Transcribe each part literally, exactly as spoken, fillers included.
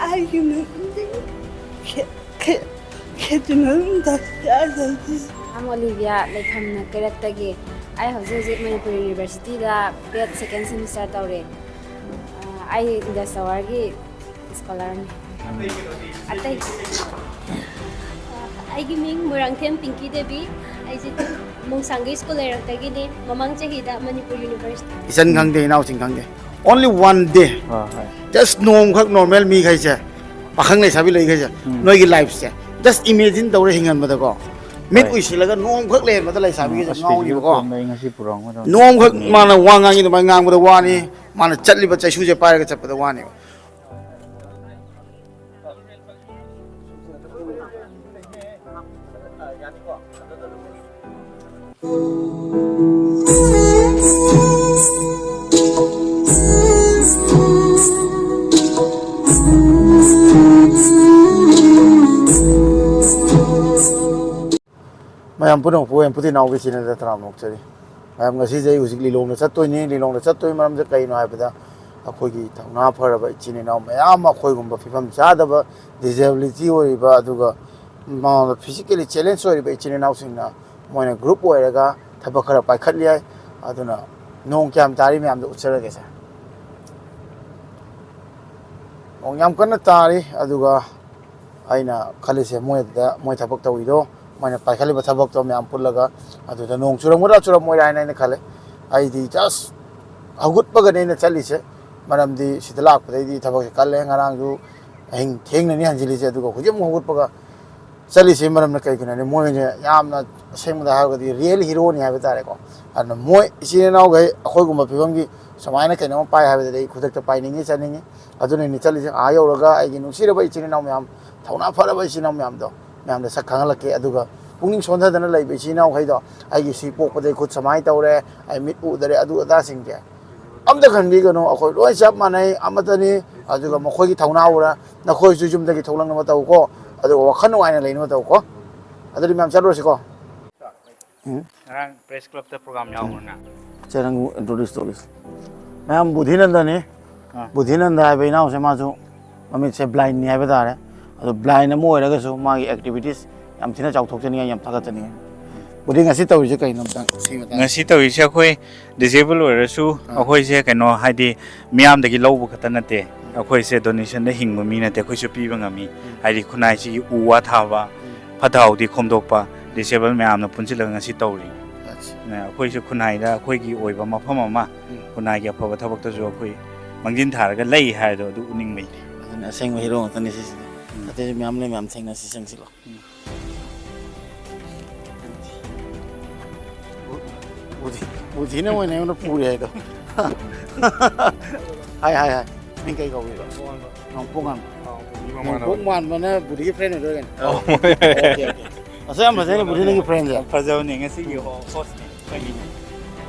ꯑꯩꯒꯤ ꯃꯤꯡꯗꯤ ꯈꯦ- ꯈꯦ- ꯈꯦꯇ꯭ꯔꯤꯃꯌꯨꯝ ꯗꯥꯁ ꯌꯥꯗꯕꯤ꯫ ꯑꯩ ꯑꯣꯂꯤꯚꯤꯌꯥ, ꯂꯩꯐꯝꯅ ꯀꯩꯔꯛꯇꯒꯤ꯫ ꯑꯩ ꯍꯧꯖꯤꯛ ꯍꯧꯖꯤꯛ ꯃꯅꯤꯄꯨꯔ ꯌꯨꯅꯤꯚꯔꯁꯤꯇꯤꯗ ꯕꯤ ꯑꯦꯗ ꯁꯦꯀꯦꯟ ꯁꯦꯃꯤꯁꯇꯔ ꯇꯧꯔꯤ꯫ ꯑ, ꯑꯩ ꯏꯟꯗꯁ ꯇꯥꯋꯔꯒꯤ ꯁ꯭ꯀꯣꯂꯔꯅꯤ꯫ ꯑꯇꯩ ꯑꯩꯒꯤ ꯃꯤꯡ ꯃꯣꯏꯔꯥꯡꯊꯦꯝ ꯄꯤꯡꯀꯤ ꯗꯦꯕꯤ꯫ ꯑꯩꯁꯦ ꯃꯣꯡꯁꯥꯡꯒꯩ ꯁ꯭ꯀꯨꯜ ꯂꯩꯔꯛꯇꯒꯤꯅꯤ꯫ ꯃꯃꯥꯡ ꯆꯍꯤꯗ ꯃꯅꯤꯄꯨꯔ ꯌꯨꯅꯤꯚꯔꯁꯤꯇꯤ ꯏꯆꯟ ꯈꯪꯗꯦ, ꯏꯅꯥꯎꯁꯤꯡ ꯈꯪꯗꯦ꯫ Only one day꯫ ꯍꯣꯏ, ꯍꯣꯏ꯫ Just ꯅꯣꯡꯃꯈꯛ ꯅꯣꯔꯃꯦꯜ ꯃꯤꯈꯩꯁꯦ, ꯄꯥꯈꯪ ꯂꯩꯁꯥꯕꯤ ꯂꯩꯈꯩꯁꯦ, ꯎꯝ꯫ ꯅꯣꯏꯒꯤ ꯂꯥꯏꯐꯁꯦ just imagine ꯇꯧꯔ ꯍꯤꯡꯍꯟꯕꯗꯀꯣ꯫ ꯃꯤꯠ ꯍꯣꯏ꯫ ꯎꯏꯁꯤꯜꯂꯒ ꯅꯣꯡꯃꯈꯛ ꯂꯩꯔꯝꯕꯗ ꯂꯩꯁꯥꯕꯤꯒꯁꯦ ꯑꯁ, ꯉꯥꯎꯔꯤꯕꯀꯣ꯫ ꯄꯤꯁꯤꯒꯤ ꯐꯣꯟꯗꯣ ꯑꯩ ꯉꯁꯤ ꯄꯨꯔꯛꯑꯝꯒꯗꯕꯅꯤ꯫ ꯅꯣꯡꯃꯈꯛ ꯎꯝ꯫ ꯃꯥꯅ ꯋꯥ ꯉꯥꯡꯉꯤ ꯑꯗꯨꯃꯥꯏꯅ ꯉꯥꯡꯕꯗ ꯋꯥꯅꯤ, ꯎꯝ꯫ ꯃꯥꯅ ꯆꯠꯂꯤꯕ ꯆꯩꯁꯨꯁꯦ ꯄꯥꯏꯔꯒ ꯆꯠꯄꯗ ꯋꯥꯅꯦꯕ꯫ ꯃꯌꯥꯝ ꯄꯨꯝꯅꯃꯛꯄꯨ ꯑꯦꯝ ꯄꯨꯇꯤ ꯅꯥꯎꯒꯤ ꯆꯦꯅꯦꯜꯗ ꯇꯔꯥꯝꯅ ꯑꯣꯛꯆꯔꯤ꯫ ꯃꯌꯥꯝ, ꯉꯁꯤꯁꯦ ꯑꯩ ꯍꯧꯖꯤꯛ ꯂꯤꯂꯣꯡꯗ ꯆꯠꯇꯣꯏꯅꯤ꯫ ꯂꯤꯂꯣꯡꯗ ꯆꯠꯇꯣꯏ ꯃꯔꯝꯁꯦ ꯀꯩꯅꯣ ꯍꯥꯏꯕꯗ, ꯑꯩꯈꯣꯏꯒꯤ ꯊꯧꯅꯥ ꯐꯔꯕ ꯏꯆꯤꯟ ꯏꯅꯥꯎ ꯃꯌꯥꯝ, ꯑꯩꯈꯣꯏꯒꯨꯝꯕ ꯐꯤꯕꯝ ꯆꯥꯗꯕ, ꯗꯤꯖꯦꯕꯤꯂꯤꯇꯤ ꯑꯣꯏꯔꯤꯕ, ꯑꯗꯨꯒ ꯃꯉꯣꯟꯗ ꯐꯤꯖꯤꯀꯦꯜꯂꯤ ꯆꯦꯂꯦꯟꯖ ꯑꯣꯏꯔꯤꯕ ꯏꯆꯤꯟ ꯏꯅꯥꯎꯁꯤꯡꯅ ꯃꯣꯏꯅ ꯒ꯭ꯔꯨꯞ ꯑꯣꯏꯔꯒ ꯊꯕꯛ ꯈꯔ ꯄꯥꯏꯈꯠꯂꯤ ꯍꯥꯏ꯫ ꯑꯗꯨꯅ ꯅꯣꯡ ꯀꯌꯥꯝ ꯇꯥꯔꯤ ꯃꯌꯥꯝꯗꯣ ꯎꯠꯆꯔꯒꯦꯁꯦ꯫ ꯅꯣꯡ ꯌꯥꯝ ꯀꯟꯅ ꯇꯥꯔꯤ, ꯑꯗꯨꯒ ꯑꯩꯅ ꯈꯜꯂꯤꯁꯦ ꯃꯣꯏ ꯑꯗꯨꯗ ꯃꯣꯏ ꯊꯕꯛ ꯇꯧꯔꯤꯗꯣ, ꯃꯣꯏꯅ ꯄꯥꯏꯈꯠꯂꯤꯕ ꯊꯕꯛꯇꯣ ꯃꯌꯥꯝ ꯄꯨꯜꯂꯒ ꯑꯗꯨꯗ ꯅꯣꯡ ꯆꯨꯔꯝꯒꯗ꯭ꯔꯥ ꯆꯨꯔꯝꯃꯣꯏꯔꯥ ꯍꯥꯏꯅ ꯑꯩꯅ ꯈꯜꯂꯦ꯫ ꯑꯩꯗꯤ ꯖꯁ ꯍꯧꯒꯠꯄꯒꯅꯦ ꯑꯩꯅ ꯆꯠꯂꯤꯁꯦ, ꯃꯔꯝꯗꯤ ꯁꯤꯗ ꯂꯥꯛꯄꯗꯩꯗꯤ ꯊꯕꯛꯁꯦ ꯀꯜꯂꯦ꯫ ꯉꯔꯥꯡꯁꯨ ꯑꯍꯤꯡ ꯊꯦꯡꯅꯅꯤ ꯍꯟꯖꯤꯜꯂꯤꯁꯦ, ꯑꯗꯨꯒ ꯍꯧꯖꯤꯛ ꯑꯃꯨꯛ ꯍꯧꯒꯠꯄꯒ ꯆꯠꯂꯤꯁꯦ ꯃꯔꯝꯅ ꯀꯩꯒꯤꯅꯣ ꯍꯥꯏꯗꯤ ꯃꯣꯏꯁꯦ ꯌꯥꯝꯅ ꯑꯁꯦꯡꯕꯗ ꯍꯥꯏꯔꯒꯗꯤ ꯔꯤꯌꯦꯜ ꯍꯤꯔꯣꯅꯤ ꯍꯥꯏꯕ ꯇꯥꯔꯦꯀꯣ꯫ ꯑꯗꯨꯅ ꯃꯣꯏ ꯏꯆꯤꯟ ꯏꯅꯥꯎꯈꯩ ꯑꯩꯈꯣꯏꯒꯨꯝꯕ ꯐꯤꯕꯝꯒꯤ ꯁꯨꯃꯥꯏꯅ ꯀꯩꯅꯣꯝꯃ ꯄꯥꯏ ꯍꯥꯏꯕꯗꯗꯤ ꯑꯩ ꯈꯨꯗꯛꯇ ꯄꯥꯏꯅꯤꯡꯉꯤ, ꯆꯠꯅꯤꯡꯉꯤ꯫ ꯑꯗꯨꯅꯅꯤ ꯆꯠꯂꯤꯁꯦ꯫ ꯑꯥ ꯌꯧꯔꯒ ꯑꯩꯒꯤ ꯅꯨꯡꯁꯤꯔꯕ ꯏꯆꯤꯟ ꯏꯅꯥꯎ ꯃꯌꯥꯝ, ꯊꯧꯅꯥ ꯐꯔꯕ ꯏꯆꯤꯟ ꯏꯅꯥꯎ ꯃꯌꯥꯝꯗꯣ ꯃꯌꯥꯝꯗ ꯁꯛ ꯈꯪꯍꯜꯂꯛꯀꯦ꯫ ꯑꯗꯨꯒ ꯄꯨꯛꯅꯤꯡ ꯁꯣꯟꯊꯗꯅ ꯂꯩꯕ ꯏꯆꯤꯟ ꯏꯅꯥꯎꯈꯩꯗꯣ, ꯑꯩꯒꯤ ꯁꯤ ꯄꯣꯛꯄꯗꯩ ꯈꯨꯠ ꯁꯨꯃꯥꯏꯅ ꯇꯧꯔꯦ, ꯑꯩ ꯃꯤꯠ ꯎꯗꯔꯦ, ꯑꯗꯨ ꯑꯗꯥꯁꯤꯡꯁꯦ ꯑꯝꯇ ꯈꯟꯕꯤꯒꯅꯨ꯫ ꯑꯩꯈꯣꯏ ꯂꯣꯏ ꯆꯞ ꯃꯥꯟꯅꯩ, ꯑꯃꯠꯇꯅꯤ꯫ ꯑꯗꯨꯒ ꯃꯈꯣꯏꯒꯤ ꯊꯧꯅꯥ ꯎꯔ ꯅꯈꯣꯏꯁꯨ ꯌꯨꯝꯗꯒꯤ ꯊꯣꯛꯂꯛꯅꯕ ꯇꯧꯀꯣ꯫ ꯑꯗꯨꯒ ꯋꯥꯈꯜ ꯅꯨꯡꯉꯥꯏꯅ ꯂꯩꯅꯕ ꯇꯧꯀꯣ꯫ ꯑꯗꯨꯗꯤ ꯃꯌꯥꯝ ꯆꯠꯂꯨꯔꯁꯤꯀꯣ꯫ ꯎꯝ꯫ ꯉꯔꯥꯡ ꯄ꯭ꯔꯦꯁ ꯀ꯭ꯂꯕꯇ ꯄ꯭ꯔꯣꯒ꯭ꯔꯥꯝ ꯌꯥꯎꯕ꯭ꯔꯣ ꯅꯪ? ꯁꯦ, ꯅꯪ ꯏꯟꯇ꯭ꯔꯣꯗ꯭ꯌꯨꯁ ꯇꯧꯔꯤꯁꯤ꯫ ꯃꯌꯥꯝ, ꯕꯨꯙꯤꯅꯟꯗꯅꯤ꯫ ꯑꯥ꯫ ꯕꯨꯙꯤꯅꯟꯗ ꯍꯥꯏꯕ ꯏꯅꯥꯎꯁꯦ, ꯃꯥꯁꯨ ꯃꯃꯤꯠꯁꯦ ꯕ꯭ꯂꯥꯏꯟꯅꯤ ꯍꯥꯏꯕ ꯇꯥꯔꯦ꯫ ꯑꯗꯣ ꯕ꯭ꯂꯥꯏꯟ ꯑꯃ ꯑꯣꯏꯔꯒꯁꯨ ꯃꯥꯒꯤ ꯑꯦꯛꯇꯤꯚꯤꯇꯤꯁ ꯌꯥꯝ ꯊꯤꯅ ꯆꯥꯎꯊꯣꯛꯆꯅꯤꯡꯉꯥꯏ, ꯌꯥꯝ ꯊꯥꯒꯠꯆꯅꯤꯡꯉꯥꯏ꯫ ꯕꯨꯗꯤ ꯉꯁꯤ ꯇꯧꯔꯤꯁꯦ ꯀꯩꯅꯣ ꯑꯝꯇꯪ ꯁꯤ ꯃꯇꯥꯡ? ꯉꯁꯤ ꯇꯧꯔꯤꯁꯦ ꯑꯩꯈꯣꯏ ꯗꯤꯁꯦꯕꯜ ꯑꯣꯏꯔꯁꯨ ꯑꯥ꯫ ꯑꯩꯈꯣꯏꯁꯦ ꯀꯩꯅꯣ ꯍꯥꯏꯗꯤ ꯃꯤꯌꯥꯝꯗꯒꯤ ꯂꯧꯕ ꯈꯛꯇ ꯅꯠꯇꯦ꯫ ꯎꯝ꯫ ꯑꯩꯈꯣꯏꯁꯦ ꯗꯣꯅꯦꯁꯟꯗ ꯍꯤꯡꯕ ꯃꯤ ꯅꯠꯇꯦ, ꯑꯩꯈꯣꯏꯁꯨ ꯄꯤꯕ ꯉꯝꯃꯤ꯫ ꯎꯝ꯫ ꯍꯥꯏꯗꯤ ꯈꯨꯟꯅꯥꯏꯁꯤꯒꯤ ꯎ ꯋꯥ ꯊꯥꯕ, ꯎꯝ꯫ ꯐꯠꯇ ꯍꯥꯎꯗꯤ ꯈꯣꯝꯗꯣꯛꯄ, ꯗꯤꯁꯦꯕꯜ ꯃꯌꯥꯝꯅ ꯄꯨꯟꯁꯤꯜꯂꯒ ꯉꯁꯤ ꯇꯧꯔꯤ꯫ ꯑꯠꯁ꯫ ꯑꯩꯈꯣꯏꯁꯨ ꯈꯨꯟꯅꯥꯏꯗ ꯑꯩꯈꯣꯏꯒꯤ ꯑꯣꯏꯕ ꯃꯐꯝ ꯑꯃ, ꯎꯝ꯫ ꯈꯨꯟꯅꯥꯏꯒꯤ ꯑꯐꯕ ꯊꯕꯛꯇꯁꯨ ꯑꯩꯈꯣꯏ ꯃꯥꯡꯖꯤꯟ ꯊꯥꯔꯒ ꯂꯩ ꯍꯥꯏꯗꯣ ꯑꯗꯨ ꯎꯠꯅꯤꯡꯕꯩꯅꯤ꯫ ꯑꯗꯨꯅ ꯑꯁꯦꯡꯕ ꯍꯤꯔꯣ ꯉꯥꯛꯇꯅꯤ ꯁꯤꯁꯤꯗꯤ꯫ ꯎꯝ꯫ ꯑꯇꯩꯁꯨ ꯃꯌꯥꯝ ꯂꯩ, ꯃꯌꯥꯝ ꯊꯦꯡꯅꯁꯤ, ꯆꯪꯁꯤꯜꯂꯣ꯫ ꯎꯝ꯫ ꯕꯨ-, ꯕꯨꯙꯤꯅ ꯑꯣꯏꯅ ꯑꯩꯉꯣꯟꯗ ꯄꯨꯔꯦ ꯍꯥꯏꯗꯣ꯫ ꯍꯥꯏ, ꯍꯥꯏ, ꯍꯥꯏ꯫ ꯅꯪ ꯀꯩ ꯀꯧꯕꯤꯕ? ꯅꯣꯡꯄꯣꯛ ꯉꯥꯟꯕ꯫ ꯑꯥ, ꯕꯨꯙꯤ ꯅꯣꯡꯄꯣꯛ ꯃꯃꯥꯟꯅꯕꯅꯤ꯫ ꯉꯥꯟꯕꯅ ꯕꯨꯙꯤꯒꯤ ꯐ꯭ꯔꯦꯟ ꯑꯣꯏꯗꯣꯏꯔꯥ ꯀꯩꯅꯣ? ꯑꯣ꯫ Okay, okay. ꯑꯁ, ꯌꯥꯝ ꯐꯖꯩꯅꯦ ꯕꯨꯙꯤ ꯅꯪꯒꯤ ꯐ꯭ꯔꯦꯟꯁꯦ꯫ ꯌꯥꯝ ꯐꯖꯕꯅꯦ ꯉꯁꯤꯒꯤ ꯍꯣ-, ꯍꯣꯁꯅꯦ꯫ ꯑꯩꯈꯣꯏꯒꯤ,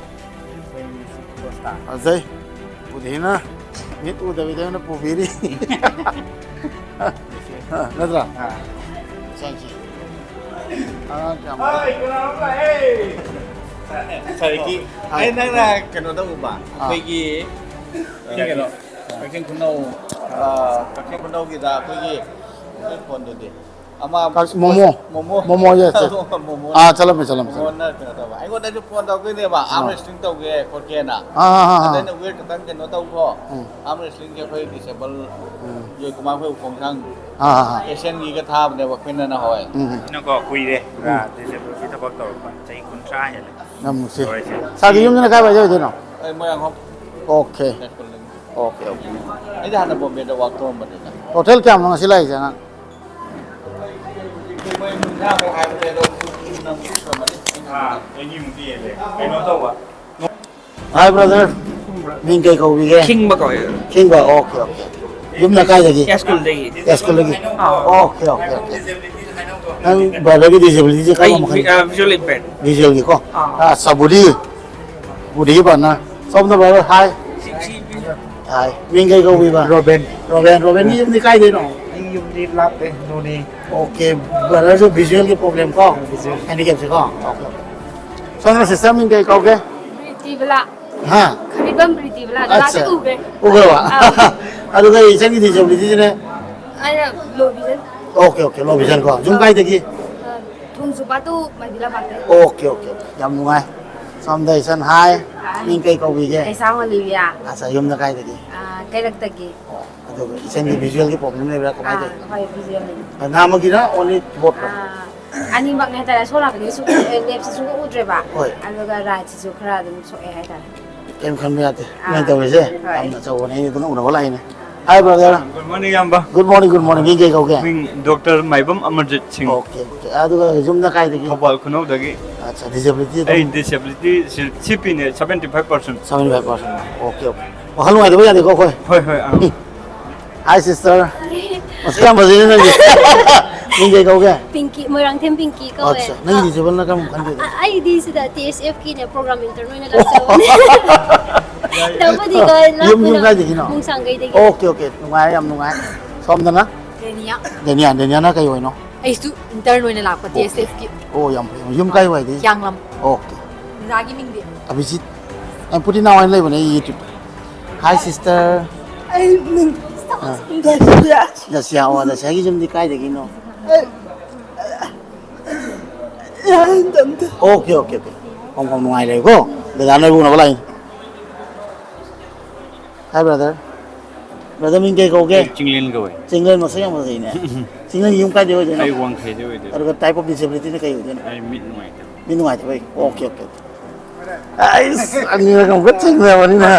ꯑꯩꯈꯣꯏꯒꯤ ꯍꯣꯁꯇꯥ꯫ ꯐꯖꯩ꯫ ꯕꯨꯙꯤꯅ ꯃꯤꯠ ꯎꯗꯕꯤꯗ ꯑꯩꯉꯣꯟꯗ ꯄꯨꯕꯤꯔꯤ꯫ ꯅꯠꯇ꯭ꯔꯥ? ꯑꯥ꯫ ꯆꯪꯁꯤ꯫ ꯑꯉꯥꯡ ꯀꯌꯥꯝ ꯍꯣꯏ, ꯀꯅꯥꯅꯣꯝ ꯂꯥꯛꯑꯦ꯫ ꯁꯥꯔꯒꯤ, ꯑꯥ꯫ ꯑꯩ ꯅꯪꯅ ꯀꯩꯅꯣ ꯇꯧꯕ, ꯑꯥ꯫ ꯑꯩꯈꯣꯏꯒꯤ, ꯁꯤ ꯀꯩꯅꯣ, ꯀꯛꯆꯤꯡ ꯈꯨꯅꯧ, ꯑꯥ, ꯀꯛꯆꯤꯡ ꯈꯨꯅꯧꯒꯤꯗ ꯑꯩꯈꯣꯏꯒꯤ, ꯑꯩꯈꯣꯏ ꯐꯣꯟꯗꯨꯗꯤ꯫ ꯑꯃ ꯀꯛ-, ꯃꯣꯃꯣ꯫ ꯃꯣꯃꯣ꯫ Momo, yes, yes꯫ ꯃꯣꯃꯣ꯫ ꯑꯥ, ꯆꯠꯂꯝꯃꯦ, ꯆꯠꯂꯝꯃꯦ, ꯆꯠꯂꯝꯃꯦ꯫ ꯃꯣꯃꯣꯅ ꯀꯩꯅꯣ ꯇꯧꯕ꯫ ꯑꯩꯉꯣꯟꯗꯁꯨ ꯐꯣꯟ ꯇꯧꯔꯛꯇꯣꯏꯅꯦꯕ, ꯑꯥꯔꯝ ꯑꯥ꯫ ꯔꯦꯁꯂꯤꯡ ꯇꯧꯒꯦ ꯈꯣꯠꯀꯦꯅ꯫ ꯑꯥ, ꯑꯥ, ꯑꯥ, ꯑꯗ ꯑꯥ꯫ ꯑꯩꯅ ꯋꯦꯠ ꯈꯤꯇꯪ ꯀꯩꯅꯣ ꯇꯧꯈꯣ꯫ ꯎꯝ꯫ ꯑꯥꯔꯝ ꯔꯦꯁꯂꯤꯡꯁꯦ ꯑꯩꯈꯣꯏ ꯗꯤꯁꯦꯕꯜ ꯎꯝ꯫ ꯖꯣꯏꯀꯨꯃꯥꯔ ꯑꯩꯈꯣꯏ ꯎꯈꯣꯡꯁꯥꯡ ꯑꯥ, ꯑꯥ, ꯑꯥ꯫ ꯑꯦꯁꯤꯌꯥꯟꯒꯤꯒ ꯊꯥꯕꯅꯦꯕ ꯑꯩꯈꯣꯏꯅ ꯅꯍꯥꯟꯋꯥꯏ꯫ ꯎꯝ, ꯎꯝ꯫ ꯑꯩꯅꯀꯣ ꯀꯨꯏꯔꯦ, ꯄꯨꯔꯥ ꯎꯝ꯫ ꯗꯤꯁꯦꯕꯜꯒꯤ ꯊꯕꯛ ꯇꯧꯔꯛꯄ꯫ ꯆꯍꯤ ꯀꯨꯟꯊ꯭ꯔꯥ ꯍꯦꯜꯂꯦ꯫ ꯌꯥꯝ ꯅꯨꯡꯁꯤ꯫ ꯂꯣꯏꯔꯦ꯫ ꯁꯥꯔꯒꯤ ꯌꯨꯝꯁꯤꯅ ꯀꯥꯏꯋꯥꯏꯗ ꯑꯣꯏꯗꯣꯏꯅꯣ? ꯑꯩ ꯃꯣꯏꯔꯥꯡꯈꯣꯝ꯫ ꯑꯣꯀꯦ꯫ ꯌꯥꯏꯁ꯭ꯀꯨꯜꯗꯒꯤ꯫ Okay, okay. ꯑꯩꯗꯤ ꯍꯥꯟꯅ ꯕꯣꯝꯕꯦꯗ ꯋꯥꯛ ꯇꯧꯔꯝꯕꯅꯤꯗ꯫ ꯇꯣꯇꯦꯜ ꯀꯌꯥꯝꯅꯣ ꯉꯁꯤ ꯂꯥꯛꯏꯁꯦ ꯑꯉꯥꯡ? ꯃꯣꯏ ꯃꯉꯥꯃꯨꯛ ꯍꯥꯏꯕꯅꯦ ꯑꯗꯣ, ꯅꯪ ꯑꯥ, ꯑꯩꯒꯤꯃꯨꯛꯇꯤ ꯍꯦꯜꯂꯦ꯫ ꯀꯩꯅꯣ ꯇꯧꯕ꯫ Hi brother, ꯃꯤꯡ ꯀꯩ ꯀꯧꯕꯤꯒꯦ? ꯈꯤꯡꯕ ꯀꯧꯋꯦ꯫ ꯈꯤꯡꯕ, ꯑꯣꯀꯦ, ꯑꯣꯀꯦ꯫ ꯌꯨꯝꯅ ꯀꯥꯏꯗꯒꯤ? ꯌꯥꯏꯁ꯭ꯀꯨꯜꯗꯒꯤ꯫ ꯌꯥꯏꯁ꯭ꯀꯨꯜꯗꯒꯤ? ꯑꯥ꯫ Okay, okay, okay. ꯅꯪ ꯕ꯭ꯔꯗꯔꯒꯤ ꯗꯤꯁꯦꯕꯤꯂꯤꯇꯤꯁꯦ ꯑꯩ ꯀꯔꯝꯕ ꯃꯈꯜ? ꯚꯤ-, ꯑ, ꯚꯤꯖꯨꯋꯦꯜ ꯏꯝꯄꯦꯌꯔꯗ꯫ ꯚꯤꯖꯨꯋꯦꯜꯒꯤꯀꯣ? ꯑꯥ꯫ ꯑꯥ, ꯁꯕꯨꯗꯤ? ꯕꯨꯙꯤꯒꯤ ꯄꯥꯔꯠꯅꯔ꯫ ꯁꯣꯝꯗ ꯕ꯭ꯔꯗꯔ, ꯍꯥꯏ꯫ ꯁꯤ, ꯁꯤ, ꯁꯤ꯫ ꯍꯥꯏ꯫ ꯃꯤꯡ ꯀꯩ ꯀꯧꯕꯤꯕ? ꯔꯣꯕꯦꯟ꯫ ꯔꯣꯕꯦꯟ, ꯔꯣꯕꯦꯟꯒꯤ ꯌꯨꯝꯗꯤ ꯀꯥꯏꯗꯩꯅꯣ? ꯑꯩ ꯌꯨꯝꯗꯤ ꯂꯥꯞꯄꯦ, ꯅꯣꯅꯦ꯫ ꯑꯣꯀꯦ, ꯕ꯭ꯔꯗꯔꯁꯨ ꯚꯤꯖꯨꯋꯦꯜꯒꯤ ꯄ꯭ꯔꯣꯕ꯭ꯂꯦꯝ ꯀꯣ? ꯚꯤꯖꯨꯋꯦꯜ꯫ ꯍꯦꯟꯗꯤꯀꯦꯞꯁꯦ ꯀꯣ? Okay, okay. ꯁꯣꯝꯗ ꯁꯤꯁꯇꯔ ꯃꯤꯡ ꯀꯩ ꯀꯧꯒꯦ? ꯄ꯭ꯔꯤꯇꯤꯕꯂꯥ꯫ ꯍꯥ? ꯈꯔꯤꯕꯝ ꯄ꯭ꯔꯤꯇꯤꯕꯂꯥ꯫ ꯑꯠꯆꯥ꯫ ꯂꯥꯁ ꯎꯈ꯭ꯔꯦ꯫ ꯎꯈ꯭ꯔꯕ? ꯑꯥ꯫ ꯑꯗꯨꯒ ꯏꯆꯟꯒꯤ disabilityꯁꯤꯅ? ꯑꯩꯅ low vision꯫ Okay, okay, low vision ꯀꯣ꯫ ꯌꯨꯝ ꯀꯥꯏꯗꯒꯤ? ꯑ, ꯊꯣꯡꯖꯨꯕꯥꯇꯨ ꯃꯥꯏꯕꯤ ꯂꯝꯄꯥꯛꯇꯩ꯫ Okay, okay, okay, ꯌꯥꯝ ꯅꯨꯡꯉꯥꯏ꯫ ꯁꯣꯝꯗ ꯏꯆꯟ, hi꯫ ꯃꯤꯡ ꯀꯩ ꯀꯧꯕꯤꯒꯦ? ꯀꯩꯁꯥꯝ ꯑꯣꯂꯤꯕꯤꯌꯥ꯫ ꯑꯠꯆꯥ, ꯌꯨꯝꯅ ꯀꯥꯏꯗꯒꯤ? ꯑ, ꯀꯩꯔꯛꯇꯒꯤ꯫ ꯑꯣ, ꯑꯗꯨꯒ ꯏꯆꯟꯒꯤ visualꯒꯤ problem ꯂꯩꯕ꯭ꯔꯥ? ꯀꯃꯥꯏꯅ ꯑꯥ, ꯇꯧꯏ? ꯍꯣꯏ, visualꯒꯤ꯫ ꯑ, ꯅꯍꯥꯟꯃꯛꯀꯤꯔ, only both ꯔꯣ? ꯑ, ꯑꯅꯤꯃꯛꯅꯦ ꯍꯥꯏꯇꯥꯔꯦ꯫ ꯁꯣꯝ ꯅꯥꯀꯟꯒꯤꯁꯨ, ꯑꯦ, leftꯁꯤꯁꯨ ꯎꯗ꯭ꯔꯦꯕ꯫ ꯍꯣꯏ꯫ ꯑꯗꯨꯒ rightꯁꯤꯁꯨ ꯈꯔ ꯑꯗꯨꯝ ꯁꯣꯛꯑꯦ ꯍꯥꯏꯇꯥꯔꯦ꯫ ꯀꯩꯝ ꯈꯟꯕ ꯌꯥꯗꯦ꯫ ꯑꯥ, ꯁꯨꯃꯥꯏꯅ ꯇꯧꯔꯤꯁꯦ ꯍꯣꯏ꯫ ꯌꯥꯝꯅ ꯑꯆꯧꯕꯅꯦ꯫ ꯑꯩ ꯑꯗꯨꯝ ꯎꯅꯕ ꯂꯥꯛꯏꯅꯦ꯫ Hi, brother꯫ Good morning, ꯏꯌꯥꯝꯕ꯫ Good morning, good morning꯫ ꯃꯤꯡ ꯀꯩ ꯀꯧꯒꯦ? ꯃꯤꯡ Doctor ꯃꯥꯏꯕꯝ ꯑꯃꯔꯖꯤꯠ ꯁꯤꯡ꯫ Okay, okay꯫ ꯑꯗꯨꯒ ꯌꯨꯝꯅ ꯀꯥꯏꯗꯒꯤ? ꯊꯧꯕꯥꯜ ꯈꯨꯅꯧꯗꯒꯤ꯫ ꯑꯠꯆꯥ, disability ꯑꯗꯨꯝ? ꯑꯩ disability ꯁꯤ, CPꯅꯦ, seventy five percent꯫ Seventy five percent꯫ Okay, okay꯫ ꯋꯥꯈꯜ ꯅꯨꯡꯉꯥꯏꯇꯕ ꯌꯥꯗꯦꯀꯣ ꯑꯩꯈꯣꯏ? ꯍꯣꯏ, ꯍꯣꯏ, ꯑꯥ꯫ Hi, sister꯫ ꯃꯁꯛ ꯌꯥꯝ ꯐꯖꯩꯅꯦ ꯅꯪꯗꯤ꯫ ꯃꯤꯡ ꯀꯩ ꯀꯧꯒꯦ? ꯄꯤꯡꯀꯤ, ꯃꯣꯏꯔꯥꯡꯊꯦꯝ ꯄꯤꯡꯀꯤ ꯀꯧꯋꯦ꯫ ꯑꯠꯆꯥ, ꯅꯪꯒꯤ ꯑꯥ, disable ꯅ ꯀꯔꯝꯕ ꯈꯟꯒꯦ? ꯑ-, ꯑ-, ꯑꯩꯗꯤ ꯁꯤꯗ TSFꯀꯤꯅꯦ, program intern ꯑꯣꯏꯅ ꯂꯥꯛꯆꯕꯅꯦ꯫ ꯇꯧꯕꯗꯤ ꯀꯣ, ꯌꯨꯝ, ꯌꯨꯝ ꯂꯥꯛꯄꯅ ꯀꯥꯏꯗꯒꯤꯅꯣ? ꯃꯣꯡꯁꯥꯡꯒꯩꯗꯒꯤ꯫ Okay, okay, ꯅꯨꯡꯉꯥꯏꯔꯦ, ꯌꯥꯝ ꯅꯨꯡꯉꯥꯏ꯫ ꯁꯣꯝꯗꯅ? ꯗꯦꯅꯤꯌꯥ꯫ ꯗꯦꯅꯤꯌꯥ, ꯗꯦꯅꯤꯌꯥꯅ ꯀꯩ ꯑꯣꯏꯅꯣ? ꯑꯩꯁꯨ intern ꯑꯣꯏꯅ ꯂꯥꯛꯄ, Okay꯫ TSFꯀꯤ꯫ ꯑꯣ, ꯌꯥꯝ ꯐꯩ꯫ ꯌꯨꯝ ꯀꯥꯏ ꯋꯥꯏꯗꯩ? ꯍꯤꯌꯥꯡꯂꯝ꯫ Okay꯫ ꯗꯗꯥꯒꯤ ꯃꯤꯡꯗꯤ? ꯑꯚꯤꯖꯤꯠ꯫ ꯑꯩ ꯄꯨꯔꯤ ꯅꯥꯎ ꯍꯥꯏꯅ ꯂꯩꯕꯅꯦ ꯑꯩ YouTube꯫ Hi, sister꯫ ꯑꯩ ꯃꯤꯡ ꯑꯥ꯫ ꯗꯁꯤꯌꯥ꯫ ꯗꯁꯤꯌꯥ, ꯑꯣ, ꯗꯁꯤꯌꯥꯒꯤ ꯌꯨꯝꯗꯤ ꯀꯥꯏꯗꯒꯤꯅꯣ? ꯑꯩ Okay, okay, okay꯫ ꯍꯣꯡ ꯍꯣꯡ ꯅꯨꯡꯉꯥꯏ ꯂꯩꯀꯣ꯫ ꯗꯗꯥ ꯅꯣꯏꯕꯨ ꯎꯅꯕ ꯂꯥꯛꯏꯅꯤ꯫ Hi, brother꯫ Brother, ꯃꯤꯡ ꯀꯩ ꯀꯧꯒꯦ? ꯑꯩ ꯆꯤꯡꯂꯦꯟ ꯀꯧꯋꯦ꯫ ꯆꯤꯡꯂꯦꯟ, ꯃꯁꯛ ꯌꯥꯝ ꯐꯖꯩꯅꯦ꯫ ꯆꯤꯡꯂꯦꯟꯒꯤ ꯌꯨꯝ ꯀꯥꯏꯗꯩ ꯑꯣꯏꯗꯣꯏꯅꯣ? ꯑꯩ ꯋꯥꯡꯈꯩꯗꯩ ꯑꯣꯏꯗꯣꯏꯅꯦ꯫ ꯑꯗꯨꯒ type of disabilityꯅ ꯀꯩ ꯑꯣꯏꯗꯣꯏꯅꯣ? ꯑꯩ ꯃꯤꯠ ꯅꯨꯡꯉꯥꯏꯇꯕ꯫ ꯃꯤꯠ ꯅꯨꯡꯉꯥꯏꯇꯕꯩ? Okay, okay, okay꯫ ꯑꯩꯁ, ꯑꯅꯤꯔꯛ ꯑꯃꯨꯛꯀ ꯊꯦꯡꯅꯕꯅꯤꯅ꯫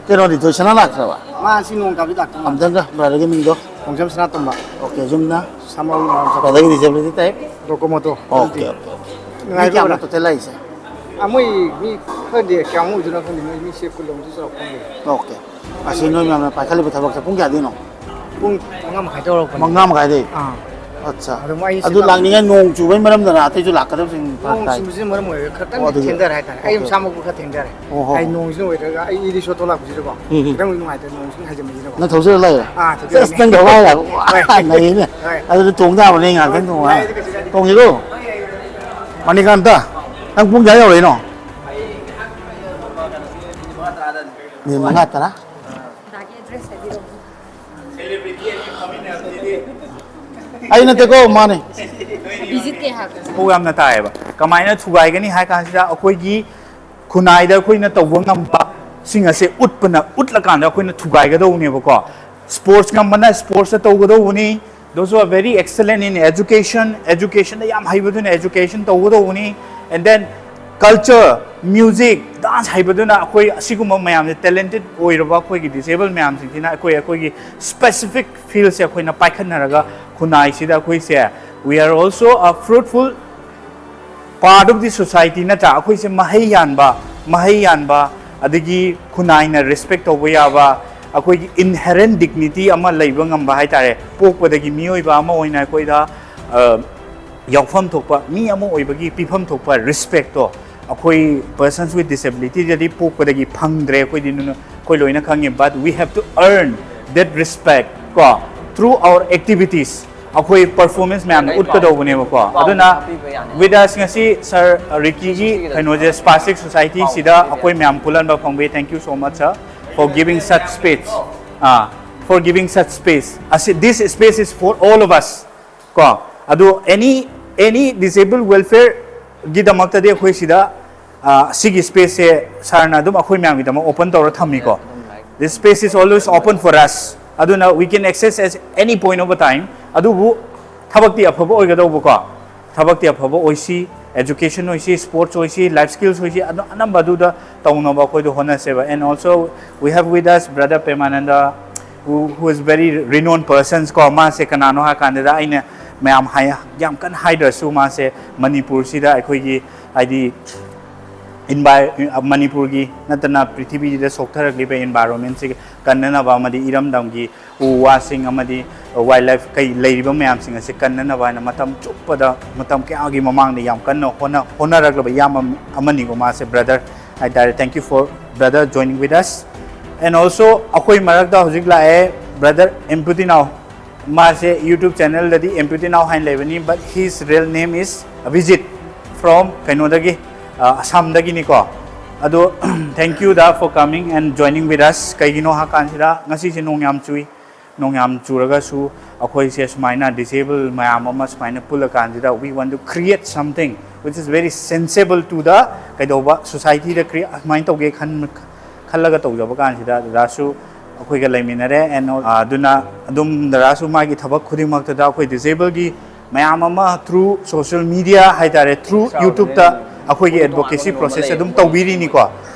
ꯀꯩꯅꯣꯗꯤ, ꯊꯣꯏꯁꯅꯥ ꯂꯥꯛꯇ꯭ꯔꯕ? ꯃꯥ ꯁꯤ ꯅꯣꯡ ꯇꯥꯕꯗꯤ ꯂꯥꯛꯇꯧ ꯃꯥꯜꯂꯦ꯫ ꯑꯝꯇꯪꯒ brotherꯒꯤ ꯃꯤꯡꯗꯣ? ꯈꯣꯡꯖꯝ ꯁꯅꯥꯇꯣꯝꯕ꯫ Okay, ꯌꯨꯝꯅ? ꯁꯥꯃꯧ ꯏꯃꯥ ꯂꯣꯝꯆꯠ꯫ Brotherꯒꯤ disability type? ꯗꯣꯀꯣꯃꯣꯇꯣ꯫ Okay, okay, okay꯫ ꯃꯤ ꯅꯨꯡꯉꯥꯏꯕ꯭ꯔꯣ, ꯀꯌꯥꯃꯨꯛ ꯕ꯭ꯔꯥ? Total ꯂꯥꯛꯏꯁꯦ? ꯑꯥ, ꯃꯣꯏ ꯃꯤ ꯈꯔꯗꯤ ꯀꯌꯥꯃꯨꯛ ꯑꯣꯏꯗꯣꯏꯅꯣ ꯈꯪꯗꯦ, ꯃꯣꯏ ꯃꯤ ꯁꯦ ꯀꯨꯟ ꯂꯣꯝꯗꯤ ꯆꯥꯎꯔꯛꯄ ꯈꯪꯗꯦ꯫ Okay꯫ ꯑꯁꯤ ꯅꯣꯏ ꯃꯌꯥꯝꯅ ꯄꯥꯏꯈꯠꯂꯤꯕ ꯊꯕꯛꯁꯦ ꯄꯨꯡ ꯀꯌꯥꯗꯩꯅꯣ? ꯄꯨꯡ ꯃꯉꯥ ꯃꯈꯥꯏꯗ ꯍꯧꯔꯛꯄꯅꯦ꯫ ꯃꯉꯥ ꯃꯈꯥꯏꯗꯩ? ꯑꯥ꯫ ꯑꯠꯆꯥ꯫ ꯑꯗꯣ ꯃꯣꯏ ꯑꯗꯨ ꯁꯤꯗ ꯂꯥꯛꯅꯤꯡꯉꯥꯏ ꯅꯣꯡ ꯆꯨꯕꯩ ꯃꯔꯝꯗꯅ ꯑꯇꯩꯁꯨ ꯂꯥꯛꯀꯗꯕꯁꯤꯡ ꯐꯔꯛ ꯅꯣꯡ ꯇꯥꯏ꯫ ꯆꯨꯕꯁꯤꯅ ꯃꯔꯝ ꯑꯣꯏꯔꯒ ꯈꯤꯇꯪ ꯑꯣ, ꯑꯗꯨꯒꯤ꯫ ꯊꯦꯡꯊꯔꯦ ꯍꯥꯏꯇꯥꯔꯦ꯫ ꯑꯩ Okay꯫ ꯃꯁꯥꯃꯛꯄꯨ ꯈꯔ ꯊꯦꯡꯊꯔꯦ꯫ ꯑꯣ ꯍꯣ꯫ ꯑꯩ ꯅꯣꯡꯁꯤꯅ ꯑꯣꯏꯔꯒ ꯑꯩ ꯏꯔꯤꯁꯣ ꯊꯣꯛꯂꯛꯄꯁꯤꯗꯀꯣ꯫ ꯎꯝ, ꯎꯝ꯫ ꯈꯤꯇꯪ ꯅꯨꯡꯉꯥꯏꯇꯦ, ꯅꯣꯡꯁꯤꯅ ꯍꯥꯏꯖꯤꯟꯕꯁꯤꯗꯀꯣ꯫ ꯅꯪ ꯊꯧꯖꯤꯜꯂ ꯂꯥꯛꯏꯔꯣ? ꯑꯥ, ꯊꯧꯖꯤꯜꯂꯛꯏꯅꯦ꯫ ꯑꯁ, ꯅꯪ ꯊꯧꯕ ꯍꯥꯏꯔ꯫ ꯍꯣꯏ꯫ ꯅꯩꯅꯦ꯫ ꯍꯣꯏ꯫ ꯑꯗꯨꯗꯤ ꯇꯣꯡ ꯇꯥꯕꯅꯦ ꯉꯥꯛꯇꯪ ꯇꯣꯡ ꯍꯥꯏꯔ꯫ ꯇꯣꯡꯁꯤꯔꯣ? ꯃꯅꯤꯀꯥꯟꯇ, ꯅꯪ ꯄꯨꯡ ꯀꯌꯥ ꯌꯧꯔꯛꯏꯅꯣ? ꯃꯤꯅꯤꯠ ꯃꯉꯥ ꯇꯔꯥ? ꯗꯥꯒꯤ address ꯍꯥꯏꯕꯤꯔꯛꯑꯣ꯫ ꯑꯩ ꯅꯠꯇꯦꯀꯣ, ꯃꯥꯅꯦ꯫ ꯚꯤꯖꯤꯠ ꯀꯩ ꯍꯥꯏꯕ? ꯈꯣꯡ ꯌꯥꯝꯅ ꯇꯥꯏꯌꯦꯕ꯫ ꯀꯃꯥꯏꯅ ꯊꯨꯒꯥꯏꯒꯅꯤ ꯍꯥꯏ ꯀꯥꯟꯁꯤꯗ ꯑꯩꯈꯣꯏꯒꯤ ꯈꯨꯟꯅꯥꯏꯗ ꯑꯩꯈꯣꯏꯅ ꯇꯧꯕ ꯉꯝꯕ ꯁꯤꯡ ꯑꯁꯦ ꯎꯠꯄꯅ ꯎꯠꯂꯀꯥꯟꯗ ꯑꯩꯈꯣꯏꯅ ꯊꯨꯒꯥꯏꯒꯗꯧꯕꯅꯦꯕꯀꯣ꯫ ꯁ꯭ꯄꯣꯔꯠꯁ ꯉꯝꯕꯅ ꯁ꯭ꯄꯣꯔꯠꯁꯇ ꯇꯧꯒꯗꯧꯕꯅꯤ꯫ Those who are very excellent in education, educationꯗ ꯌꯥꯝ ꯍꯩꯕꯗꯨꯅ education ꯇꯧꯒꯗꯧꯕꯅꯤ꯫ And then culture, music, dance ꯍꯩꯕꯗꯨꯅ ꯑꯩꯈꯣꯏ ꯑꯁꯤꯒꯨꯝꯕ ꯃꯌꯥꯝꯁꯦ, talented ꯑꯣꯏꯔꯕ ꯑꯩꯈꯣꯏꯒꯤ disabled ꯃꯌꯥꯝꯁꯤꯡꯁꯤꯅ ꯑꯩꯈꯣꯏ ꯑꯩꯈꯣꯏꯒꯤ specific fieldꯁꯦ ꯑꯩꯈꯣꯏꯅ ꯄꯥꯏꯈꯠꯅꯔꯒ ꯈꯨꯟꯅꯥꯏꯁꯤꯗ ꯑꯩꯈꯣꯏꯁꯦ we are also a fruitful part of the society ꯅꯠꯇ꯭ꯔꯥ? ꯑꯩꯈꯣꯏꯁꯦ ꯃꯍꯩ ꯌꯥꯟꯕ, ꯃꯍꯩ ꯌꯥꯟꯕ, ꯑꯗꯒꯤ ꯈꯨꯟꯅꯥꯏꯅ respect ꯇꯧꯕ ꯌꯥꯕ, ꯑꯩꯈꯣꯏꯒꯤ inherent dignity ꯑꯃ ꯂꯩꯕ ꯉꯝꯕ ꯍꯥꯏꯇꯥꯔꯦ꯫ ꯄꯣꯛꯄꯗꯒꯤ ꯃꯤꯑꯣꯏꯕ ꯑꯃ ꯑꯣꯏꯅ ꯑꯩꯈꯣꯏꯗ ꯑ, ꯌꯥꯎꯐꯝ ꯊꯣꯛꯄ, ꯃꯤ ꯑꯃ ꯑꯣꯏꯕꯒꯤ ꯄꯤꯐꯝ ꯊꯣꯛꯄ respectꯇꯣ ꯑꯩꯈꯣꯏ persons with disabilityꯗꯗꯤ ꯄꯣꯛꯄꯗꯒꯤ ꯐꯪꯗ꯭ꯔꯦ꯫ ꯑꯩꯈꯣꯏꯗꯤ ꯅꯨ-, ꯑꯩꯈꯣꯏ ꯂꯣꯏꯅ ꯈꯪꯉꯤ, but we have to earn that respect ꯀꯣ, through our activities꯫ ꯑꯩꯈꯣꯏ performance ꯃꯌꯥꯝꯅ ꯎꯠꯀꯗꯧꯕꯅꯦꯕꯀꯣ꯫ ꯑꯗꯨꯅ with us ꯉꯁꯤ ꯁꯥꯔ ꯔꯤꯀꯤꯒꯤ ꯀꯩꯅꯣꯁꯦ, Spastic Societyꯁꯤꯗ ꯑꯩꯈꯣꯏ ꯃꯌꯥꯝ ꯄꯨꯜꯍꯟꯕ ꯐꯪꯕꯤ꯫ Thank you so much, sir, for giving such space, ah, for giving such space꯫ ꯑꯁꯤ, this space is for all of us꯫ ꯀꯣ, ꯑꯗꯨ any, any disabled welfareꯒꯤꯗꯃꯛꯇꯗꯤ ꯑꯩꯈꯣꯏ ꯁꯤꯗ, ꯑ, ꯁꯤꯒꯤ spaceꯁꯦ ꯁꯥꯔꯅ ꯑꯗꯨꯝ ꯑꯩꯈꯣꯏ ꯃꯌꯥꯝꯒꯤꯗꯃꯛ open ꯇꯧꯔ ꯊꯝꯃꯤꯀꯣ꯫ This space is always open for us꯫ ꯑꯗꯨꯅ we can access at any point of time꯫ ꯑꯗꯨꯕꯨ ꯊꯕꯛꯇꯤ ꯑꯐꯕ ꯑꯣꯏꯒꯗꯧꯕꯀꯣ꯫ ꯊꯕꯛꯇꯤ ꯑꯐꯕ ꯑꯣꯏꯁꯤ, education ꯑꯣꯏꯁꯤ, sports ꯑꯣꯏꯁꯤ, life skills ꯑꯣꯏꯁꯤ, ꯑꯗꯨ ꯑꯅꯝꯕ ꯑꯗꯨꯗ ꯇꯧꯅꯕ ꯑꯩꯈꯣꯏꯗꯣ ꯍꯣꯠꯅꯁꯦꯕ꯫ And also we have with us brother Pemananda, who, who is very renowned persons ꯀꯣ꯫ ꯃꯥꯁꯦ ꯀꯅꯥꯅꯣ ꯍꯥꯏ ꯀꯥꯟꯗ ꯑꯩꯅ ꯃꯌꯥꯝ ꯍꯥꯏ, ꯌꯥꯝ ꯀꯟꯅ ꯍꯥꯏꯗ꯭ꯔꯁꯨ, ꯃꯥꯁꯦ ꯃꯅꯤꯄꯨꯔꯁꯤꯗ ꯑꯩꯈꯣꯏꯒꯤ ꯍꯥꯏꯗꯤ envi-, ꯃꯅꯤꯄꯨꯔꯒꯤ ꯅꯠꯇꯅ ꯄ꯭ꯔꯤꯊꯤꯕꯤꯁꯤꯗ ꯁꯣꯛꯊꯔꯛꯂꯤꯕ environmentꯁꯤꯒ ꯀꯟꯅꯅꯕ ꯑꯃꯗꯤ ꯏꯔꯝꯗꯝꯒꯤ ꯎ ꯋꯥꯁꯤꯡ ꯑꯃꯗꯤ wildlife ꯀꯩ ꯂꯩꯔꯤꯕ ꯃꯌꯥꯝꯁꯤꯡ ꯑꯁꯤ ꯀꯟꯅꯅꯕ ꯍꯥꯏꯅ ꯃꯇꯝ ꯆꯨꯞꯄꯗ, ꯃꯇꯝ ꯀꯌꯥꯒꯤ ꯃꯃꯥꯡꯗ ꯌꯥꯝ ꯀꯟꯅ ꯍꯣꯠꯅ-, ꯍꯣꯠꯅꯔꯛꯂꯕ ꯏꯌꯥꯝꯕ ꯑꯃꯅꯤꯀꯣ꯫ ꯃꯥꯁꯦ brother ꯍꯥꯏꯇꯥꯔꯦ꯫ Thank you for brother joining with us꯫ And also ꯑꯩꯈꯣꯏ ꯃꯔꯛꯇ ꯍꯧꯖꯤꯛ ꯂꯥꯛꯑꯦ brother ꯑꯦꯝꯄꯨꯇꯤꯅꯥꯎ꯫ ꯃꯥꯁꯦ YouTube channelꯗꯗꯤ ꯑꯦꯝꯄꯨꯇꯤꯅꯥꯎ ꯍꯥꯏꯅ ꯂꯩꯕꯅꯤ, but his real name is ꯑꯚꯤꯖꯤꯠ, from ꯀꯩꯅꯣꯗꯒꯤ, ꯑ, ꯑꯁꯥꯝꯗꯒꯤꯅꯤꯀꯣ꯫ ꯑꯗꯣ thank you da for coming and joining with us꯫ ꯀꯩꯒꯤꯅꯣ ꯍꯥꯏ ꯀꯥꯟꯁꯤꯗ ꯉꯁꯤꯁꯦ ꯅꯣꯡ ꯌꯥꯝ ꯆꯨꯏ꯫ ꯅꯣꯡ ꯌꯥꯝ ꯆꯨꯔꯒꯁꯨ ꯑꯩꯈꯣꯏꯁꯦ ꯁꯨꯃꯥꯏꯅ ꯗꯤꯁꯦꯕꯜ ꯃꯌꯥꯝ ꯑꯃ ꯁꯨꯃꯥꯏꯅ ꯄꯨꯜꯂꯀꯥꯟꯁꯤꯗ, we want to create something which is very sensible to the ꯀꯩꯗꯧꯕ ꯁꯣꯁꯥꯏꯇꯤꯗ ꯀ꯭ꯔꯤꯌꯦꯠ ꯑꯁꯨꯃꯥꯏꯅ ꯇꯧꯒꯦ ꯈꯟ ꯈꯜꯂꯒ ꯇꯧꯖꯕ ꯀꯥꯟꯁꯤꯗ ꯗꯗꯥꯁꯨ ꯑꯩꯈꯣꯏꯒ ꯂꯩꯃꯤꯟꯅꯔꯦ꯫ ꯑꯦꯟ ꯑꯗꯨꯅ ꯑꯗꯨꯝ ꯗꯗꯥꯁꯨ ꯃꯥꯒꯤ ꯊꯕꯛ ꯈꯨꯗꯤꯡꯃꯛꯇꯗ ꯑꯩꯈꯣꯏ ꯗꯤꯁꯦꯕꯜꯒꯤ ꯃꯌꯥꯝ ꯑꯃ through social media ꯍꯥꯏꯇꯥꯔꯦ, through YouTubeꯇ ꯑꯩꯈꯣꯏꯒꯤ ꯑꯦꯗꯚꯣꯀꯦꯁꯤ ꯄ꯭ꯔꯣꯁꯦꯁ ꯑꯗꯨꯝ ꯇꯧꯕꯤꯔꯤꯅꯤꯀꯣ꯫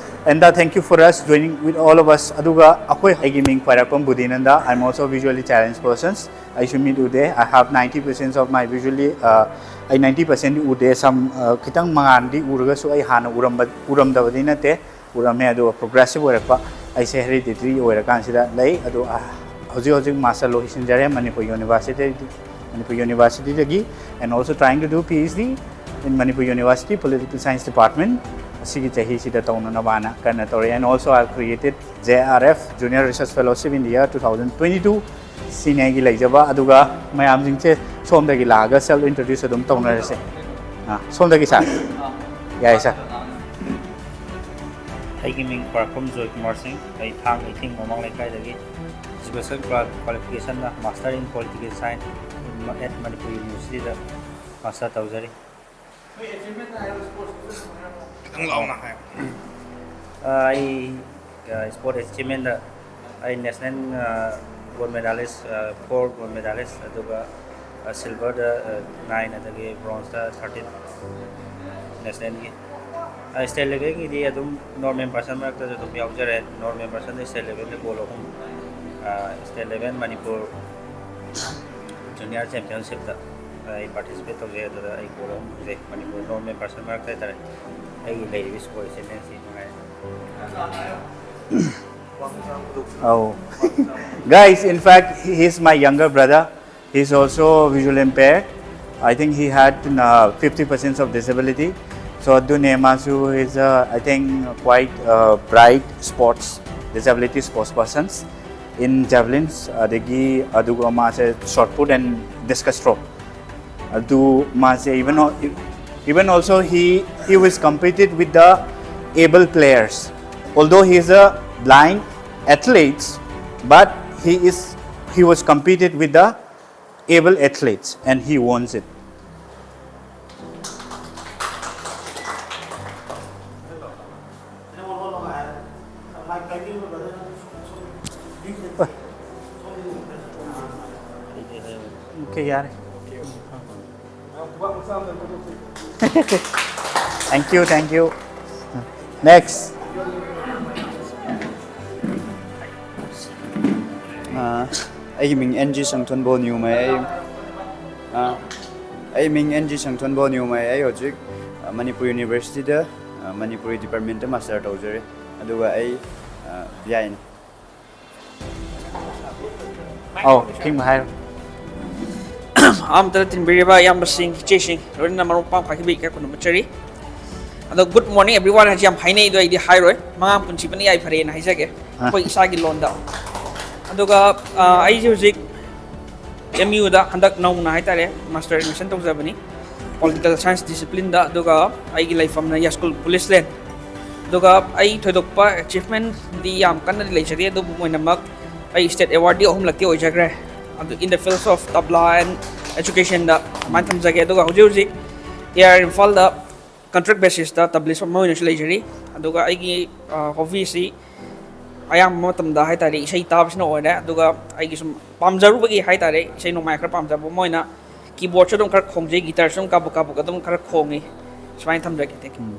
And uh, thank you for us joining with all of us. ꯑꯗꯨꯒ ꯑꯩꯈꯣꯏ, ꯑꯩꯒꯤ ꯃꯤꯡ ꯈ꯭ꯋꯥꯏꯔꯥꯛꯄꯝ ꯕꯨꯙꯤꯅꯟꯗ, I'm also visually challenged persons. ꯑꯩꯁꯨ ꯃꯤꯠ ꯎꯗꯦ, I have ninety percent of my visually, uh, ꯑꯩ ninety percent ꯎꯗꯦ, some uh, ꯈꯤꯇꯪ ꯃꯉꯥꯟꯗꯤ ꯎꯔꯒꯁꯨ ꯑꯩ ꯍꯥꯟꯅ ꯎꯔꯝꯕ ꯎꯔꯝꯗꯕꯗꯤ ꯅꯠꯇꯦ, ꯎꯔꯝꯃꯦ꯫ ꯑꯗꯨꯒ ꯄ꯭ꯔꯣꯒ꯭ꯔꯦꯁꯤꯞ ꯑꯣꯏꯔꯛꯄ, ꯑꯩꯁꯦ ꯍꯦꯔꯤꯗꯤꯇꯔꯤ ꯑꯣꯏꯔꯀꯥꯟꯁꯤꯗ ꯂꯩ꯫ ꯑꯗꯣ ꯑ, ꯍꯧꯖꯤꯛ ꯍꯧꯖꯤꯛ ꯃꯥꯁꯇꯔ ꯂꯣꯏꯁꯤꯟꯖꯔꯦ ꯃꯅꯤꯄꯨꯔ ꯌꯨꯅꯤꯚꯔꯁꯤꯇꯤ, ꯃꯅꯤꯄꯨꯔ ꯌꯨꯅꯤꯚꯔꯁꯤꯇꯤꯗꯒꯤ, and also trying to do PhD in Manipur University Political Science Department. ꯑꯁꯤꯒꯤ ꯆꯍꯤꯁꯤꯗ ꯇꯧꯅꯅꯕꯅ ꯀꯟꯅ ꯇꯧꯔꯤ꯫ And also I created JRF, Junior Research Fellowship in the year two thousand twenty-two꯫ ꯁꯤꯅꯤ ꯑꯩꯒꯤ ꯂꯩꯖꯕ꯫ ꯑꯗꯨꯒ ꯃꯌꯥꯝꯁꯤꯡꯁꯦ ꯁꯣꯝꯗꯒꯤ ꯂꯥꯛꯑꯒ ꯁꯦꯜꯐ ꯏꯟꯇ꯭ꯔꯣꯗ꯭ꯌꯨꯁ ꯑꯗꯨꯝ ꯇꯧꯅꯔꯁꯦ꯫ ꯑꯥ, ꯁꯣꯝꯗꯒꯤ ꯁꯥꯔ꯫ ꯌꯥꯏ ꯁꯥꯔ꯫ ꯑꯩꯒꯤ ꯃꯤꯡ ꯈ꯭ꯋꯥꯏꯔꯥꯛꯄꯝ ꯖꯣꯏꯀꯨꯃꯥꯔ ꯁꯤꯡ꯫ ꯑꯩ ꯊꯥꯡꯒ ꯏꯊꯤꯡ ꯃꯃꯥꯡ ꯂꯩꯀꯥꯏꯗꯒꯤ꯫ Education qualificationꯅ Master in Political Science at Manipur Universityꯗ ꯃꯥꯁꯇꯔ ꯇꯧꯖꯔꯤ꯫ ꯈꯤꯇꯪ ꯂꯥꯎꯅ ꯍꯥꯏꯌꯣ꯫ ꯑ, ꯑꯩ, ꯑ, ꯁ꯭ꯄꯣꯔꯠ ꯑꯦꯆꯤꯞꯃꯦꯟꯗ ꯑꯩ ꯅꯦꯁꯅꯦꯜ, ꯑ, ꯒꯣꯜꯗ ꯃꯦꯗꯥꯂꯤꯁ, ꯑ, ꯐꯣꯔ ꯒꯣꯜꯗ ꯃꯦꯗꯥꯂꯤꯁ, ꯑꯗꯨꯒ, ꯑ, ꯁꯤꯜꯚꯔꯗ, ꯑ, ꯅꯥꯏꯟ, ꯑꯗꯒꯤ ꯕ꯭ꯔꯣꯟꯖꯇ ꯊꯥꯔꯇꯤꯟ ꯅꯦꯁꯅꯦꯜꯒꯤ꯫ ꯑ, ꯁ꯭ꯇꯦꯠ ꯂꯦꯚꯦꯜꯒꯤꯗꯤ ꯑꯗꯨꯝ ꯅꯣꯔꯃꯦꯜ ꯄꯥꯔꯁꯟ ꯃꯔꯛꯇꯁꯨ ꯑꯗꯨꯝ ꯌꯥꯎꯖꯔꯦ꯫ ꯅꯣꯔꯃꯦꯜ ꯄꯥꯔꯁꯟꯗ ꯁ꯭ꯇꯦꯠ ꯂꯦꯚꯦꯜꯗ ꯒꯣꯜ ꯑꯍꯨꯝ, ꯑ, ꯁ꯭ꯇꯦꯠ ꯂꯦꯚꯦꯜ ꯃꯅꯤꯄꯨꯔ ꯖꯨꯅꯤꯌꯔ ꯆꯦꯝꯄꯤꯌꯟꯁꯤꯞꯇ ꯑꯩ ꯄꯥꯔꯇꯤꯁꯤꯄꯦꯠ ꯇꯧꯖꯩ꯫ ꯑꯗꯨꯗ ꯑꯩ ꯒꯣꯜ ꯑꯍꯨꯝ ꯐꯪꯖꯩ ꯃꯅꯤꯄꯨꯔ ꯅꯣꯔꯃꯦꯜ ꯄꯥꯔꯁꯟ ꯃꯔꯛꯇ ꯍꯥꯏꯇꯥꯔꯦ꯫ ꯑꯩꯒꯤ ꯂꯩꯔꯤꯕ ꯁ꯭ꯄꯣꯔꯠ ꯑꯦꯆꯤꯞꯃꯦꯟꯁꯤ ꯃꯉꯥꯏꯔꯦ꯫ Oh. Guys, in fact, he is my younger brother. He is also visually impaired. I think he had uh, fifty percent of disability. So ꯑꯗꯨꯅꯦ ꯃꯥꯁꯨ is a, I think, quite uh, bright sports, disability sports persons in javelins. ꯑꯗꯒꯤ ꯑꯗꯨꯒ ꯃꯥꯁꯦ shot put and discus throw. ꯑꯗꯨ ꯃꯥꯁꯦ even al- even also he he was competed with the able players. Although he is a blind athlete, but he is He was competed with the able athletes and he won it. Okay, ꯌꯥꯔꯦ. Thank you, thank you. Next. ꯑ, ꯑꯩꯒꯤ ꯃꯤꯡ and G ꯁꯪꯊꯣꯟꯕꯣ ꯅ꯭ꯌꯨꯃꯩ꯫ ꯑꯩ, ꯑ, ꯑꯩ ꯃꯤꯡ and G ꯁꯪꯊꯣꯟꯕꯣ ꯅ꯭ꯌꯨꯃꯩ꯫ ꯑꯩ ꯍꯧꯖꯤꯛ, ꯑ, ꯃꯅꯤꯄꯨꯔ ꯌꯨꯅꯤꯚꯔꯁꯤꯇꯤꯗ, ꯑ, ꯃꯅꯤꯄꯨꯔꯤ ꯗꯤꯄꯥꯔꯠꯃꯦꯟꯇ ꯃꯥꯁꯇꯔ ꯇꯧꯖꯔꯤ꯫ ꯑꯗꯨꯒ ꯑꯩ, ꯑ, ꯕꯤ ꯑꯥꯏꯅꯤ꯫ ꯑꯧ, ꯁꯤꯃ ꯍꯥꯏꯔꯣ꯫ ꯑꯍꯥꯟꯕꯗ ꯇꯤꯟꯕꯤꯔꯤꯕ ꯏꯌꯥꯝꯕꯁꯤꯡ, ꯏꯆꯦꯁꯤꯡ, ꯂꯣꯏꯅꯅ ꯃꯔꯨꯞ ꯃꯄꯥꯡ ꯈ꯭ꯋꯥꯏꯗꯒꯤ ꯏꯀꯥꯏ ꯈꯨꯝꯅ ꯃꯨꯠꯆꯔꯤ꯫ ꯑꯗꯣ good morning everyone ꯍꯥꯏꯁꯤ ꯌꯥꯝ ꯍꯥꯏꯅꯩ, ꯑꯗꯣ ꯑꯩꯗꯤ ꯍꯥꯏꯔꯣꯏ꯫ ꯃꯉꯥꯡ ꯄꯨꯟꯁꯤꯕꯅ ꯌꯥꯏꯐꯔꯦꯅ ꯍꯥꯏꯖꯒꯦ, ꯑꯩꯈꯣꯏ ꯏꯁꯥꯒꯤ ꯂꯣꯟꯗ꯫ ꯑꯗꯨꯒ, ꯑ, ꯑꯩꯁꯦ ꯍꯧꯖꯤꯛ ꯑꯦꯝ ꯌꯨꯗ ꯍꯟꯗꯛ ꯅꯧꯅ ꯍꯥꯏꯇꯥꯔꯦ ꯃꯥꯁꯇꯔ ꯑꯦꯗꯃꯤꯁꯟ ꯇꯧꯖꯕꯅꯤ, ꯄꯣꯂꯤꯇꯤꯀꯦꯜ ꯁꯥꯏꯟꯁ ꯗꯤꯁꯤꯄ꯭ꯂꯤꯟꯗ꯫ ꯑꯗꯨꯒ ꯑꯩꯒꯤ ꯂꯩꯐꯝꯅ ꯌꯥꯏꯁ꯭ꯀꯨꯜ ꯄꯨꯂꯤꯁ ꯂꯦꯟ꯫ ꯑꯗꯨꯒ ꯑꯩ ꯊꯣꯏꯗꯣꯛꯄ ꯑꯦꯆꯤꯞꯃꯦꯟꯗꯤ ꯌꯥꯝ ꯀꯟꯅꯗꯤ ꯂꯩꯖꯗꯦ, ꯑꯗꯨꯕꯨ ꯑꯣꯏꯅꯃꯛ ꯑꯩ ꯁ꯭ꯇꯦꯠ ꯑꯦꯋꯥꯔꯗꯤ ꯑꯍꯨꯝꯂꯛꯇꯤ ꯑꯣꯏꯖꯈ꯭ꯔꯦ꯫ ꯑꯗꯨ in the fields of tabla and educationꯗ ꯑꯗꯨꯃꯥꯏꯅ ꯊꯝꯖꯒꯦ꯫ ꯑꯗꯨꯒ ꯍꯧꯖꯤꯛ ꯍꯧꯖꯤꯛ ꯑꯦ ꯑꯥꯔ ꯏꯝꯐꯥꯜꯗ ꯀꯟꯇ꯭ꯔꯦꯛ ꯕꯦꯁꯤꯁꯇ ꯇꯕ꯭ꯂꯤꯁ ꯑꯃ ꯑꯣꯏꯅꯁꯨ ꯂꯩꯖꯔꯤ꯫ ꯑꯗꯨꯒ ꯑꯩꯒꯤ, ꯑ, ꯍꯣꯕꯤꯁꯤ ꯑꯌꯥꯝꯕ ꯃꯇꯝꯗ ꯍꯥꯏꯇꯥꯔꯦ ꯏꯁꯩ ꯇꯥꯕꯁꯤꯅ ꯑꯣꯏꯔꯦ꯫ ꯑꯗꯨꯒ ꯑꯩꯒꯤ ꯁꯨꯝ ꯄꯥꯝꯖꯔꯨꯕꯒꯤ ꯍꯥꯏꯇꯥꯔꯦ ꯏꯁꯩ ꯅꯣꯡꯃꯥꯏ ꯈꯔ ꯄꯥꯝꯖꯕ ꯑꯃ ꯑꯣꯏꯅ ꯀꯤꯕꯣꯔꯗꯁꯨ ꯑꯗꯨꯝ ꯈꯔ ꯈꯣꯡꯖꯩ, ꯒꯤꯇꯔꯁꯨ ꯑꯗꯨꯝ ꯀꯥꯕꯨꯛ ꯀꯥꯕꯨꯛ ꯑꯗꯨꯝ ꯈꯔ ꯈꯣꯡꯉꯤ꯫ ꯁꯨꯃꯥꯏꯅ ꯊꯝꯖꯒꯦ꯫ Thank you꯫ ꯎꯝ꯫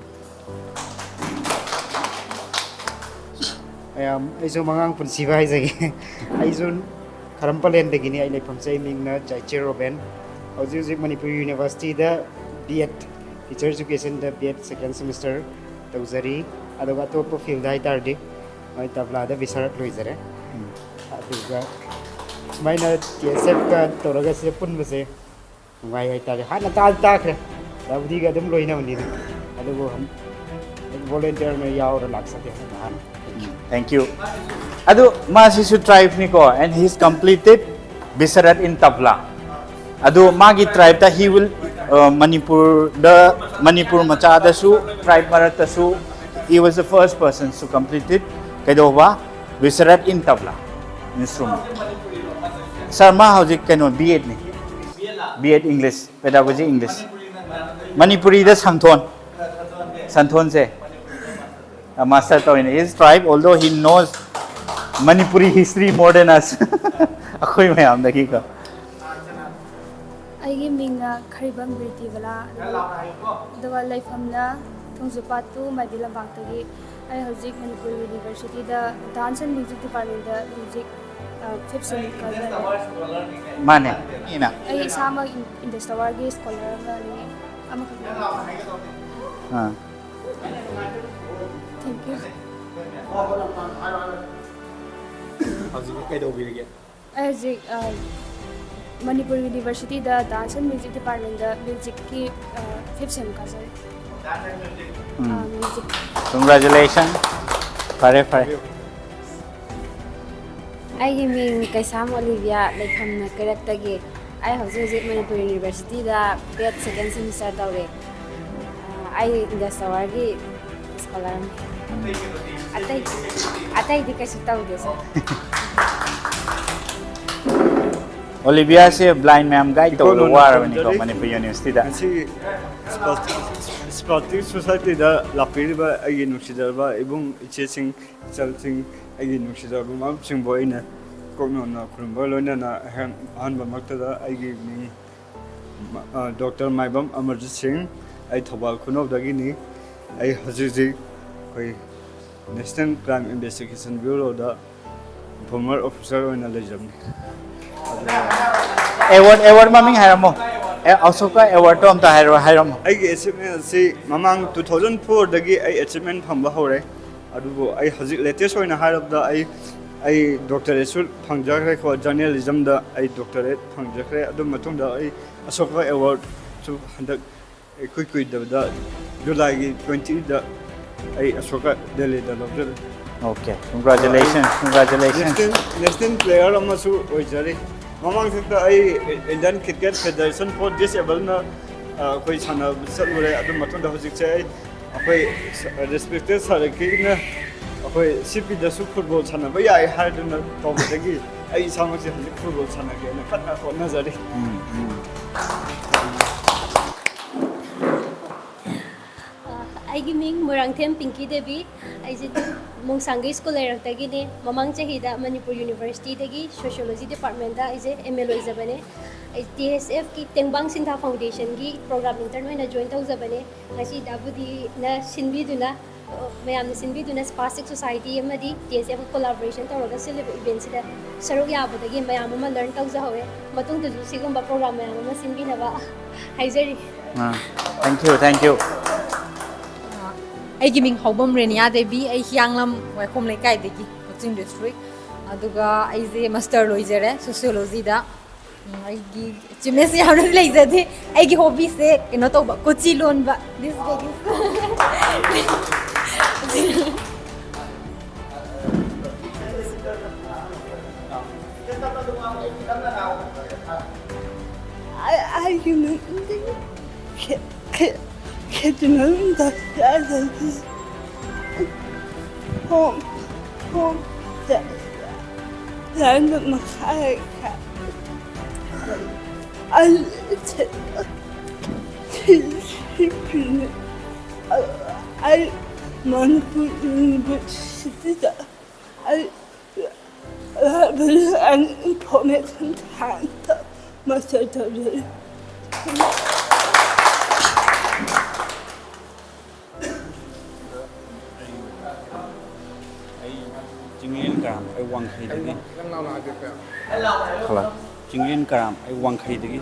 ꯃꯌꯥꯝ, ꯑꯩꯁꯨ ꯃꯉꯥꯡ ꯄꯨꯟꯁꯤꯕ ꯍꯥꯏꯖꯒꯦ꯫ ꯑꯩꯁꯨ ꯈꯔꯝ ꯄꯂꯦꯟꯗꯒꯤꯅꯤ꯫ ꯑꯩ ꯂꯩꯐꯝꯁꯦ, ꯑꯩ ꯃꯤꯡꯅ ꯆꯥꯏꯆꯦ ꯔꯣꯕꯦꯟ꯫ ꯍꯧꯖꯤꯛ ꯍꯧꯖꯤꯛ ꯃꯅꯤꯄꯨꯔ ꯌꯨꯅꯤꯚꯔꯁꯤꯇꯤꯗ ꯕꯤ ꯑꯦꯗ, ꯇꯤꯆꯔ ꯑꯦꯖꯨꯀꯦꯁꯟꯗ ꯕꯤ ꯑꯦꯗ ꯁꯦꯀꯦꯟ ꯁꯦꯃꯤꯁꯇꯔ ꯇꯧꯖꯔꯤ꯫ ꯑꯗꯨꯒ ꯑꯇꯣꯞꯄ ꯐꯤꯜꯗ ꯍꯥꯏ ꯇꯥꯔꯗꯤ ꯃꯣꯏ ꯇꯕ꯭ꯂꯥꯗ ꯕꯤꯁꯥꯔꯠ ꯂꯣꯏꯖꯔꯦ꯫ ꯎꯝ꯫ ꯑꯗꯨꯒ ꯁꯨꯃꯥꯏꯅ ꯇꯤ ꯑꯦꯁ ꯑꯦꯐꯀ ꯇꯧꯔꯒ ꯁꯤꯗ ꯄꯨꯟꯕꯁꯦ ꯅꯨꯡꯉꯥꯏ ꯍꯥꯏꯇꯥꯔꯦ꯫ ꯍꯥꯟꯅ ꯇꯥꯗꯤ ꯇꯥꯈ꯭ꯔꯦ, ꯔꯕꯗꯤꯒ ꯑꯗꯨꯝ ꯂꯣꯏꯅꯕꯅꯤꯅ, ꯑꯗꯨꯕꯨ ꯍꯝ-, ꯚꯣꯂꯨꯟꯇꯤꯌꯔ ꯑꯣꯏꯅ ꯌꯥꯎꯔ ꯂꯥꯛꯆꯒꯦ ꯍꯥꯏꯅ ꯍꯥꯟꯅ꯫ Thank you. ꯑꯗꯨ ꯃꯥꯁꯤꯁꯨ tribeꯅꯤꯀꯣ, and he is completed Bisarat in tabla. ꯑꯗꯨ ꯃꯥꯒꯤ tribeꯇ he will, uh, ꯃꯅꯤꯄꯨꯔꯗ, ꯃꯅꯤꯄꯨꯔ ꯃꯆꯥꯗꯁꯨ, tribe ꯃꯔꯛꯇꯁꯨ, he was the first person to complete it. ꯀꯩꯗꯧꯕ? Bisarat in tabla instrument. ꯁꯥꯔ, ꯃꯥ ꯍꯧꯖꯤꯛ ꯀꯩꯅꯣ, ꯕꯤ ꯑꯦꯗꯅꯤ, ꯕꯤ ꯑꯦꯗ ꯏꯪꯂꯤꯁ, ꯄꯦꯗꯥꯒꯣꯖꯤ ꯏꯪꯂꯤꯁ, ꯃꯅꯤꯄꯨꯔꯤꯗ ꯁꯟꯊꯣꯟ, ꯁꯟꯊꯣꯟꯁꯦ ꯃꯥꯁꯇꯔ ꯇꯧꯔꯤꯅꯦ꯫ His tribe, although he knows Manipuri history more than us, ꯑꯩꯈꯣꯏ ꯃꯌꯥꯝꯗꯒꯤꯀꯣ꯫ ꯑꯩꯒꯤ ꯃꯤꯡꯅ ꯈꯔꯤꯕꯝ ꯕꯤꯔꯇꯤꯕꯂꯥ, ꯑꯗꯨꯒ ꯑꯗꯨꯒ ꯂꯩꯐꯝꯅ ꯊꯣꯡꯖꯨꯄꯥꯠ ꯇꯨ ꯃꯥꯏꯕꯤ ꯂꯝꯄꯥꯛꯇꯒꯤ꯫ ꯑꯩ ꯍꯧꯖꯤꯛ ꯃꯅꯤꯄꯨꯔ ꯌꯨꯅꯤꯚꯔꯁꯤꯇꯤꯗ ꯗꯥꯟꯁ ꯑꯦꯟ ꯃ꯭ꯌꯨꯖꯤꯛ ꯗꯤꯄꯥꯔꯠꯃꯦꯟꯗ ꯍꯧꯖꯤꯛ ꯐꯤꯐ ꯁꯦꯝ ꯀꯥꯖꯔꯤ꯫ ꯃꯥꯅꯦ꯫ ꯑꯩꯅ ꯑꯩ ꯏꯁꯥꯃꯛ ꯏꯟꯗꯁ ꯇꯋꯥꯔꯒꯤ ꯁ꯭ꯀꯣꯂꯔ ꯑꯃꯅꯤ꯫ ꯑꯃꯈꯛꯇꯅꯤ꯫ ꯑꯥ꯫ Thank you꯫ ꯍꯧꯖꯤꯛ ꯀꯩꯗꯧꯕꯤꯔꯤꯒꯦ? ꯑꯩ ꯍꯧꯖꯤꯛ ꯃꯅꯤꯄꯨꯔ ꯌꯨꯅꯤꯚꯔꯁꯤꯇꯤꯗ ꯗꯥꯟꯁ ꯑꯦꯟ ꯃ꯭ꯌꯨꯖꯤꯛ ꯗꯤꯄꯥꯔꯠꯃꯦꯟꯗ ꯃ꯭ꯌꯨꯖꯤꯛꯀꯤ ꯐꯤꯐ ꯁꯦꯝ ꯀꯥꯖꯔꯤ꯫ ꯎꯝ꯫ Music Congratulations. ꯐꯔꯦ ꯐꯔꯦ꯫ ꯑꯩꯒꯤ ꯃꯤꯡ ꯀꯩꯁꯥꯝ ꯑꯣꯂꯤꯕꯤꯌꯥ, ꯂꯩꯐꯝꯅ ꯀꯩꯔꯛꯇꯒꯤ꯫ ꯑꯩ ꯍꯧꯖꯤꯛ ꯍꯧꯖꯤꯛ ꯃꯅꯤꯄꯨꯔ ꯌꯨꯅꯤꯚꯔꯁꯤꯇꯤꯗ ꯕꯤ ꯑꯦꯗ ꯁꯦꯀꯦꯟ ꯁꯦꯃꯤꯁꯇꯔ ꯇꯧꯔꯤ꯫ ꯑꯩ ꯏꯟꯗꯁ ꯇꯋꯥꯔꯒꯤ ꯁ꯭ꯀꯣꯂꯔꯅꯤ꯫ ꯑꯇꯩ ꯑꯇꯩꯗꯤ ꯀꯩꯁꯨ ꯇꯧꯗꯦ, ꯁꯥꯔ꯫ ꯑꯣꯂꯤꯕꯤꯌꯥꯁꯦ ꯕ꯭ꯂꯥꯏꯟ ꯃꯌꯥꯝ ꯒꯥꯏꯗ ꯇꯧꯕꯗ ꯏꯀꯣꯟ ꯅꯣꯟꯅ ꯋꯥꯔꯕꯅꯤꯀꯣ ꯈꯨꯔꯨꯝꯖꯔꯤ꯫ ꯃꯅꯤꯄꯨꯔ ꯌꯨꯅꯤꯚꯔꯁꯤꯇꯤꯗ꯫ ꯉꯁꯤꯒꯤ ꯏꯁꯄꯣꯔꯇꯤꯡ ꯁꯣꯁꯥꯏꯇꯤꯗ ꯂꯥꯛꯄꯤꯔꯤꯕ ꯑꯩꯒꯤ ꯅꯨꯡꯁꯤꯖꯔꯕ ꯏꯕꯨꯡ ꯏꯆꯦꯁꯤꯡ, ꯏꯆꯜꯁꯤꯡ, ꯑꯩꯒꯤ ꯅꯨꯡꯁꯤꯖꯔꯕ ꯃꯔꯨꯞꯁꯤꯡꯕꯨ ꯑꯩꯅ ꯏꯀꯣꯟ ꯅꯣꯟꯅ ꯈꯨꯔꯨꯝꯕ ꯂꯣꯏꯅꯅ ꯑꯍꯥꯟ- ꯑꯍꯥꯟꯕꯃꯛꯇꯗ ꯑꯩꯒꯤ ꯃꯤꯡ ꯗꯣꯛꯇꯔ ꯃꯥꯏꯕꯝ ꯑꯃꯔꯖꯤꯠ ꯁꯤꯡ, ꯑꯩ ꯊꯧꯕꯥꯜ ꯈꯨꯅꯧꯗꯒꯤꯅꯤ꯫ ꯑꯩ ꯍꯧꯖꯤꯛ ꯍꯧꯖꯤꯛ ꯑꯩꯈꯣꯏ ꯅꯦꯁꯅꯦꯜ ꯀ꯭ꯔꯥꯏꯝ ꯏꯟꯚꯦꯁꯇꯤꯒꯦꯁꯟ ꯕ꯭ꯌꯨꯔꯣꯗ ꯏꯟꯐꯣꯔꯃꯔ ꯑꯣꯐꯤꯁꯥꯔ ꯑꯣꯏꯅ ꯂꯩꯖꯕꯅꯤ꯫ ꯑꯦꯋꯥꯔꯗ, ꯑꯦꯋꯥꯔꯗ ꯃꯃꯤꯡ ꯍꯥꯏꯔꯝꯃꯣ꯫ ꯑꯦ, ꯑꯁꯣꯛꯀ ꯑꯦꯋꯥꯔꯗꯇꯣ ꯑꯝꯇ ꯍꯥꯏꯔꯣ, ꯍꯥꯏꯔꯝꯃꯣ꯫ ꯑꯩꯒꯤ ꯑꯦꯆꯤꯞꯃꯦꯟ ꯑꯁꯤ ꯃꯃꯥꯡ ꯇꯨ ꯊꯥꯎꯖꯟ ꯐꯣꯔꯗꯒꯤ ꯑꯩ ꯑꯦꯆꯤꯞꯃꯦꯟ ꯐꯪꯕ ꯍꯧꯔꯦ꯫ ꯑꯗꯨꯕꯨ ꯑꯩ ꯍꯧꯖꯤꯛ ꯂꯦꯇꯦꯁ ꯑꯣꯏꯅ ꯍꯥꯏꯔꯕꯗ ꯑꯩ ꯑꯩ ꯗꯣꯛꯇꯔꯦꯠꯁꯨ ꯐꯪꯖꯈ꯭ꯔꯦꯀꯣ, ꯖꯔꯅꯦꯂꯤꯖꯝꯗ ꯑꯩ ꯗꯣꯛꯇꯔꯦꯠ ꯐꯪꯖꯈ꯭ꯔꯦ꯫ ꯑꯗꯨ ꯃꯇꯨꯡꯗ ꯑꯩ ꯑꯁꯣꯛꯀ ꯑꯦꯋꯥꯔꯗꯁꯨ ꯍꯟꯗꯛ ꯏꯀꯨꯏ ꯀꯨꯏꯗꯕꯗ ꯖꯨꯂꯥꯏꯒꯤ ꯇ꯭ꯋꯦꯟꯇꯤꯗ ꯑꯩ ꯑꯁꯣꯛꯀ ꯗꯦꯜꯂꯤꯗ ꯂꯧꯖꯔꯦ꯫ Okay, congratulations, congratulations. National national player ꯑꯃꯁꯨ ꯑꯣꯏꯖꯔꯤ꯫ ꯃꯃꯥꯡ ꯆꯍꯤꯗ ꯑꯩ Indian Cricket Federation for Disabledꯅ ꯑꯩꯈꯣꯏ ꯁꯥꯟꯅꯕ ꯆꯠꯂꯨꯔꯦ꯫ ꯑꯗꯨ ꯃꯇꯨꯡꯗ ꯍꯧꯖꯤꯛꯁꯦ ꯑꯩ ꯑꯩꯈꯣꯏ ꯔꯦꯁꯄꯦꯛꯇꯦꯠ ꯁꯥꯔ ꯀꯤꯅ ꯑꯩꯈꯣꯏ ꯁꯤ ꯄꯤꯗꯁꯨ ꯐꯨꯠꯕꯣꯜ ꯁꯥꯟꯅꯕ ꯌꯥꯏ ꯍꯥꯏꯗꯨꯅ ꯇꯧꯕꯗꯒꯤ ꯑꯩ ꯏꯁꯥꯃꯛꯁꯦ ꯍꯧꯖꯤꯛ ꯐꯨꯠꯕꯣꯜ ꯁꯥꯟꯅꯒꯦꯅ ꯀꯟꯅ ꯍꯣꯠꯅꯖꯔꯤ꯫ ꯎꯝ, ꯎꯝ꯫ ꯑ, ꯑꯩꯒꯤ ꯃꯤꯡ ꯃꯣꯏꯔꯥꯡꯊꯦꯝ ꯄꯤꯡꯀꯤ ꯗꯦꯕꯤ꯫ ꯑꯩꯁꯦ ꯃꯣꯡꯁꯥꯡꯒꯩ ꯁ꯭ꯀꯨꯜ ꯂꯩꯔꯛꯇꯒꯤꯅꯦ꯫ ꯃꯃꯥꯡ ꯆꯍꯤꯗ ꯃꯅꯤꯄꯨꯔ ꯌꯨꯅꯤꯚꯔꯁꯤꯇꯤꯗꯒꯤ ꯁꯣꯁꯤꯌꯣꯂꯣꯖꯤ ꯗꯤꯄꯥꯔꯠꯃꯦꯟꯗ ꯑꯩꯁꯦ ꯑꯦꯝ ꯑꯦ ꯂꯣꯏꯖꯕꯅꯦ꯫ ꯑꯩ ꯇꯤ ꯑꯦꯁ ꯑꯦꯐꯀꯤ ꯇꯦꯡꯕꯥꯡ ꯁꯤꯟꯊꯥ ꯐꯥꯎꯟꯗꯦꯁꯟꯒꯤ ꯄ꯭ꯔꯣꯒ꯭ꯔꯥꯝ ꯏꯟꯇꯔꯟ ꯑꯣꯏꯅ ꯖꯣꯏꯟ ꯇꯧꯖꯕꯅꯦ꯫ ꯉꯁꯤꯗ ꯑꯕꯨꯗꯤꯅ ꯁꯤꯟꯕꯤꯗꯨꯅ, ꯑ, ꯃꯌꯥꯝꯅ ꯁꯤꯟꯕꯤꯗꯨꯅ ꯁ꯭ꯄꯥꯁꯇꯤꯛ ꯁꯣꯁꯥꯏꯇꯤ ꯑꯃꯗꯤ ꯇꯤ ꯑꯦꯁ ꯑꯦꯐꯀ ꯀꯣꯂꯥꯕꯣꯔꯦꯁꯟ ꯇꯧꯔꯒ ꯁꯤꯜꯂꯤꯕ ꯏꯚꯦꯟꯁꯤꯗ ꯁꯔꯨꯛ ꯌꯥꯕꯗꯒꯤ ꯃꯌꯥꯝ ꯑꯃ ꯂꯔꯟ ꯇꯧꯖꯍꯧꯋꯦ꯫ ꯃꯇꯨꯡꯗꯁꯨ ꯁꯤꯒꯨꯝꯕ ꯄ꯭ꯔꯣꯒ꯭ꯔꯥꯝ ꯃꯌꯥꯝ ꯑꯃ ꯁꯤꯟꯕꯤꯅꯕ ꯍꯥꯏꯖꯔꯤ꯫ ꯑꯥ, thank you, thank you꯫ ꯑꯩꯒꯤ ꯃꯤꯡ ꯍꯥꯎꯕꯝ ꯔꯦꯅꯤꯌꯥ ꯗꯦꯕꯤ꯫ ꯑꯩ ꯍꯤꯌꯥꯡꯂꯝ ꯋꯥꯏꯈꯣꯝ ꯂꯩꯀꯥꯏꯗꯒꯤ, ꯀꯛꯆꯤꯡ ꯗꯤꯁꯇ꯭ꯔꯤꯛ꯫ ꯑꯗꯨꯒ ꯑꯩꯁꯦ ꯃꯥꯁꯇꯔ ꯂꯣꯏꯖꯔꯦ ꯁꯣꯁꯤꯌꯣꯂꯣꯖꯤꯗ꯫ ꯎꯝ, ꯑꯩꯒꯤ ꯑꯦꯆꯤꯞꯃꯦꯟꯁ ꯌꯥꯝꯅꯗꯤ ꯂꯩꯖꯗꯦ꯫ ꯑꯩꯒꯤ ꯍꯣꯕꯤꯁꯦ ꯀꯩꯅꯣ ꯇꯧꯕ, ꯀꯣꯆꯤ ꯂꯣꯟꯕ꯫ This is the- ꯑꯩꯒꯤ ꯃꯤꯡꯗꯤ ꯈꯦꯇꯤꯃꯌꯨꯝ ꯗꯥꯁꯤꯌꯥ ꯂꯩꯕꯤ꯫ ꯍꯣꯝ ꯍꯣꯝ ꯂꯥꯏꯟꯗ ꯃꯈꯥ ꯑꯩ ꯑꯩ ꯃꯅꯤꯄꯨꯔ ꯌꯨꯅꯤꯚꯔꯁꯤꯇꯤꯗ ꯑꯩ Library and Information Science master ꯇꯧꯖꯔꯤ꯫ ꯑꯩ ꯆꯤꯡꯂꯦꯟ ꯀꯔꯥꯝ, ꯑꯩ ꯋꯥꯡꯈꯩꯗꯒꯤ꯫ ꯈꯂꯥ꯫ ꯆꯤꯡꯂꯦꯟ ꯀꯔꯥꯝ, ꯑꯩ ꯋꯥꯡꯈꯩꯗꯒꯤ꯫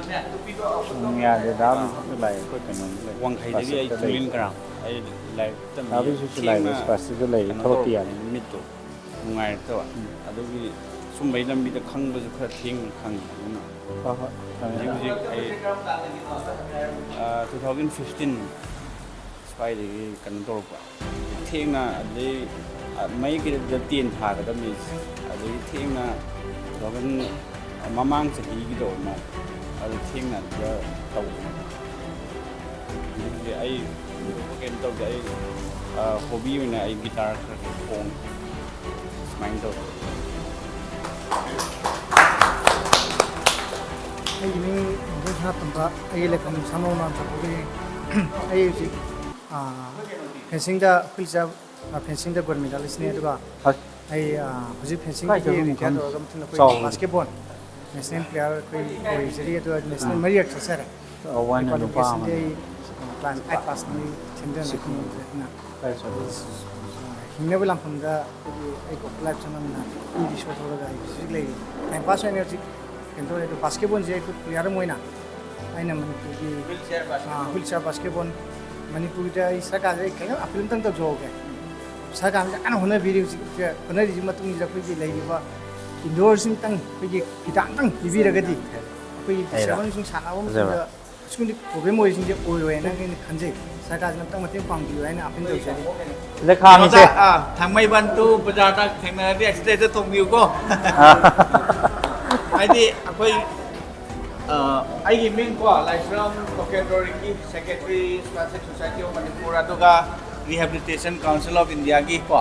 ꯎꯝ, ꯌꯥꯗꯦ, ꯗꯥꯕꯤꯁꯨ ꯂꯥꯛꯑꯦ, ꯑꯩꯈꯣꯏ ꯀꯩꯅꯣꯗ ꯂꯩ꯫ ꯋꯥꯡꯈꯩꯗꯒꯤ ꯑꯩ ꯀ꯭ꯂꯥꯁꯤꯛꯇ ꯆꯤꯡꯂꯦꯟ ꯂꯩ꯫ ꯀꯔꯥꯝ, ꯑꯩ ꯂꯥꯏꯔꯤꯛ ꯇꯝꯃꯤ꯫ ꯗꯥꯕꯤꯁꯨ ꯁꯤ ꯂꯥꯛꯑꯦ, ꯊꯦꯡꯅ ꯀ꯭ꯂꯥꯁꯤꯛꯇ ꯂꯩ, ꯀꯩꯅꯣ ꯊꯣꯛꯂꯛꯇꯦ ꯇꯧꯔꯛꯄ ꯌꯥꯗꯦ꯫ ꯃꯤꯠꯇꯣ ꯅꯨꯡꯉꯥꯏꯔꯛꯇꯕ꯫ ꯎꯝ꯫ ꯑꯗꯨꯒꯤ ꯁꯨꯝꯕꯩ ꯂꯝꯕꯤꯗ ꯈꯪꯕꯁꯨ ꯈꯔ ꯊꯦꯡꯅ ꯈꯪꯉꯤ꯫ ꯑꯗꯨꯅ ꯍꯣꯏ ꯍꯣꯏ, ꯊꯝꯃꯦ꯫ ꯍꯧꯖꯤꯛ ꯍꯧꯖꯤꯛ ꯑꯩ, ꯑ, two thousand fifteen ꯁ꯭ꯋꯥꯏꯗꯒꯤ ꯀꯩꯅꯣ ꯇꯧꯔꯛꯄ꯫ ꯊꯦꯡꯅ ꯑꯗꯩ, ꯑ, ꯃꯌꯦꯛ ꯀꯤꯗ ꯇꯦꯟ ꯊꯥꯒꯗꯕꯅꯤ꯫ ꯑꯗꯒꯤ ꯊꯦꯡꯅ two thousand, ꯃꯃꯥꯡ ꯆꯍꯤꯒꯤꯗꯣ ꯑꯃ ꯑꯗꯨ ꯊꯦꯡꯅ ꯑꯗꯨꯗ ꯇꯧꯕꯅꯦ꯫ ꯑꯗꯨꯗꯤ ꯑꯩ ꯀꯩꯅꯣ ꯇꯧꯗꯦ꯫ ꯑꯩ, ꯑ, ꯍꯣꯕꯤ ꯑꯣꯏꯅ ꯑꯩ ꯒꯤꯇꯥꯔ ꯈꯔ ꯈꯔ ꯈꯣꯡꯉꯤ꯫ ꯁꯨꯃꯥꯏꯅ ꯇꯧꯋꯤ꯫ ꯅꯥꯇꯣꯝꯕ, ꯑꯩꯒꯤ ꯂꯩꯐꯝ ꯁꯥꯃꯧ ꯅꯥꯟꯊꯣꯛꯄꯒꯤ꯫ ꯑꯩ ꯍꯧꯖꯤꯛ, ꯑꯥ, ꯐꯦꯟꯁꯤꯡꯗ ꯍꯨꯏꯜ ꯆꯦꯌꯔ, ꯑꯥ, ꯐꯦꯟꯁꯤꯡꯗ ꯒꯣꯜ ꯃꯦꯗꯥꯂꯤꯁꯅꯤ, ꯑꯗꯨꯒ ꯑꯩ, ꯑꯥ, ꯍꯧꯖꯤꯛ ꯐꯦꯟꯁꯤꯡꯗꯒꯤ ꯔꯤꯇꯥꯌꯔ ꯇꯧꯔꯒ ꯃꯊꯪꯗ ꯑꯩꯈꯣꯏ ꯕꯥꯁꯀꯦꯠꯕꯣꯜ ꯅꯦꯁꯅꯦꯜ ꯄ꯭ꯂꯦꯌꯔ ꯑꯩꯈꯣꯏ ꯑꯣꯏꯖꯔꯤ, ꯑꯗꯨꯒ ꯅꯦꯁꯅꯦꯜ ꯃꯔꯤꯔꯛ ꯆꯠꯆꯔꯦ꯫ ꯑꯩ ꯀ꯭ꯋꯥꯂꯤꯐꯤꯀꯦꯁꯟꯗꯤ ꯑꯩ, ꯑꯥ, ꯀ꯭ꯂꯥꯁ ꯑꯥꯏꯠ ꯄꯥꯁ ꯇꯧꯏ, ꯁꯦꯟꯇ꯭ꯔꯦꯜ ꯅꯥꯏꯟꯇꯤꯟ꯫ ꯍꯤꯡꯅꯕ ꯂꯥꯟꯐꯝꯗ ꯑꯩꯈꯣꯏꯒꯤ ꯑꯩ ꯀꯣꯔꯄꯣꯔꯦꯠ ꯂꯥꯏꯐ ꯆꯪꯉꯝꯅ ꯏꯗꯤ ꯁꯣꯏꯊꯣꯛꯂꯒ ꯑꯩ ꯍꯧꯖꯤꯛ ꯂꯩꯔꯤ꯫ ꯇꯥꯏꯝ ꯄꯥꯁ ꯑꯣꯏꯅ ꯍꯧꯖꯤꯛ ꯀꯩꯅꯣ ꯇꯧꯔꯦ꯫ ꯑꯗꯣ ꯕꯥꯁꯀꯦꯠꯕꯣꯜꯁꯦ ꯑꯩꯈꯣꯏ ꯄ꯭ꯂꯦꯌꯔ ꯑꯃ ꯑꯣꯏꯅ ꯑꯩꯅ ꯃꯅꯤꯄꯨꯔꯒꯤ, ꯑꯥ, ꯍꯨꯏꯜ ꯆꯦꯌꯔ ꯕꯥꯁꯀꯦꯠꯕꯣꯜ ꯃꯅꯤꯄꯨꯔꯗ ꯑꯩ ꯁꯔꯀꯥꯔꯁꯦ ꯑꯩ ꯀꯩꯅꯣ ꯑꯄꯤꯜ ꯑꯝꯇꯪ ꯇꯧꯖꯍꯧꯒꯦ꯫ ꯁꯔꯀꯥꯔꯁꯦ ꯀꯟꯅ ꯍꯣꯠꯅꯕꯤꯔꯤ꯫ ꯍꯧꯖꯤꯛꯁꯦ ꯍꯣꯠꯅꯔꯤꯁꯤ ꯃꯇꯨꯡꯁꯤꯗ ꯑꯩꯈꯣꯏꯒꯤ ꯂꯩꯔꯤꯕ ꯏꯟꯗꯣꯔꯁꯤꯡꯇꯪ ꯑꯩꯈꯣꯏꯒꯤ ꯈꯤꯇꯪꯇꯪ ꯄꯤꯕꯤꯔꯒꯗꯤ ꯑꯩꯈꯣꯏꯒꯤ ꯗꯤꯁꯦꯕꯜꯁꯤꯡ ꯁꯥꯟꯅꯕ ꯃꯇꯝꯗ ꯑꯁꯤꯒꯨꯝꯕ ꯄ꯭ꯔꯣꯕ꯭ꯂꯦꯝ ꯑꯣꯏꯔꯤꯁꯤꯡꯁꯦ ꯑꯣꯏꯔꯣꯏ ꯍꯥꯏꯅ ꯑꯩꯅ ꯈꯟꯖꯩ꯫ ꯁꯔꯀꯥꯔꯁꯤꯅ ꯑꯝꯇꯪ ꯃꯇꯦꯡ ꯄꯥꯡꯕꯤꯌꯨ ꯍꯥꯏꯅ ꯑꯄꯤꯜ ꯇꯧꯖꯔꯤ꯫ ꯁꯤꯗ ꯈꯥꯝꯃꯤꯁꯦ꯫ ꯀꯩꯅꯣꯗ, ꯑꯥ, ꯊꯥꯡꯃꯩꯕꯟ ꯇꯨ ꯕꯖꯥꯔꯗ ꯊꯦꯡꯅꯔꯗꯤ ꯑꯁꯤꯗ ꯍꯦꯛꯇ ꯇꯣꯡꯕꯤꯌꯨꯀꯣ꯫ ꯑꯥ꯫ ꯍꯥꯏꯗꯤ ꯑꯩꯈꯣꯏ, ꯑꯥ, ꯑꯩꯒꯤ ꯃꯤꯡ ꯀꯣ, ꯂꯥꯏꯁ꯭ꯔꯝ ꯇꯣꯀꯦꯟꯗ꯭ꯔꯣ Rinky, Secretary, Spastic Society of Manipur, ꯑꯗꯨꯒ Rehabilitation Council of India ꯒꯤ ꯀꯣ,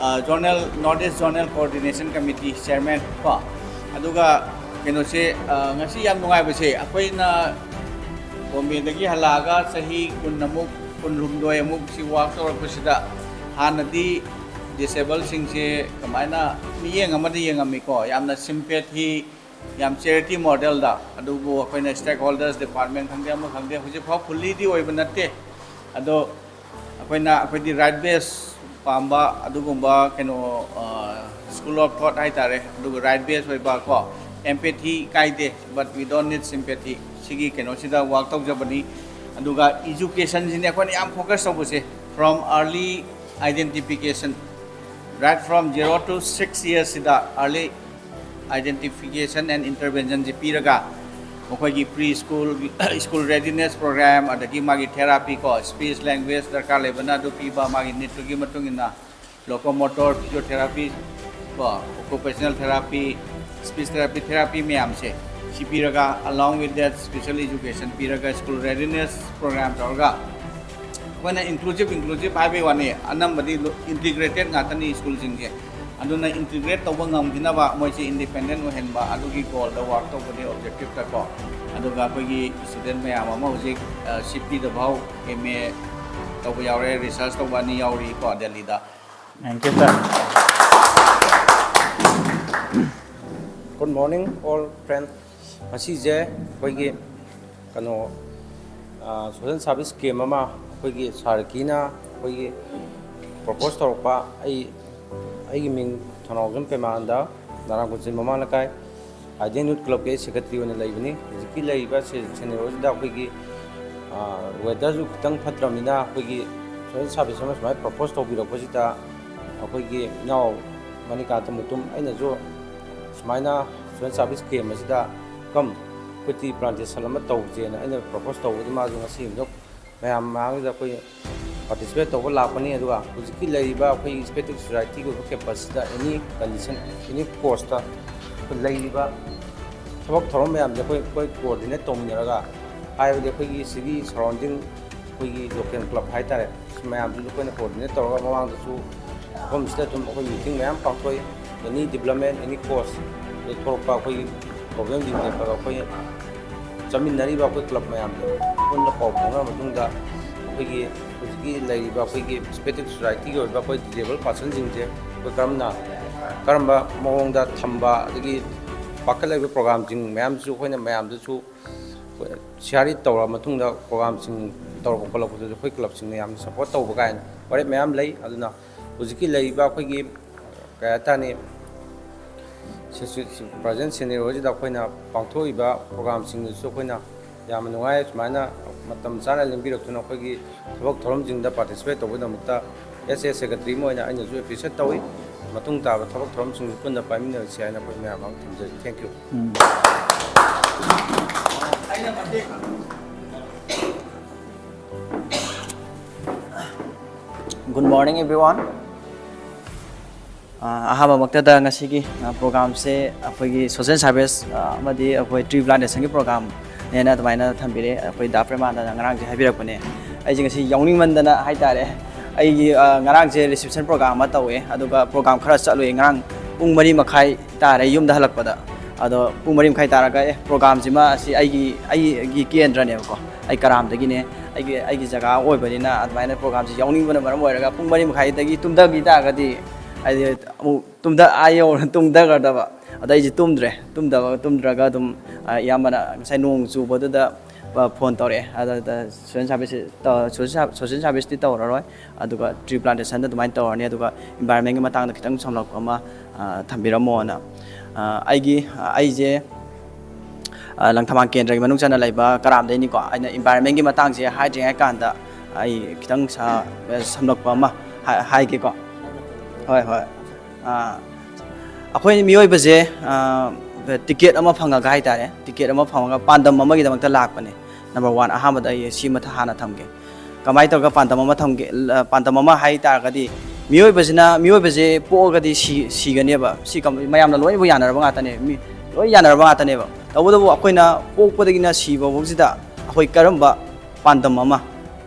ꯑꯥ, Zonal, North East Zonal Coordination Committee Chairman ꯀꯣ꯫ ꯑꯗꯨꯒ ꯀꯩꯅꯣꯁꯦ, ꯑꯥ, ꯉꯁꯤ ꯌꯥꯝ ꯅꯨꯡꯉꯥꯏꯕꯁꯦ, ꯑꯩꯈꯣꯏꯅ ꯕꯣꯝꯕꯦꯗꯒꯤ ꯍꯜꯂꯛꯑꯒ ꯆꯍꯤ ꯀꯨꯟ ꯑꯃꯨꯛ, ꯀꯨꯟꯍꯨꯝꯗꯣꯏ ꯑꯃꯨꯛ ꯁꯤ ꯋꯥꯛ ꯇꯧꯔꯛꯄꯁꯤꯗ, ꯍꯥꯟꯅꯗꯤ ꯗꯤꯁꯦꯕꯜꯁꯤꯡꯁꯦ ꯀꯃꯥꯏꯅ ꯃꯤꯠꯌꯦꯡ ꯑꯃꯗ ꯌꯦꯡꯉꯝꯃꯤꯀꯣ, ꯌꯥꯝꯅ ꯁꯤꯝꯄꯦꯊꯤ, ꯌꯥꯝ ꯆꯦꯔꯤꯇꯤ ꯃꯣꯗꯦꯜꯗ꯫ ꯑꯗꯨꯕꯨ ꯑꯩꯈꯣꯏꯅ ꯁ꯭ꯇꯦꯛ ꯍꯣꯜꯗꯔꯁ ꯗꯤꯄꯥꯔꯠꯃꯦꯟ ꯈꯪꯗꯦ, ꯑꯃ ꯈꯪꯗꯦ, ꯍꯧꯖꯤꯛꯐꯥꯎ ꯐꯨꯜꯂꯤꯗꯤ ꯑꯣꯏꯕ ꯅꯠꯇꯦ꯫ ꯑꯗꯣ ꯑꯩꯈꯣꯏꯅ, ꯑꯩꯈꯣꯏꯗꯤ ꯔꯥꯏꯠ ꯕꯦꯁ ꯄꯥꯝꯕ ꯑꯗꯨꯒꯨꯝꯕ ꯀꯩꯅꯣ, ꯑ, school of thought ꯍꯥꯏꯇꯥꯔꯦ, ꯑꯗꯨꯒ ꯔꯥꯏꯠ ꯕꯦꯁ ꯑꯣꯏꯕ ꯀꯣ, empathy ꯀꯥꯏꯗꯦ, but we don't need sympathy꯫ ꯁꯤꯒꯤ ꯀꯩꯅꯣꯁꯤꯗ ꯋꯥꯛ ꯇꯧꯖꯕꯅꯤ꯫ ꯑꯗꯨꯒ ꯏꯖꯨꯀꯦꯁꯟꯁꯤꯅꯦ ꯑꯩꯈꯣꯏꯅ ꯌꯥꯝ ꯐꯣꯀꯁ ꯇꯧꯕꯁꯦ, from early identification, right from zero to six years ꯁꯤꯗ early identification and intervention ꯁꯤ ꯄꯤꯔꯒ, ꯃꯈꯣꯏꯒꯤ pre school, school readiness program, ꯑꯗꯒꯤ ꯃꯥꯒꯤ therapy ꯀꯣ, speech language ꯗꯔꯀꯥꯔ ꯂꯩꯕꯅ ꯑꯗꯨ ꯄꯤꯕ, ꯃꯥꯒꯤ ꯅꯤꯗꯇꯨꯒꯤ ꯃꯇꯨꯡ ꯏꯟꯅ locomotor physiotherapy ꯀꯣ, occupational therapy, speech therapy, therapy ꯃꯌꯥꯝꯁꯦ ꯁꯤ ꯄꯤꯔꯒ, along with that special education ꯄꯤꯔꯒ, school readiness program ꯇꯧꯔꯒ, ꯑꯩꯈꯣꯏꯅ ꯏꯟꯀ꯭ꯂꯨꯁꯤꯚ, ꯏꯟꯀ꯭ꯂꯨꯁꯤꯚ ꯍꯥꯏꯕꯒꯤ ꯋꯥꯅꯤ, ꯑꯅꯝꯕꯗꯤ ꯏꯟꯇꯤꯒ꯭ꯔꯦꯇꯦꯠ ꯉꯥꯛꯇꯅꯤ ꯁ꯭ꯀꯨꯜꯁꯤꯡꯁꯦ꯫ ꯑꯗꯨꯅ ꯏꯟꯇꯤꯒ꯭ꯔꯦꯠ ꯇꯧꯕ ꯉꯝꯈꯤꯅꯕ ꯃꯣꯏꯁꯦ ꯏꯟꯗꯤꯄꯦꯟꯗꯦꯟ ꯑꯣꯏꯍꯟꯕ, ꯑꯗꯨꯒꯤ ꯒꯣꯜꯗ ꯋꯥꯔꯛ ꯇꯧꯕꯅꯤ ꯑꯣꯕꯖꯦꯛꯇꯤꯞꯇꯀꯣ꯫ ꯑꯗꯨꯒ ꯑꯩꯈꯣꯏꯒꯤ ꯁ꯭ꯇꯨꯗꯦꯟ ꯃꯌꯥꯝ ꯑꯃ ꯍꯧꯖꯤꯛ ꯁꯤꯄꯤꯗ ꯐꯥꯎ ꯑꯦꯝ ꯑꯦ ꯇꯧꯕ ꯌꯥꯎꯔꯦ, ꯔꯤꯁꯔꯁ ꯇꯧꯕ ꯑꯅꯤ ꯌꯥꯎꯔꯤꯀꯣ ꯗꯦꯜꯂꯤꯗ꯫ Thank you, sir. Good morning, all friends. ꯉꯁꯤꯁꯦ ꯑꯩꯈꯣꯏꯒꯤ ꯀꯩꯅꯣ ꯁꯣꯁꯦꯜ ꯁꯥꯔꯚꯤꯁ ꯀꯦꯝ ꯑꯃ ꯑꯩꯈꯣꯏꯒꯤ ꯁꯥꯔ ꯀꯤꯅ ꯑꯩꯈꯣꯏꯒꯤ ꯄ꯭ꯔꯣꯄꯣꯁ ꯇꯧꯔꯛꯄ꯫ ꯑꯩ ꯑꯩꯒꯤ ꯃꯤꯡ ꯊꯧꯅꯥꯎꯖꯝ ꯄꯦꯃꯥꯅꯟꯗ, ꯅꯥꯔꯥꯝ ꯀꯣꯟꯖꯦꯜ ꯃꯃꯥ ꯂꯩꯀꯥꯏ ꯑꯥꯏꯗꯤꯌꯥ ꯌꯨꯠ ꯀ꯭ꯂꯕꯀꯤ ꯑꯩ ꯁꯦꯀ꯭ꯔꯦꯇꯔꯤ ꯑꯣꯏꯅ ꯂꯩꯕꯅꯤ꯫ ꯍꯧꯖꯤꯛꯀꯤ ꯂꯩꯔꯤꯕ ꯁꯦꯅꯦꯔꯣꯁꯤꯗ ꯑꯩꯈꯣꯏꯒꯤ ꯋꯦꯗꯔꯁꯨ ꯈꯤꯇꯪ ꯐꯠꯇ꯭ꯔꯕꯅꯤꯅ ꯑꯩꯈꯣꯏꯒꯤ ꯁꯣꯁꯦꯜ ꯁꯥꯔꯚꯤꯁ ꯑꯃ ꯁꯨꯃꯥꯏꯅ ꯄ꯭ꯔꯣꯄꯣꯁ ꯇꯧꯕꯤꯔꯛꯄꯁꯤꯗ ꯑꯩꯈꯣꯏꯒꯤ ꯏꯅꯥꯎ ꯃꯅꯤꯀꯥꯟꯇ ꯃꯨꯇꯨꯝ ꯑꯩꯅꯁꯨ ꯁꯨꯃꯥꯏꯅ ꯁꯣꯁꯦꯜ ꯁꯥꯔꯚꯤꯁ ꯀꯦꯝ ꯑꯁꯤꯗ ꯀꯝ ꯑꯩꯈꯣꯏ ꯇ꯭ꯔꯤ ꯄ꯭ꯂꯥꯟꯇꯦꯁꯟ ꯑꯃ ꯇꯧꯁꯦꯅ ꯑꯩꯅ ꯄ꯭ꯔꯣꯄꯣꯁ ꯇꯧꯕꯗ ꯃꯥꯁꯨ ꯉꯁꯤ ꯃꯌꯥꯝ ꯃꯃꯥꯡꯁꯤꯗ ꯑꯩꯈꯣꯏ ꯄꯥꯔꯇꯤꯁꯤꯄꯦꯠ ꯇꯧꯕ ꯂꯥꯛꯄꯅꯤ꯫ ꯑꯗꯨꯒ ꯍꯧꯖꯤꯛꯀꯤ ꯂꯩꯔꯤꯕ ꯑꯩꯈꯣꯏꯒꯤ ꯁ꯭ꯄꯦꯇꯤꯛ ꯁꯣꯁꯥꯏꯇꯤꯒꯤ ꯑꯣꯏꯕ ꯀꯦꯝꯄꯁꯁꯤꯗ ꯑꯦꯅꯤ ꯀꯟꯗꯤꯁꯟ, ꯑꯦꯅꯤ ꯀꯣꯁꯇ ꯂꯩꯔꯤꯕ ꯊꯕꯛ ꯊꯧꯔꯝ ꯃꯌꯥꯝꯁꯦ ꯑꯩꯈꯣꯏ ꯑꯩꯈꯣꯏ ꯀꯣꯑꯣꯔꯗꯤꯅꯦꯠ ꯇꯧꯃꯤꯟꯅꯔꯒ ꯍꯥꯏꯕꯗꯤ ꯑꯩꯈꯣꯏꯒꯤ ꯁꯤꯒꯤ ꯁꯔꯥꯎꯟꯗꯤꯡ ꯑꯩꯈꯣꯏꯒꯤ ꯂꯣꯀꯦꯜ ꯀ꯭ꯂꯕ ꯍꯥꯏꯇꯥꯔꯦ, ꯁꯤ ꯃꯌꯥꯝꯁꯤꯁꯨ ꯑꯩꯈꯣꯏꯅ ꯀꯣꯑꯣꯔꯗꯤꯅꯦꯠ ꯇꯧꯔꯒ ꯃꯃꯥꯡꯗꯁꯨ ꯃꯐꯝꯁꯤꯗ ꯑꯗꯨꯝ ꯑꯩꯈꯣꯏ ꯃꯤꯇꯤꯡ ꯃꯌꯥꯝ ꯄꯥꯡꯊꯣꯛꯏ꯫ ꯑꯦꯅꯤ ꯗꯤꯕ꯭ꯂꯞꯃꯦꯟ, ꯑꯦꯅꯤ ꯀꯣꯁ ꯊꯣꯛꯂꯛꯄ ꯑꯩꯈꯣꯏꯒꯤ ꯄ꯭ꯔꯣꯕ꯭ꯂꯦꯝꯁꯤꯡꯁꯦ ꯑꯩꯈꯣꯏ ꯆꯠꯃꯤꯟꯅꯔꯤꯕ ꯑꯩꯈꯣꯏ ꯀ꯭ꯂꯕ ꯃꯌꯥꯝꯁꯦ ꯄꯨꯟꯅ ꯄꯥꯎ ꯐꯥꯎꯅꯔ ꯃꯇꯨꯡꯗ ꯑꯩꯈꯣꯏꯒꯤ ꯍꯧꯖꯤꯛꯀꯤ ꯂꯩꯔꯤꯕ ꯑꯩꯈꯣꯏꯒꯤ ꯁ꯭ꯄꯦꯇꯤꯛ ꯁꯣꯁꯥꯏꯇꯤꯒꯤ ꯑꯣꯏꯕ ꯑꯩꯈꯣꯏ ꯗꯤꯁꯦꯕꯜ ꯄꯥꯔꯁꯟꯁꯤꯡꯁꯦ ꯑꯩꯈꯣꯏ ꯀꯔꯝꯅ ꯀꯔꯝꯕ ꯃꯑꯣꯡꯗ ꯊꯝꯕ, ꯑꯗꯒꯤ ꯄꯥꯏꯈꯠꯂꯛꯏꯕ ꯄ꯭ꯔꯣꯒꯥꯝꯁꯤꯡ ꯃꯌꯥꯝꯁꯨ ꯑꯩꯈꯣꯏꯅ ꯃꯌꯥꯝꯗꯁꯨ ꯁꯤꯌꯥꯔꯤ ꯇꯧꯔ ꯃꯇꯨꯡꯗ ꯄ꯭ꯔꯣꯒꯥꯝꯁꯤꯡ ꯇꯧꯔꯛꯄ ꯈꯣꯠꯂꯛꯄꯗꯁꯨ ꯑꯩꯈꯣꯏ ꯀ꯭ꯂꯕꯁꯤꯡꯅ ꯌꯥꯝꯅ ꯁꯞꯄꯣꯔꯠ ꯇꯧꯕ ꯀꯥꯏꯅ ꯋꯥꯔꯦꯞ ꯃꯌꯥꯝ ꯂꯩ꯫ ꯑꯗꯨꯅ ꯍꯧꯖꯤꯛꯀꯤ ꯂꯩꯔꯤꯕ ꯑꯩꯈꯣꯏꯒꯤ ꯀꯩ ꯍꯥꯏꯇꯥꯔꯅꯤ, ꯄ꯭ꯔꯖꯦꯟ ꯁꯤꯅꯦꯔꯤꯑꯣꯁꯤꯗ ꯑꯩꯈꯣꯏꯅ ꯄꯥꯡꯊꯣꯛꯏꯕ ꯄ꯭ꯔꯣꯒꯥꯝꯁꯤꯡꯗꯨꯁꯨ ꯑꯩꯈꯣꯏꯅ ꯌꯥꯝꯅ ꯅꯨꯡꯉꯥꯏ꯫ ꯁꯨꯃꯥꯏꯅ ꯃꯇꯝ ꯆꯥꯅ ꯂꯦꯡꯕꯤꯔꯛꯇꯨꯅ ꯑꯩꯈꯣꯏꯒꯤ ꯊꯕꯛ ꯊꯧꯔꯝꯁꯤꯡꯗ ꯄꯥꯔꯇꯤꯁꯤꯄꯦꯠ ꯇꯧꯕꯒꯤꯗꯃꯛꯇ ꯑꯦꯁ ꯑꯦ ꯁꯦꯀ꯭ꯔꯦꯇꯔꯤ ꯑꯃ ꯑꯣꯏꯅ ꯑꯩꯅꯁꯨ ꯑꯦꯄ꯭ꯔꯤꯁꯤꯌꯦꯠ ꯇꯧꯏ꯫ ꯃꯇꯨꯡ ꯇꯥꯕ ꯊꯕꯛ ꯊꯧꯔꯝꯁꯤꯡꯁꯨ ꯄꯨꯟꯅ ꯄꯥꯏꯃꯤꯟꯅꯔꯁꯤ ꯍꯥꯏꯅ ꯑꯩꯈꯣꯏ ꯃꯌꯥꯝ ꯑꯃ ꯊꯝꯖꯔꯤ꯫ Thank you. Good morning, everyone. ꯑ, ꯑꯍꯥꯟꯕꯃꯛꯇꯗ ꯉꯁꯤꯒꯤ, ꯑ, ꯄ꯭ꯔꯣꯒ꯭ꯔꯥꯝꯁꯦ ꯑꯩꯈꯣꯏꯒꯤ ꯁꯣꯁꯦꯜ ꯁꯥꯔꯚꯤꯁ, ꯑ, ꯑꯃꯗꯤ ꯑꯩꯈꯣꯏ ꯇ꯭ꯔꯤ ꯄ꯭ꯂꯥꯟꯇꯦꯁꯟꯒꯤ ꯄ꯭ꯔꯣꯒ꯭ꯔꯥꯝꯅꯦꯅ ꯑꯗꯨꯃꯥꯏꯅ ꯊꯝꯕꯤꯔꯦ꯫ ꯑꯩꯈꯣꯏ ꯗꯥ ꯄ꯭ꯔꯦꯃꯥꯅꯟꯗꯅ ꯉꯔꯥꯡꯁꯦ ꯍꯥꯏꯕꯤꯔꯛꯄꯅꯦ꯫ ꯑꯩꯁꯦ ꯉꯁꯤ ꯌꯥꯎꯅꯤꯡꯃꯟꯗꯅ ꯍꯥꯏꯇꯥꯔꯦ꯫ ꯑꯩꯒꯤ ꯑ, ꯉꯔꯥꯡꯁꯦ reception program ꯑꯃ ꯇꯧꯋꯦ, ꯑꯗꯨꯒ program ꯈꯔ ꯆꯠꯂꯨꯏ꯫ ꯉꯔꯥꯡ ꯄꯨꯡ ꯃꯔꯤ ꯃꯈꯥꯏ ꯇꯥꯔꯦ ꯌꯨꯝꯗ ꯍꯜꯂꯛꯄꯗ꯫ ꯑꯗꯣ ꯄꯨꯡ ꯃꯔꯤ ꯃꯈꯥꯏ ꯇꯥꯔꯒ, "ꯑꯦ, programꯁꯤꯃ ꯑꯁꯤ ꯑꯩꯒꯤ, ꯑꯩꯒꯤ ꯀꯦꯟꯗ꯭ꯔꯅꯦꯕꯀꯣ, ꯑꯩ ꯀꯔꯥꯝꯗꯒꯤꯅꯦ, ꯑꯩꯒꯤ, ꯑꯩꯒꯤ ꯖꯒꯥ ꯑꯣꯏꯕꯅꯤꯅ ꯑꯗꯨꯃꯥꯏꯅ programꯁꯤ ꯌꯥꯎꯅꯤꯡꯕꯅ ꯃꯔꯝ ꯑꯣꯏꯔꯒ ꯄꯨꯡ ꯃꯔꯤ ꯃꯈꯥꯏꯗꯒꯤ ꯇꯨꯝꯊꯈꯤ ꯇꯥꯔꯒꯗꯤ ꯍꯥꯏꯗꯤ ꯑꯃꯨꯛ ꯇꯨꯝꯗ-, ꯑꯥ ꯌꯧꯔ ꯇꯨꯝꯊꯈ꯭ꯔꯗꯕ꯫ ꯑꯗ ꯑꯩꯁꯦ ꯇꯨꯝꯗ꯭ꯔꯦ꯫ ꯇꯨꯝꯗꯕ, ꯇꯨꯝꯗ꯭ꯔꯒ ꯑꯗꯨꯝ, ꯑ, ꯏꯌꯥꯝꯕꯅ ꯉꯁꯥꯏ ꯅꯣꯡ ꯆꯨꯕꯗꯨꯗ, ꯑ, phone ꯇꯧꯔꯛꯑꯦ꯫ ꯑꯗ, ꯑꯗ social service ꯇꯧ-, social, social serviceꯇꯤ ꯇꯧꯔꯔꯣꯏ, ꯑꯗꯨꯒ tree plantationꯗ ꯑꯗꯨꯃꯥꯏꯅ ꯇꯧꯔꯅꯤ, ꯑꯗꯨꯒ environmentꯀꯤ ꯃꯇꯥꯡꯗ ꯈꯤꯇꯪ ꯁꯝꯂꯞꯄ ꯑꯃ, ꯑ, ꯊꯝꯕꯤꯔꯝꯃꯣꯅ꯫ ꯑ, ꯑꯩꯒꯤ, ꯑ, ꯑꯩꯁꯦ, ꯑ, ꯂꯪꯊꯕꯥꯜ ꯀꯦꯟꯗ꯭ꯔꯒꯤ ꯃꯅꯨꯡ ꯆꯟꯅ ꯂꯩꯕ ꯀꯔꯥꯝꯗꯩꯅꯤꯀꯣ꯫ ꯑꯩꯅ environmentꯀꯤ ꯃꯇꯥꯡꯁꯦ ꯍꯥꯏꯗ꯭ꯔꯤꯉꯩ ꯀꯥꯟꯗ ꯑꯩ ꯈꯤꯇꯪ ꯁ-, ꯁꯝꯂꯞꯄ ꯑꯃ ꯍꯥꯏ-, ꯍꯥꯏꯒꯦꯀꯣ꯫ ꯍꯣꯏ, ꯍꯣꯏ꯫ ꯑ, ꯑꯩꯈꯣꯏ ꯃꯤꯑꯣꯏꯕꯁꯦ, ꯑ, ticket ꯑꯃ ꯐꯪꯉꯒ ꯍꯥꯏꯇꯥꯔꯦ, ticket ꯑꯃ ꯐꯪꯉꯒ ꯄꯥꯟꯗꯝ ꯑꯃꯒꯤꯗꯃꯛꯇ ꯂꯥꯛꯄꯅꯦ꯫ Number one, ꯑꯍꯥꯟꯕꯗ ꯑꯩ ꯁꯤꯃ ꯊ-, ꯍꯥꯟꯅ ꯊꯝꯒꯦ꯫ ꯀꯃꯥꯏꯅ ꯇꯧꯔꯒ ꯄꯥꯟꯗꯝ ꯑꯃ ꯊꯝꯒꯦ? ꯂ-, ꯄꯥꯟꯗꯝ ꯑꯃ ꯍꯥꯏ ꯇꯥꯔꯒꯗꯤ, ꯃꯤꯑꯣꯏꯕꯁꯤꯅ, ꯃꯤꯑꯣꯏꯕꯁꯦ ꯄꯣꯛꯑꯒꯗꯤ ꯁꯤ-, ꯁꯤꯒꯅꯦꯕ꯫ ꯁꯤ ꯀꯝ-, ꯃꯌꯥꯝꯅ ꯂꯣꯏꯅꯕꯨ ꯌꯥꯅꯔꯕ ꯉꯥꯛꯇꯅꯦ, ꯃꯤ ꯂꯣꯏ ꯌꯥꯅꯔꯕ ꯉꯥꯛꯇꯅꯦꯕ꯫ ꯇꯧꯕꯇꯕꯨ ꯑꯩꯈꯣꯏꯅ ꯄꯣꯛꯄꯗꯒꯤꯅ ꯁꯤꯕ ꯐꯥꯎꯁꯤꯗ ꯑꯩꯈꯣꯏ ꯀꯔꯝꯕ ꯄꯥꯟꯗꯝ ꯑꯃ,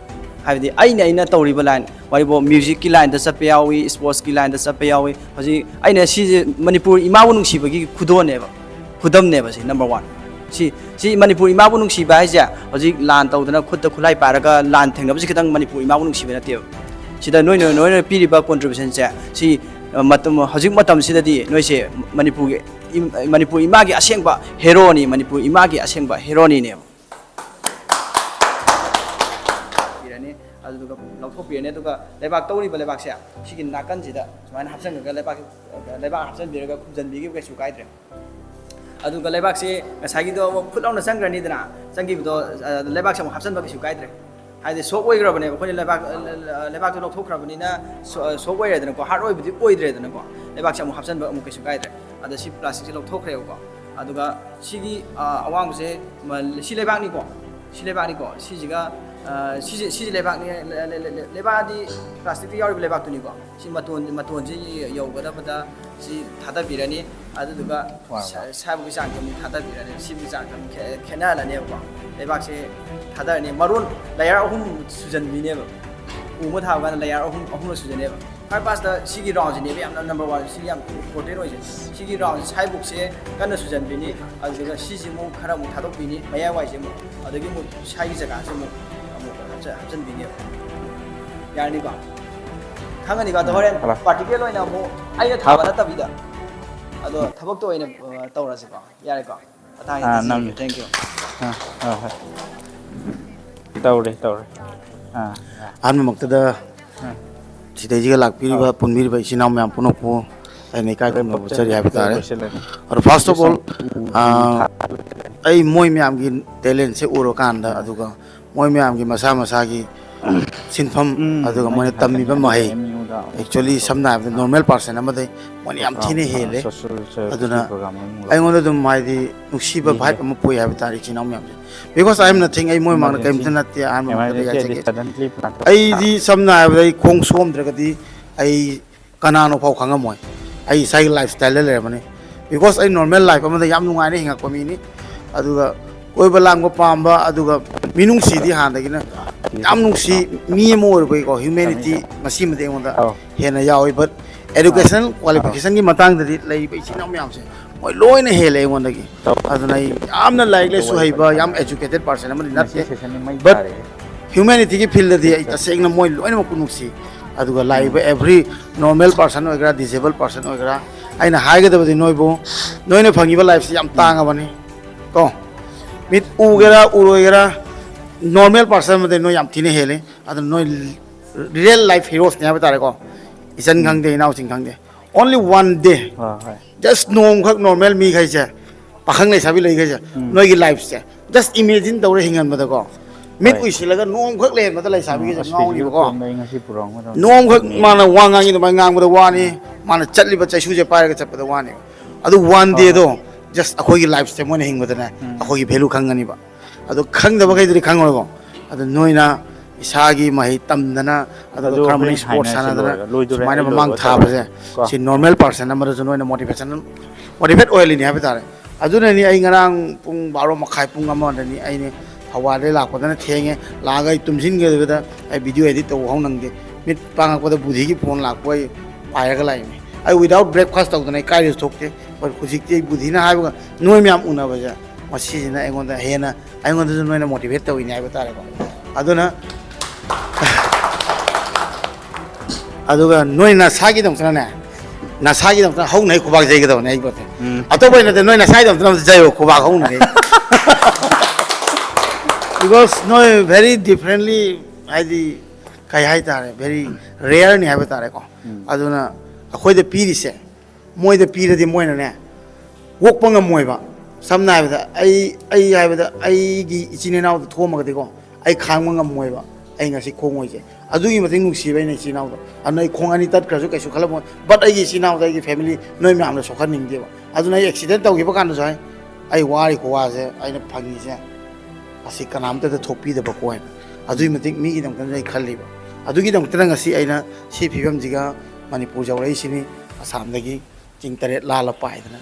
ꯍꯥꯏꯕꯗꯤ ꯑꯩꯅ, ꯑꯩꯅ ꯇꯧꯔꯤꯕ line, ꯋꯥꯔꯤꯕꯣ, musicꯀꯤ lineꯗ ꯆꯠꯄ ꯌꯥꯎꯏ, sportsꯀꯤ lineꯗ ꯆꯠꯄ ꯌꯥꯎꯏ꯫ ꯍꯧꯖꯤꯛ ꯑꯩꯅ ꯁꯤꯁꯦ ꯃꯅꯤꯄꯨꯔ ꯏꯃꯥꯕꯨ ꯅꯨꯡꯁꯤꯕꯒꯤ ꯈꯨꯗꯣꯜꯅꯦꯕ, ꯈꯨꯗꯝꯅꯦꯕ ꯁꯤ number one꯫ ꯁꯤ, ꯁꯤ ꯃꯅꯤꯄꯨꯔ ꯏꯃꯥꯕꯨ ꯅꯨꯡꯁꯤꯕ ꯍꯥꯏꯁꯦ ꯍꯧꯖꯤꯛ ꯂꯥꯟ ꯇꯧꯗꯅ ꯈꯨꯠꯇ ꯈꯨꯠꯂꯥꯏ ꯄꯥꯏꯔꯒ ꯂꯥꯟ ꯊꯦꯡꯅꯕꯁꯤ ꯈꯤꯇꯪ ꯃꯅꯤꯄꯨꯔ ꯏꯃꯥꯕꯨ ꯅꯨꯡꯁꯤꯕ ꯅꯠꯇꯦꯕ꯫ ꯁꯤꯗ ꯅꯣꯏꯅ, ꯅꯣꯏꯅ ꯄꯤꯔꯤꯕ contributionꯁꯦ ꯁꯤ, ꯑ, ꯃꯇꯝ, ꯍꯧꯖꯤꯛ ꯃꯇꯝꯁꯤꯗꯗꯤ ꯅꯣꯏꯁꯦ ꯃꯅꯤꯄꯨꯔꯒꯤ ꯏꯝ-, ꯃꯅꯤꯄꯨꯔ ꯏꯃꯥꯒꯤ ꯑꯁꯦꯡꯕ heroꯅꯤ, ꯃꯅꯤꯄꯨꯔ ꯏꯃꯥꯒꯤ ꯑꯁꯦꯡꯕ heroꯅꯤꯅꯦꯕ꯫ ꯄꯤꯔꯅꯤ, ꯑꯗꯨꯗꯨꯒ ꯂꯧꯊꯣꯛꯄꯤꯔꯅꯤ, ꯑꯗꯨꯒ ꯂꯩꯕꯥꯛ ꯇꯧꯔꯤꯕ ꯂꯩꯕꯥꯛꯁꯦ ꯁꯤꯒꯤ ꯅꯥꯀꯟꯁꯤꯗ ꯁꯨꯃꯥꯏꯅ ꯍꯥꯞꯆꯤꯟꯈ꯭ꯔꯒ ꯂꯩꯕꯥꯛ, ꯂꯩꯕꯥꯛ ꯍꯥꯞꯆꯤꯟꯕꯤꯔꯒ ꯈꯨꯝꯖꯤꯟꯕꯤꯈꯤꯕ ꯀꯩꯁꯨ ꯀꯥꯏꯗ꯭ꯔꯦ꯫ ꯑꯗꯨꯒ ꯂꯩꯕꯥꯛꯁꯦ ꯉꯁꯥꯏꯒꯤꯗꯣ ꯑꯃꯨꯛ ꯐꯨꯠ ꯂꯥꯎꯅ ꯆꯪꯈ꯭ꯔꯅꯤꯗꯅ, ꯆꯪꯈꯤꯕꯗꯣ, ꯑ, ꯂꯩꯕꯥꯛꯁꯦ ꯑꯃꯨꯛ ꯍꯥꯞꯆꯤꯟꯕ ꯀꯩꯁꯨ ꯀꯥꯏꯗ꯭ꯔꯦ꯫ ꯍꯥꯏꯗꯤ soft ꯑꯣꯏꯈ꯭ꯔꯕꯅꯦꯕ, ꯑꯩꯈꯣꯏꯅ ꯂꯩꯕꯥꯛ, ꯑ, ꯂꯩꯕꯥꯛꯇꯣ ꯂꯧꯊꯣꯛꯈ꯭ꯔꯕꯅꯤꯅ so-, soft ꯑꯣꯏꯔꯦꯗꯅꯀꯣ, hard ꯑꯣꯏꯕꯗꯤ ꯑꯣꯏꯗ꯭ꯔꯦꯗꯅꯀꯣ꯫ ꯂꯩꯕꯥꯛꯁꯦ ꯑꯃꯨꯛ ꯍꯥꯞꯆꯤꯟꯕ ꯑꯃꯨꯛ ꯀꯩꯁꯨ ꯀꯥꯏꯗ꯭ꯔꯦ꯫ ꯑꯗ ꯁꯤ plasticꯁꯦ ꯂꯧꯊꯣꯛꯈ꯭ꯔꯦꯕꯀꯣ꯫ ꯑꯗꯨꯒ ꯁꯤꯒꯤ, ꯑ, ꯑꯋꯥꯡꯕꯁꯦ, ꯃ-, ꯁꯤ ꯂꯩꯕꯥꯛꯅꯤꯀꯣ, ꯁꯤ ꯂꯩꯕꯥꯛꯅꯤꯀꯣ, ꯁꯤꯁꯤꯒ, ꯑ, ꯁꯤꯁꯦ, ꯁꯤꯁꯦ ꯂꯩꯕꯥꯛꯅꯤ, ꯂꯩ-, ꯂꯩ-, ꯂꯩ-, ꯂꯩꯕꯥꯛꯑꯗꯤ plasticꯇ ꯌꯥꯎꯔꯤꯕ ꯂꯩꯕꯥꯛꯇꯨꯅꯤꯀꯣ꯫ ꯁꯤ ꯃꯇꯣꯟ, ꯃꯇꯣꯟꯁꯤ ꯌꯧꯒꯗꯕꯗ ꯁꯤ ꯊꯥꯗꯕꯤꯔꯅꯤ꯫ ꯑꯗꯨꯗꯨꯒ ꯋꯥꯔꯕ? ꯁ-, ꯁ꯭ꯋꯥꯏꯕꯨꯛꯀꯤ ꯆꯥꯡꯁꯦ ꯑꯃꯨꯛ ꯊꯥꯗꯕꯤꯔꯅꯤ꯫ ꯁꯤꯕꯨꯛꯀꯤ ꯆꯥꯡꯁꯦ ꯑꯃꯨꯛ ꯈꯦ-, ꯈꯦꯠꯅꯍꯜꯂꯅꯦꯕꯀꯣ꯫ ꯂꯩꯕꯥꯛꯁꯦ ꯊꯥꯗꯔꯅꯤ꯫ ꯃꯔꯣꯟ layer ꯑꯍꯨꯝ ꯁꯨꯖꯟꯕꯤꯅꯦꯕ꯫ ꯎ ꯑꯃ ꯊꯥꯕ ꯀꯥꯟꯗ ꯂꯦꯌꯥꯔ ꯑꯍꯨꯝ ꯑꯍꯨꯝꯂꯛ ꯁꯨꯖꯟꯅꯦꯕ꯫ ꯈ꯭ꯋꯥꯏ ꯐꯥꯔꯁꯇ ꯁꯤꯒꯤ ꯔꯥꯎꯟꯁꯤꯅꯦꯕ ꯌꯥꯝꯅ ꯅꯝꯕꯔ ꯋꯥꯟ, ꯁꯤ ꯌꯥꯝ ꯏꯝꯄꯣꯔꯇꯦꯟ ꯑꯣꯏꯁꯦ꯫ ꯁꯤꯒꯤ ꯔꯥꯎꯟꯁꯦ ꯁꯥꯏꯕꯨꯛꯁꯦ ꯀꯟꯅ ꯁꯨꯖꯟꯕꯤꯅꯤ, ꯑꯗꯨꯗꯨꯒ ꯁꯤꯁꯤ ꯑꯃꯨꯛ ꯈꯔ ꯑꯃꯨꯛ ꯊꯥꯗꯣꯛꯄꯤꯅꯤ, ꯃꯌꯥꯏꯋꯥꯏꯁꯦ ꯑꯃꯨꯛ, ꯑꯗꯒꯤ ꯑꯃꯨꯛ ꯁꯥꯏꯒꯤ ꯖꯒꯥꯁꯦ ꯑꯃꯨꯛ ꯑꯃꯨꯛ ꯍꯥꯞꯆ- ꯍꯥꯞꯆꯟꯕꯤꯅꯦꯕ꯫ ꯌꯥꯔꯅꯤꯀꯣ? ꯈꯪꯉꯅꯤꯀꯣ? ꯑꯗꯣ ꯍꯣꯔꯦꯟ ꯄ꯭ꯔꯥꯛꯇꯤꯀꯦꯜ ꯑꯣꯏꯅ ꯑꯃꯨꯛ ꯑꯩꯅ ꯊꯥꯕ ꯅꯠꯇꯕꯤꯗ, ꯑꯗꯣ ꯊꯕꯛꯇ ꯑꯣꯏꯅ ꯑ, ꯇꯧꯔꯁꯤꯀꯣ꯫ ꯌꯥꯔꯦꯀꯣ? ꯃꯇꯥꯡꯁꯤꯗ ꯑꯥ, ꯅꯪ ꯊꯤꯖꯤꯟꯒꯦ꯫ Thank you. ꯑꯥ, ꯍꯣꯏ, ꯍꯣꯏ꯫ ꯇꯧꯔꯦ, ꯇꯧꯔꯦ꯫ ꯑꯥ, ꯑꯥ꯫ ꯑꯍꯥꯟꯕꯃꯛꯇꯗ ꯑꯥ꯫ ꯁꯤꯗꯩꯁꯤꯒ ꯂꯥꯛꯄꯤꯔꯤꯕ, ꯑꯥ꯫ ꯄꯨꯟꯕꯤꯔꯤꯕ ꯏꯆꯤꯟ ꯏꯅꯥꯎ ꯃꯌꯥꯝ ꯄꯨꯝꯅꯃꯛꯄꯨ ꯑꯩ ꯂꯩꯀꯥꯏ ꯈꯨꯔꯨꯝꯖꯔꯤ ꯍꯥꯏꯕ ꯇꯥꯔꯦ꯫ ꯂꯣꯏꯁꯤꯜꯂꯅꯤ꯫ ꯑꯗꯣ first of all, ꯎꯝ, ꯑꯥ, ꯊꯥ-, ꯑꯩ ꯃꯣꯏ ꯃꯌꯥꯝꯒꯤ talentꯁꯦ ꯎꯔꯀꯥꯟꯗ, ꯑꯥ꯫ ꯑꯗꯨꯒ ꯃꯣꯏ ꯃꯌꯥꯝꯒꯤ ꯃꯁꯥ ꯃꯁꯥꯒꯤ ꯁꯤꯟꯐꯝ, ꯎꯝ, ꯑꯗꯨꯒ ꯃꯣꯏꯅ ꯅꯪꯒꯤ ꯇꯝꯃꯤꯕ ꯍꯥꯏꯅꯤꯡꯉꯥꯏ ꯃꯍꯩ, ꯂꯩꯔꯝꯃꯤ ꯎꯗ꯫ Actually, ꯁꯝꯅ ꯍꯥꯏꯔꯕꯗ, ꯑꯥ꯫ Normal person ꯑꯃꯗꯩ ꯃꯣꯏꯅ ꯌꯥꯝ ꯊꯤꯅ ꯑꯥ, ꯍꯦꯜꯂꯦ꯫ Social service ꯑꯗꯨꯅ program ꯑꯃ ꯑꯩꯉꯣꯟꯗ ꯑꯗꯨꯝ, ꯍꯥꯏꯗꯤ, ꯅꯨꯡꯁꯤꯕ ꯌꯦꯡꯒꯦ꯫ Vibe ꯑꯃ ꯄꯣꯛꯏ ꯍꯥꯏꯕ ꯇꯥꯔꯦ, ꯏꯆꯤꯟ ꯏꯅꯥꯎ ꯃꯌꯥꯝꯁꯦ꯫ Because ꯑꯩ ꯑꯃꯅ ꯊꯦꯡ-, ꯑꯩ ꯃꯣꯏ ꯃꯥꯡꯗ emergency, ꯀꯔꯤꯝꯇ ꯅꯠꯇꯦ, ꯑꯍꯥꯟꯕ ꯃꯛꯇꯗ emergency ꯍꯥꯏꯗꯤ ꯌꯥꯖꯒꯦ꯫ Suddenly plan ꯇꯧ-, ꯑꯩꯗꯤ, ꯁꯝꯅ ꯍꯥꯏꯔꯕꯗ, ꯑꯩ ꯈꯣꯡ ꯁꯣꯝꯗ꯭ꯔꯒꯗꯤ ꯑꯩ ꯀꯅꯥꯅꯣ ꯐꯥꯎ ꯈꯪꯉꯝꯃꯣꯏ꯫ ꯑꯩ ꯏꯁꯥꯒꯤ lifestyleꯗ ꯂꯩꯔꯝꯃꯅꯤ꯫ Because ꯑꯩ normal life ꯑꯃꯗ ꯌꯥꯝ ꯅꯨꯡꯉꯥꯏꯅ ꯍꯤꯡꯉꯛꯄ ꯃꯤꯅꯤ꯫ ꯑꯗꯨꯒ ꯀꯣꯏꯕ ꯂꯥꯡꯕ ꯄꯥꯝꯕ, ꯑꯗꯨꯒ ꯃꯤꯅꯨꯡꯁꯤꯗꯤ ꯍꯥꯟꯅꯗꯒꯤꯅ ꯌꯥꯝ ꯅꯨꯡꯁꯤ꯫ ꯃꯤ ꯑꯃ ꯑꯣꯏꯔꯨꯕꯒꯤꯀꯣ, humanity ꯃꯁꯤꯃꯗꯤ ꯑꯩꯉꯣꯟꯗ ꯑꯧ꯫ ꯍꯦꯟꯅ ꯌꯥꯎꯏ꯫ But education ꯑꯧ꯫ Qualificationꯒꯤ ꯃꯇꯥꯡꯗꯗꯤ ꯂꯩꯔꯤꯕ ꯏꯆꯤꯟ ꯏꯅꯥꯎ ꯃꯌꯥꯝꯁꯦ, ꯃꯣꯏ ꯂꯣꯏꯅ ꯍꯦꯜꯂꯦ ꯑꯩꯉꯣꯟꯗꯒꯤ꯫ ꯇꯧ-, ꯑꯗꯨꯅ ꯑꯩ ꯌꯥꯝꯅ ꯂꯥꯏꯔꯤꯛ ꯂꯥꯏꯁꯨ ꯍꯩꯕ, ꯌꯥꯝ educated person ꯑꯃꯗꯤ ꯉꯁꯤ ꯅꯠꯇꯦ꯫ Sessionꯅꯤ ꯃꯩ But ꯇꯥꯔꯦꯍꯦ꯫ Humanityꯒꯤ fieldꯗꯗꯤ ꯑꯩ ꯇꯁꯦꯡꯅ ꯃꯣꯏ ꯂꯣꯏꯅꯃꯛꯄꯨ ꯅꯨꯡꯁꯤ꯫ ꯑꯗꯨꯒ ꯂꯥꯛꯏꯕ ꯎꯝ꯫ Every normal person ꯑꯣꯏꯒꯦꯔꯥ, disabled person ꯑꯣꯏꯒꯦꯔꯥ, ꯑꯩꯅ ꯍꯥꯏꯒꯗꯕꯗꯤ ꯅꯣꯏꯕꯨ, ꯅꯣꯏꯅ ꯐꯪꯉꯤꯕ lifeꯁꯤ ꯌꯥꯝ ꯎꯝ꯫ ꯇꯥꯡꯉꯕꯅꯤ꯫ ꯀꯣ? ꯃꯤꯠ ꯎꯒꯦꯔꯥ, ꯎꯝ꯫ ꯎꯔꯣꯏꯒꯦꯔꯥ, normal person ꯑꯃꯗꯤ ꯅꯣꯏ ꯌꯥꯝ ꯊꯤꯅ ꯍꯦꯜꯂꯤ꯫ ꯑꯗꯨꯅ ꯅꯣꯏ real life heroesꯅꯤ ꯍꯥꯏꯕ ꯇꯥꯔꯦꯀꯣ꯫ ꯏꯆꯟ ꯎꯝ꯫ ꯈꯪꯗꯦ, ꯏꯅꯥꯎꯁꯤꯡ ꯈꯪꯗꯦ꯫ Only one day꯫ ꯍꯣꯏ, ꯍꯣꯏ꯫ Just ꯅꯣꯡꯃꯈꯛ normal ꯃꯤꯈꯩꯁꯦ, ꯄꯥꯈꯪ ꯂꯩꯁꯥꯕꯤ ꯂꯩꯈꯩꯁꯦ, ꯎꯝ꯫ ꯅꯣꯏꯒꯤ lifeꯁꯦ just imagine ꯇꯧꯔ ꯍꯤꯡꯍꯟꯕꯗꯀꯣ, ꯃꯤꯠ ꯍꯣꯏ꯫ ꯎꯏꯁꯤꯜꯂꯒ ꯅꯣꯡꯃꯈꯛ ꯂꯩꯍꯟꯕꯗ ꯂꯩꯁꯥꯕꯤꯈꯩꯁꯦ ꯎꯝ, ꯑꯁ, ꯉꯥꯎꯅꯤꯕꯀꯣ꯫ Video ꯀꯣꯝꯗ ꯑꯩ ꯉꯁꯤ ꯄꯨꯔꯛꯑꯝꯒꯗꯕꯅꯤ꯫ ꯅꯣꯡꯃꯈꯛ ꯃꯥꯅ ꯋꯥ ꯉꯥꯡꯉꯤ ꯑꯗꯨꯃꯥꯏꯅ ꯉꯥꯡꯕꯗ ꯋꯥꯅꯤ, ꯎꯝ꯫ ꯃꯥꯅ ꯆꯠꯂꯤꯕ ꯆꯩꯁꯨꯁꯦ ꯄꯥꯏꯔꯒ ꯆꯠꯄꯗ ꯋꯥꯅꯤ꯫ ꯑꯗꯨ one ꯍꯣꯏ, ꯗꯦꯗꯣ ꯍꯣꯏ꯫ Just ꯑꯩꯈꯣꯏꯒꯤ lifeꯁꯦ ꯃꯣꯏꯅ ꯍꯤꯡꯕꯗꯅꯦ, ꯎꯝ꯫ ꯑꯩꯈꯣꯏꯒꯤ value ꯈꯪꯒꯅꯤꯕ꯫ ꯑꯗꯣ ꯈꯪꯗꯕꯈꯩꯗꯨꯗꯤ ꯈꯪꯉꯣꯏꯀꯣ꯫ ꯑꯗꯣ ꯅꯣꯏꯅ ꯏꯁꯥꯒꯤ ꯃꯍꯩ ꯇꯝꯗꯅ, ꯑꯗꯨꯒ ꯑꯗꯨ ꯈꯔ ꯑꯃꯅ ꯍꯣꯔꯦꯟ sports ꯍꯥꯏꯅꯔꯁꯤ ꯁꯥꯟꯅꯗꯅ, ꯂꯣꯏꯔꯒ, ꯂꯣꯏꯗꯣꯔꯦ, ꯁꯨꯃꯥꯏꯅ ꯑꯩ ꯃꯃꯥꯡ ꯂꯣꯏꯔꯒ ꯊꯥꯕꯁꯦ, ꯇꯧꯔꯒꯦ ꯀꯣ꯫ ꯁꯤ normal person ꯑꯃꯗꯁꯨ ꯅꯣꯏꯅ motivation, motivate ꯑꯣꯏꯍꯜꯂꯤꯅꯤ ꯍꯥꯏꯕ ꯇꯥꯔꯦ꯫ ꯑꯗꯨꯅꯅꯤ ꯑꯩ ꯉꯔꯥꯡ ꯄꯨꯡ ꯕꯥꯔꯣ ꯃꯈꯥꯏ, ꯄꯨꯡ ꯑꯃꯗꯅꯤ ꯑꯩꯅ ꯊꯧꯕꯥꯜꯗꯩ ꯂꯥꯛꯄꯗꯅ ꯊꯦꯡꯉꯦ, ꯂꯥꯛꯑꯒ ꯑꯩ ꯇꯨꯝꯁꯤꯟꯈꯤꯕꯗ ꯑꯩ ꯚꯤꯗꯤꯑꯣ ꯑꯦꯗꯤꯠ ꯇꯧꯕ ꯍꯧ ꯅꯪꯗꯦ꯫ ꯃꯤꯠ ꯄꯥꯡꯉꯛꯄꯗ ꯕꯨꯙꯤꯒꯤ ꯐꯣꯟ ꯂꯥꯛꯄ, ꯑꯩ ꯄꯥꯏꯔꯒ ꯂꯥꯛꯏꯅꯦ꯫ ꯑꯩ without breakfast ꯇꯧꯗꯅ ꯑꯩ ꯀꯥꯏꯗꯁꯨ ꯊꯣꯛꯇꯦ꯫ But ꯍꯧꯖꯤꯛꯇꯤ ꯑꯩ ꯕꯨꯙꯤꯅ ꯍꯥꯏꯕꯒ ꯅꯣꯏ ꯃꯌꯥꯝ ꯎꯅꯕꯁꯦ, ꯃꯁꯤꯁꯤꯅ ꯑꯩꯉꯣꯟꯗ ꯍꯦꯟꯅ, ꯑꯩꯉꯣꯟꯗꯁꯨ ꯅꯣꯏꯅ motivate ꯇꯧꯔꯤꯅꯦ ꯍꯥꯏꯕ ꯇꯥꯔꯦꯀꯣ꯫ ꯑꯗꯨꯅ ꯑꯗꯨꯒ ꯅꯣꯏ ꯅꯁꯥꯒꯤꯗꯃꯛꯇꯅꯅꯦ, ꯅꯁꯥꯒꯤꯗꯃꯛꯇ ꯍꯧꯅ ꯑꯩ ꯈꯨꯕꯥꯛ ꯌꯩꯒꯗꯕꯅꯦ ꯑꯩ ꯄꯣꯠꯇ꯫ ꯎꯝ꯫ ꯑꯇꯣꯞꯄ ꯅꯠꯇꯦ, ꯅꯣꯏ ꯅꯁꯥꯒꯤꯗꯃꯛꯇ ꯑꯝꯇ ꯌꯩꯌꯣ, ꯈꯨꯕꯥꯛ ꯍꯧꯅ ꯑꯩ꯫ Because ꯅꯣꯏ very differently, ꯍꯥꯏꯗꯤ ꯀꯩ ꯍꯥꯏꯇꯥꯔꯦ, very rareꯅꯤ ꯍꯥꯏꯕ ꯇꯥꯔꯦꯀꯣ꯫ ꯎꯝ꯫ ꯑꯗꯨꯅ ꯑꯩꯈꯣꯏꯗ ꯄꯤꯔꯤꯁꯦ, ꯃꯣꯏꯗ ꯄꯤꯔꯗꯤ ꯃꯣꯏꯅꯅꯦ ꯑꯣꯛꯄ ꯉꯝꯃꯣꯏꯕ꯫ ꯁꯝꯅ ꯍꯥꯏꯔꯕꯗ ꯑꯩ, ꯑꯩ ꯍꯥꯏꯕꯗ ꯑꯩꯒꯤ ꯏꯆꯤꯟ ꯏꯅꯥꯎꯗ ꯊꯣꯛꯑꯝꯃꯒꯗꯤꯀꯣ, ꯑꯩ ꯈꯥꯡꯕ ꯉꯝꯃꯣꯏꯕ, ꯑꯩ ꯉꯁꯤ ꯈꯣꯡꯉꯣꯏꯁꯦ꯫ ꯑꯗꯨꯒꯤ ꯃꯇꯤꯛ ꯅꯨꯡꯁꯤꯕ ꯑꯩꯅ ꯏꯆꯤꯟ ꯏꯅꯥꯎꯗ꯫ ꯑꯗꯨꯅ ꯑꯩ ꯈꯣꯡ ꯑꯅꯤ ꯇꯠꯈ꯭ꯔꯁꯨ ꯀꯩꯁꯨ ꯈꯜꯂꯝꯃꯣꯏ, but ꯑꯩꯒꯤ ꯏꯆꯤꯟ ꯏꯅꯥꯎꯗ, ꯑꯩꯒꯤ family, ꯅꯣꯏ ꯃꯌꯥꯝꯗ ꯁꯣꯛꯍꯟꯅꯤꯡꯗꯦꯕ꯫ ꯑꯗꯨꯅ ꯑꯩ accident ꯇꯧꯈꯤꯕ ꯀꯥꯟꯗꯁꯨ ꯍꯥꯏ, ꯑꯩ ꯋꯥꯔꯤ ꯈꯨꯋꯥꯁꯦ ꯑꯩꯅ ꯐꯪꯉꯤꯁꯦ ꯑꯁꯤ ꯀꯅꯥꯝꯇꯗ ꯊꯣꯛꯄꯤꯗꯕꯀꯣ ꯍꯥꯏꯅ꯫ ꯑꯗꯨꯒꯤ ꯃꯇꯤꯛ ꯃꯤꯒꯤꯗꯃꯛꯇꯁꯨ ꯑꯩ ꯈꯜꯂꯤꯕ꯫ ꯑꯗꯨꯒꯤꯗꯃꯛꯇꯅ ꯉꯁꯤ ꯑꯩꯅ ꯁꯤ ꯐꯤꯕꯝꯁꯤꯒ ꯃꯅꯤꯄꯨꯔ ꯌꯧꯔꯛꯏꯁꯤꯅꯤ, ꯑꯁꯥꯝꯗꯒꯤ꯫ ꯆꯤꯡ ꯇꯔꯦꯠ ꯂꯥꯜꯂ ꯄꯥꯏꯗꯅ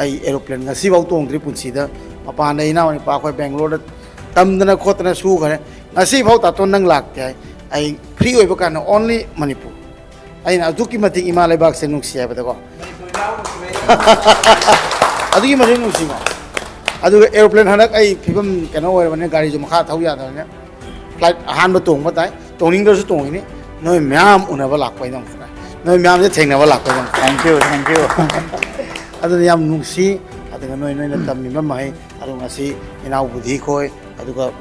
ꯑꯩ aeroplane ꯉꯁꯤꯐꯥꯎ ꯇꯣꯡꯗ꯭ꯔꯤ ꯄꯨꯟꯁꯤꯗ꯫ ꯃꯄꯥꯟꯗ ꯏꯅꯥꯎ ꯅꯨꯄꯥ ꯑꯩꯈꯣꯏ ꯕꯦꯡꯒ꯭ꯂꯣꯔꯗ ꯇꯝꯗꯅ ꯈꯣꯠꯇꯅ ꯁꯨꯈ꯭ꯔꯦ꯫ ꯉꯁꯤꯐꯥꯎ ꯇꯥꯇꯣꯟ ꯅꯪ ꯂꯥꯛꯇꯦ ꯍꯥꯏ꯫ ꯑꯩ free ꯑꯣꯏꯕ ꯀꯥꯟꯗ only ꯃꯅꯤꯄꯨꯔ꯫ ꯑꯩꯅ ꯑꯗꯨꯛꯀꯤ ꯃꯇꯤꯛ ꯏꯃꯥ ꯂꯩꯕꯥꯛꯁꯦ ꯅꯨꯡꯁꯤ ꯍꯥꯏꯕꯗꯀꯣ꯫ ꯑꯗꯨꯛꯀꯤ ꯃꯇꯤꯛ ꯅꯨꯡꯁꯤꯕ꯫ ꯑꯗꯨꯒ aeroplane ꯍꯟꯗꯛ ꯑꯩ ꯐꯤꯕꯝ ꯀꯩꯅꯣ ꯑꯣꯏꯔꯕꯅꯤꯅ, ꯒꯥꯔꯤꯁꯨ ꯃꯈꯥ ꯊꯧ ꯌꯥꯗꯕꯅꯤꯅ, flight ꯑꯍꯥꯟꯕ ꯇꯣꯡꯕ ꯇꯥꯏ, ꯇꯣꯡꯅꯤꯡꯗ꯭ꯔꯁꯨ ꯇꯣꯡꯉꯤꯅꯤ꯫ ꯅꯣꯏ ꯃꯌꯥꯝ ꯎꯅꯕ ꯂꯥꯛꯄꯩꯗꯃꯛꯇ, ꯅꯣꯏ ꯃꯌꯥꯝꯁꯦ ꯊꯦꯡꯅꯕ ꯂꯥꯛꯄꯩꯗꯃꯛꯇ꯫ Thank you, thank you. ꯑꯗꯨꯅ ꯌꯥꯝ ꯅꯨꯡꯁꯤ꯫ ꯑꯗꯨꯒ ꯅꯣꯏ, ꯅꯣꯏꯅ ꯇꯝꯃꯤꯕ ꯃꯍꯩ, ꯑꯗꯨ ꯉꯁꯤ ꯏꯅꯥꯎ ꯕꯨꯙꯤ ꯈꯣꯏ, ꯑꯗꯨꯒ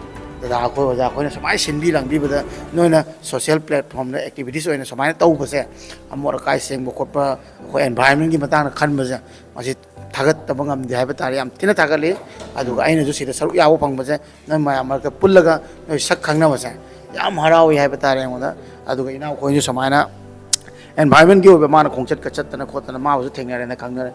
ꯗꯗꯥ ꯈꯣꯏ, ꯑꯣꯖꯥ ꯈꯣꯏꯅ ꯁꯨꯃꯥꯏꯅ ꯁꯤꯟꯕꯤ ꯂꯥꯡꯕꯤꯕꯗ, ꯅꯣꯏꯅ social platformꯗ activities ꯑꯣꯏꯅ ꯁꯨꯃꯥꯏꯅ ꯇꯧꯕꯁꯦ, ꯑꯃꯣꯠ ꯑꯀꯥꯏ ꯁꯦꯡꯕ ꯈꯣꯠꯄ, ꯑꯩꯈꯣꯏ environmentꯀꯤ ꯃꯇꯥꯡꯗ ꯈꯟꯕꯁꯦ, ꯃꯁꯤ ꯊꯥꯒꯠꯇꯕ ꯉꯝꯗꯦ ꯍꯥꯏꯕ ꯇꯥꯔꯦ꯫ ꯌꯥꯝ ꯊꯤꯅ ꯊꯥꯒꯠꯂꯤ꯫ ꯑꯗꯨꯒ ꯑꯩꯅꯁꯨ ꯁꯤꯗ ꯁꯔꯨꯛ ꯌꯥꯕ ꯐꯪꯕꯁꯦ ꯅꯣꯏ ꯃꯌꯥꯝ ꯃꯔꯛꯇ ꯄꯨꯜꯂꯒ ꯅꯣꯏ ꯁꯛ ꯈꯪꯅꯕꯁꯦ ꯌꯥꯝ ꯍꯔꯥꯎꯏ ꯍꯥꯏꯕ ꯇꯥꯔꯦ ꯑꯩꯉꯣꯟꯗ꯫ ꯑꯗꯨꯒ ꯏꯅꯥꯎꯈꯣꯏꯁꯨ ꯁꯨꯃꯥꯏꯅ environmentꯀꯤ ꯑꯣꯏꯕ ꯃꯥꯅ ꯈꯣꯡꯆꯠꯀ ꯆꯠꯇꯅ ꯈꯣꯠꯇꯅ ꯃꯥꯕꯨꯁꯨ ꯊꯦꯡꯅꯔꯦꯅ ꯈꯪꯅꯔꯦ꯫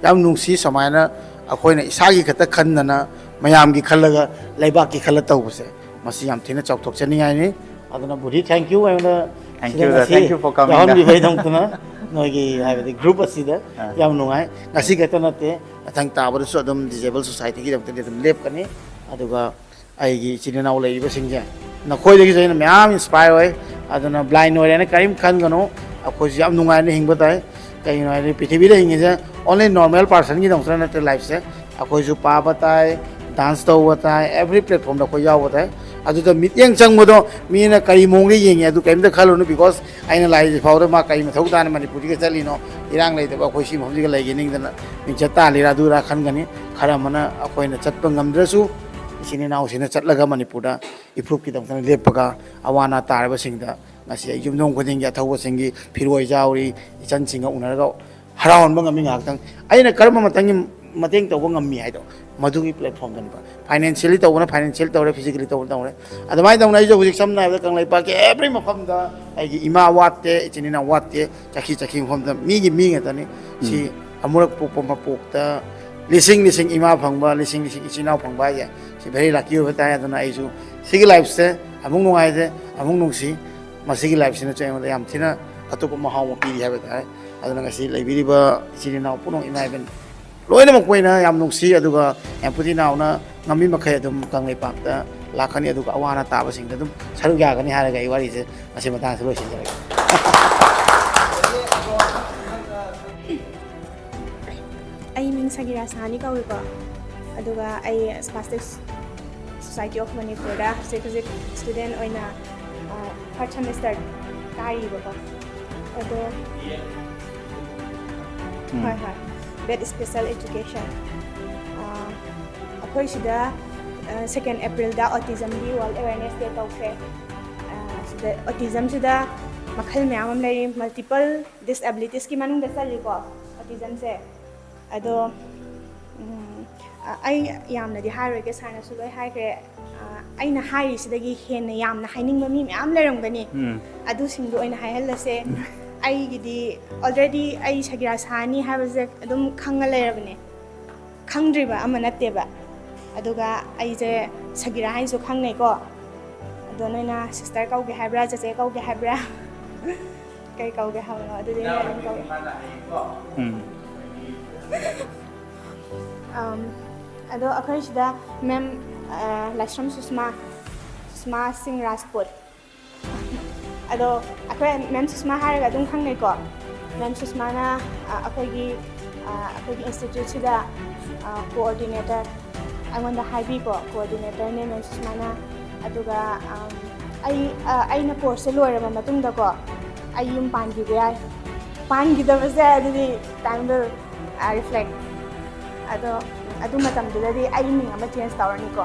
ꯌꯥꯝ ꯅꯨꯡꯁꯤ ꯁꯨꯃꯥꯏꯅ ꯑꯩꯈꯣꯏꯅ ꯏꯁꯥꯒꯤ ꯈꯛꯇ ꯈꯟꯗꯅ ꯃꯌꯥꯝꯒꯤ ꯈꯜꯂꯒ ꯂꯩꯕꯥꯛꯀꯤ ꯈꯜꯂ ꯇꯧꯕꯁꯦ, ꯃꯁꯤ ꯌꯥꯝ ꯊꯤꯅ ꯆꯥꯎꯊꯣꯛꯆꯅꯤꯡꯉꯥꯏꯅꯤ꯫ ꯑꯗꯨꯅ ꯕꯨꯙꯤ, thank you ꯑꯩꯉꯣꯟꯗ Thank ꯁꯤꯗ you, ꯉꯁꯤ thank you for coming. ꯌꯥꯎꯍꯟꯕꯤꯕꯒꯤꯗꯃꯛꯇꯅ ꯅꯣꯏꯒꯤ ꯍꯥꯏꯕꯗꯤ group ꯑꯁꯤꯗ ꯑꯥ꯫ ꯌꯥꯝ ꯅꯨꯡꯉꯥꯏ꯫ ꯉꯁꯤ ꯈꯛꯇ ꯅꯠꯇꯦ, ꯃꯊꯪ ꯇꯥꯕꯗꯁꯨ ꯑꯗꯨꯝ Disabled Societyꯒꯤꯗꯃꯛꯇꯗꯤ ꯑꯗꯨꯝ ꯂꯦꯞꯀꯅꯤ꯫ ꯑꯗꯨꯒ ꯑꯩꯒꯤ ꯏꯆꯤꯟ ꯏꯅꯥꯎ ꯂꯩꯔꯤꯕꯁꯤꯡꯁꯦ, ꯅꯈꯣꯏꯗꯒꯤꯁꯨ ꯑꯩꯅ ꯃꯌꯥꯝ ꯏꯟꯁꯄꯥꯌꯔ ꯑꯣꯏ꯫ ꯑꯗꯨꯅ ꯕ꯭ꯂꯥꯏꯟ ꯑꯣꯏꯔꯦꯅ ꯀꯔꯤꯝ ꯈꯟꯒꯅꯨ꯫ ꯑꯩꯈꯣꯏꯁꯨ ꯌꯥꯝ ꯅꯨꯡꯉꯥꯏꯅ ꯍꯤꯡꯕ ꯇꯥꯏ꯫ ꯀꯩꯒꯤꯅꯣ ꯍꯥꯏꯗꯤ ꯄ꯭ꯔꯤꯊꯤꯕꯤꯗ ꯍꯤꯡꯉꯤꯁꯦ ꯑꯣꯟꯂꯤ ꯅꯣꯔꯃꯦꯜ ꯄꯥꯔꯁꯟꯒꯤꯗꯃꯛꯇ ꯅꯠꯇꯦ ꯂꯥꯏꯐꯁꯦ꯫ ꯑꯩꯈꯣꯏꯁꯨ ꯄꯥꯕ ꯇꯥꯏ, ꯗꯥꯟꯁ ꯇꯧꯕ ꯇꯥꯏ, ꯑꯦꯚ꯭ꯔꯤ ꯄ꯭ꯂꯦꯠꯐꯣꯝꯗ ꯑꯩꯈꯣꯏ ꯌꯥꯎꯕ ꯇꯥꯏ꯫ ꯑꯗꯨꯗ ꯃꯤꯠꯌꯦꯡ ꯆꯪꯕꯗꯣ ꯃꯤꯅ ꯀꯔꯤ ꯃꯑꯣꯡꯗ ꯌꯦꯡꯉꯤ ꯑꯗꯨ ꯀꯔꯤꯝꯇ ꯈꯜꯂꯨꯅꯨ, ꯕꯤꯀꯣꯁ ꯑꯩꯅ ꯂꯥꯛꯏꯁꯤ ꯐꯥꯎꯗ ꯃꯥ ꯀꯔꯤ ꯃꯊꯧ ꯇꯥꯅ ꯃꯅꯤꯄꯨꯔꯁꯤꯒ ꯆꯠꯂꯤꯅꯣ, ꯏꯔꯥꯡ ꯂꯩꯇꯕ ꯑꯩꯈꯣꯏ ꯁꯤ ꯃꯐꯝꯁꯤꯒ ꯂꯩꯒꯦ ꯅꯤꯡꯗꯅ ꯃꯤꯡꯆꯠ ꯇꯥꯜꯂꯤꯔꯥ ꯑꯗꯨꯔꯥ ꯈꯟꯒꯅꯤ꯫ ꯈꯔ ꯑꯃꯅ ꯑꯩꯈꯣꯏꯅ ꯆꯠꯄ ꯉꯝꯗ꯭ꯔꯁꯨ ꯏꯆꯤꯟ ꯏꯅꯥꯎꯁꯤꯡꯅ ꯆꯠꯂꯒ ꯃꯅꯤꯄꯨꯔꯗ ꯏꯄ꯭ꯔꯨꯞꯀꯤꯗꯃꯛꯇ ꯂꯦꯞꯄꯒ ꯑꯋꯥ ꯑꯅꯥ ꯇꯥꯔꯕꯁꯤꯡꯗ ꯉꯁꯤ ꯑꯩ ꯌꯨꯝꯊꯣꯡ ꯈꯨꯗꯤꯡꯒꯤ ꯑꯊꯧꯕꯁꯤꯡꯒꯤ ꯐꯤꯔꯣꯏ ꯌꯥꯎꯔꯤ, ꯏꯆꯟꯁꯤꯡꯒ ꯎꯅꯔꯒ ꯍꯔꯥꯎꯍꯟꯕ ꯉꯝꯃꯤ ꯉꯥꯏꯍꯥꯛꯇꯪ꯫ ꯑꯩꯅ ꯀꯔꯝꯕ ꯃꯇꯝꯒꯤ ꯃꯇꯦꯡ ꯇꯧꯕ ꯉꯝꯃꯤ ꯍꯥꯏꯗꯣ ꯃꯗꯨꯒꯤ ꯄ꯭ꯂꯦꯠꯐꯣꯝꯗꯅꯦꯕ꯫ ꯐꯥꯏꯅꯥꯟꯁꯤꯌꯦꯜꯂꯤ ꯇꯧꯕꯅ ꯐꯥꯏꯅꯥꯟꯁꯤꯌꯦꯜ ꯇꯧꯔꯦ, ꯐꯤꯖꯤꯀꯦꯜꯂꯤ ꯇꯧꯕꯅ ꯇꯧꯔꯦ꯫ ꯑꯗꯨꯃꯥꯏꯅ ꯇꯧꯅ ꯑꯩꯁꯨ ꯍꯧꯖꯤꯛ ꯁꯝꯅ ꯍꯥꯏꯔꯕꯗ ꯀꯪꯂꯩꯄꯥꯛꯀꯤ ꯑꯦꯚ꯭ꯔꯤ ꯃꯐꯝꯗ ꯑꯩꯒꯤ ꯏꯃꯥ ꯋꯥꯠꯇꯦ, ꯏꯆꯤꯟ ꯏꯅꯥꯎ ꯋꯥꯠꯇꯦ, ꯆꯠꯈꯤ ꯆꯠꯈꯤ ꯃꯐꯝꯗ ꯃꯤꯒꯤ ꯃꯤ ꯉꯥꯛꯇꯅꯤ꯫ ꯁꯤ ꯑꯃꯨꯔꯛ ꯄꯣꯛꯄ ꯃꯄꯣꯛꯇ ꯂꯤꯁꯤꯡ ꯂꯤꯁꯤꯡ ꯏꯃꯥ ꯐꯪꯕ, ꯂꯤꯁꯤꯡ ꯂꯤꯁꯤꯡ ꯏꯆꯤꯟ ꯏꯅꯥꯎ ꯐꯪꯕ ꯍꯥꯏꯁꯦ ꯁꯤ ꯚꯦꯔꯤ ꯂꯛꯀꯤ ꯑꯣꯏꯕ ꯇꯥꯏ꯫ ꯑꯗꯨꯅ ꯑꯩꯁꯨ ꯁꯤꯒꯤ ꯂꯥꯏꯐꯁꯦ ꯑꯃꯨꯛ ꯅꯨꯡꯉꯥꯏꯖꯩ, ꯑꯃꯨꯛ ꯅꯨꯡꯁꯤ꯫ ꯃꯁꯤꯒꯤ ꯂꯥꯏꯐꯁꯤꯅꯁꯨ ꯑꯩꯉꯣꯟꯗ ꯌꯥꯝ ꯊꯤꯅ ꯑꯇꯣꯞꯄ ꯃꯍꯥꯎ ꯑꯃ ꯄꯤꯔꯤ ꯍꯥꯏꯕ ꯇꯥꯔꯦ꯫ ꯑꯗꯨꯅ ꯉꯁꯤ ꯂꯩꯕꯤꯔꯤꯕ ꯏꯆꯤꯜ ꯏꯅꯥꯎ ꯄꯨꯝꯅꯃꯛ ꯏꯃꯥ ꯏꯕꯦꯟ ꯂꯣꯏꯅꯃꯛꯄꯨ ꯑꯩꯅ ꯌꯥꯝ ꯅꯨꯡꯁꯤ꯫ ꯑꯗꯨꯒ ꯑꯦꯝꯄꯨꯇꯤ ꯅꯥꯎꯅ ꯉꯝꯃꯤ ꯃꯈꯩ ꯑꯗꯨꯝ ꯀꯪꯂꯩꯄꯥꯛꯇ ꯂꯥꯛꯀꯅꯤ, ꯑꯗꯨꯒ ꯑꯋꯥ ꯑꯅꯥ ꯇꯥꯕꯁꯤꯡꯗ ꯑꯗꯨꯝ ꯁꯔꯨꯛ ꯌꯥꯒꯅꯤ ꯍꯥꯏꯔꯒ ꯑꯩ ꯋꯥꯔꯤꯁꯦ ꯉꯁꯤ ꯃꯇꯥꯡꯁꯤꯗ ꯂꯣꯏꯁꯤꯟꯖꯔꯒꯦ꯫ ꯑꯩ ꯃꯤꯡ ꯁꯒꯤꯔꯥ ꯁꯍꯥꯅꯤ ꯀꯧꯏꯀꯣ꯫ ꯑꯗꯨꯒ ꯑꯩ Spastic Society of Manipurꯗ ꯍꯧꯖꯤꯛ ꯍꯧꯖꯤꯛ ꯏꯁꯇꯨꯗꯦꯟ ꯑꯣꯏꯅ ꯊꯥꯔꯠ ꯁꯦꯃꯤꯁꯇꯔ ꯀꯥꯔꯤꯕꯀꯣ꯫ ꯑꯗꯣ ꯍꯣꯏ ꯍꯣꯏ, ꯕꯦꯠ ꯏꯁꯄꯦꯁꯦꯜ ꯑꯦꯖꯨꯀꯦꯁꯟ꯫ ꯑꯩꯈꯣꯏ ꯁꯤꯗ ꯁꯦꯀꯦꯟ ꯑꯦꯄ꯭ꯔꯤꯜꯗ ꯑꯣꯇꯤꯖꯝꯒꯤ ꯋꯥꯔꯜ ꯑꯦꯋꯦꯔꯅꯦꯁ ꯗꯦ ꯇꯧꯈ꯭ꯔꯦ꯫ ꯑ, ꯁꯤꯗ ꯑꯣꯇꯤꯖꯝꯁꯤꯗ ꯃꯈꯜ ꯃꯌꯥꯝ ꯑꯃ ꯂꯩꯔꯤ, ꯃꯜꯇꯤꯄꯜ ꯗꯤꯁꯑꯦꯕꯤꯂꯤꯇꯤꯁꯀꯤ ꯃꯅꯨꯡꯗ ꯆꯜꯂꯤꯀꯣ ꯑꯣꯇꯤꯖꯝꯁꯦ꯫ ꯑꯗꯣ ꯎꯝ, ꯑ, ꯑꯩ ꯌꯥꯝꯅꯗꯤ ꯍꯥꯏꯔꯣꯏꯒꯦ, ꯁꯥꯔꯅꯁꯨ ꯂꯣꯏ ꯍꯥꯏꯈ꯭ꯔꯦ꯫ ꯑ, ꯑꯩꯅ ꯍꯥꯏꯔꯤꯁꯤꯗꯒꯤ ꯍꯦꯟꯅ ꯌꯥꯝꯅ ꯍꯥꯏꯅꯤꯡꯕ ꯃꯤ ꯃꯌꯥꯝ ꯂꯩꯔꯝꯒꯅꯤ꯫ ꯑꯗꯨꯁꯤꯡꯗꯣ ꯑꯣꯏꯅ ꯍꯥꯏꯍꯜꯂꯁꯦ꯫ ꯑꯩꯒꯤꯗꯤ ꯑꯣꯜꯔꯦꯗꯤ ꯑꯩ ꯁꯒꯤꯔꯥ ꯁꯥꯅꯤ ꯍꯥꯏꯕꯁꯦ ꯑꯗꯨꯝ ꯈꯪꯉ ꯂꯩꯔꯕꯅꯦ꯫ ꯈꯪꯗ꯭ꯔꯤꯕ ꯑꯃ ꯅꯠꯇꯦꯕ꯫ ꯑꯗꯨꯒ ꯑꯩꯁꯦ ꯁꯒꯤꯔꯥ ꯍꯥꯏꯅꯁꯨ ꯈꯪꯅꯩꯀꯣ꯫ ꯑꯗꯣ ꯅꯣꯏꯅ ꯁꯤꯁꯇꯔ ꯀꯧꯒꯦ ꯍꯥꯏꯕ꯭ꯔꯥ, ꯆꯦꯆꯦ ꯀꯧꯒꯦ ꯍꯥꯏꯕ꯭ꯔꯥ? ꯀꯩ ꯀꯧꯒꯦ ꯍꯥꯏꯕꯅꯣ? ꯑꯗꯨꯗꯤ ꯅꯣꯏ ꯑꯗꯨꯝ ꯀꯧ꯫ ꯎꯝ꯫ ꯑꯝ, ꯑꯗꯣ ꯑꯩꯈꯣꯏ ꯁꯤꯗ ꯃꯦꯝ ꯂꯥꯏꯁ꯭ꯔꯝ ꯁꯨꯁꯃꯥ, ꯁꯨꯁꯃꯥ ꯁꯤꯡ ꯔꯥꯖꯄꯨꯠ꯫ ꯑꯗꯣ ꯑꯩꯈꯣꯏ ꯃꯦꯝ ꯁꯨꯁꯃꯥ ꯍꯥꯏꯔꯒ ꯑꯗꯨꯝ ꯈꯪꯅꯩꯀꯣ꯫ ꯃꯦꯝ ꯁꯨꯁꯃꯥꯅ, ꯑ, ꯑꯩꯈꯣꯏꯒꯤ, ꯑ, ꯑꯩꯈꯣꯏꯒꯤ ꯏꯟꯁꯇꯤꯇ꯭ꯌꯨꯠꯁꯤꯗ, ꯑ, ꯀꯣꯑꯣꯔꯗꯤꯅꯦꯇꯔ ꯑꯩꯉꯣꯟꯗ ꯍꯥꯏꯕꯤꯀꯣ, ꯀꯣꯑꯣꯔꯗꯤꯅꯦꯇꯔꯅꯦ ꯃꯦꯝ ꯁꯨꯁꯃꯥꯅ꯫ ꯑꯗꯨꯒ, ꯑꯝ, ꯑꯩ, ꯑ, ꯑꯩꯅ ꯀꯣꯔꯁꯁꯦ ꯂꯣꯏꯔꯕ ꯃꯇꯨꯡꯗꯀꯣ, ꯑꯩ ꯌꯨꯝ ꯄꯥꯟꯈꯤꯕ ꯌꯥꯏ꯫ ꯄꯥꯟꯈꯤꯗꯕꯁꯦ ꯑꯗꯨꯗꯤ time will, ꯑ, reflect꯫ ꯑꯗꯣ ꯑꯗꯨ ꯃꯇꯝꯗꯨꯗꯗꯤ ꯑꯩ ꯃꯤꯡ ꯑꯃ ꯆꯦꯟꯖ ꯇꯧꯔꯅꯤꯀꯣ꯫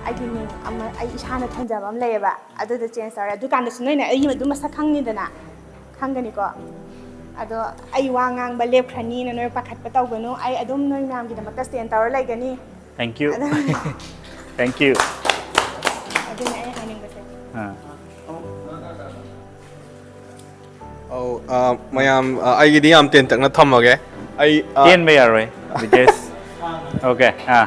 ꯑꯩꯒꯤ ꯃꯤꯡ ꯑꯃ, ꯑꯩ ꯏꯁꯥꯅ ꯊꯣꯟꯖꯕ ꯑꯃ ꯂꯩꯌꯦꯕ, ꯑꯗꯨꯗꯣ ꯆꯦꯟꯖ ꯇꯧꯔꯦ꯫ ꯑꯗꯨꯀꯥꯟꯗꯁꯨ ꯅꯣꯏꯅ ꯑꯩꯒꯤ ꯑꯗꯨꯝ ꯃꯁꯛ ꯈꯪꯅꯤꯗꯅ, ꯈꯪꯒꯅꯤꯀꯣ꯫ ꯑꯗꯣ ꯑꯩ ꯋꯥ ꯉꯥꯡꯕ ꯂꯦꯞꯈ꯭ꯔꯅꯤꯅ ꯅꯣꯏ ꯄꯥꯈꯠꯄ ꯇꯧꯒꯅꯨ, ꯑꯩ ꯑꯗꯨꯝ ꯅꯣꯏ ꯃꯌꯥꯝꯒꯤꯗꯃꯛꯇ stand ꯇꯧꯔ ꯂꯩꯒꯅꯤ꯫ Thank you. ꯑꯗꯨꯝ Thank you. ꯑꯗꯨꯅ ꯑꯩ ꯍꯥꯏꯅꯤꯡꯕꯁꯦ꯫ ꯑꯥ꯫ ꯑꯧ, ꯑ, ꯃꯌꯥꯝ, ꯑ, ꯑꯩꯒꯤꯗꯤ ꯌꯥꯝ ꯇꯦꯟꯇꯛꯅ ꯊꯝꯃꯒꯦ꯫ ꯑꯩ, ꯑ, ꯇꯦꯟꯕ ꯌꯥꯔꯣꯏ, ꯕ꯭ꯔꯤꯖꯦꯁ꯫ Okay, ꯑꯥ,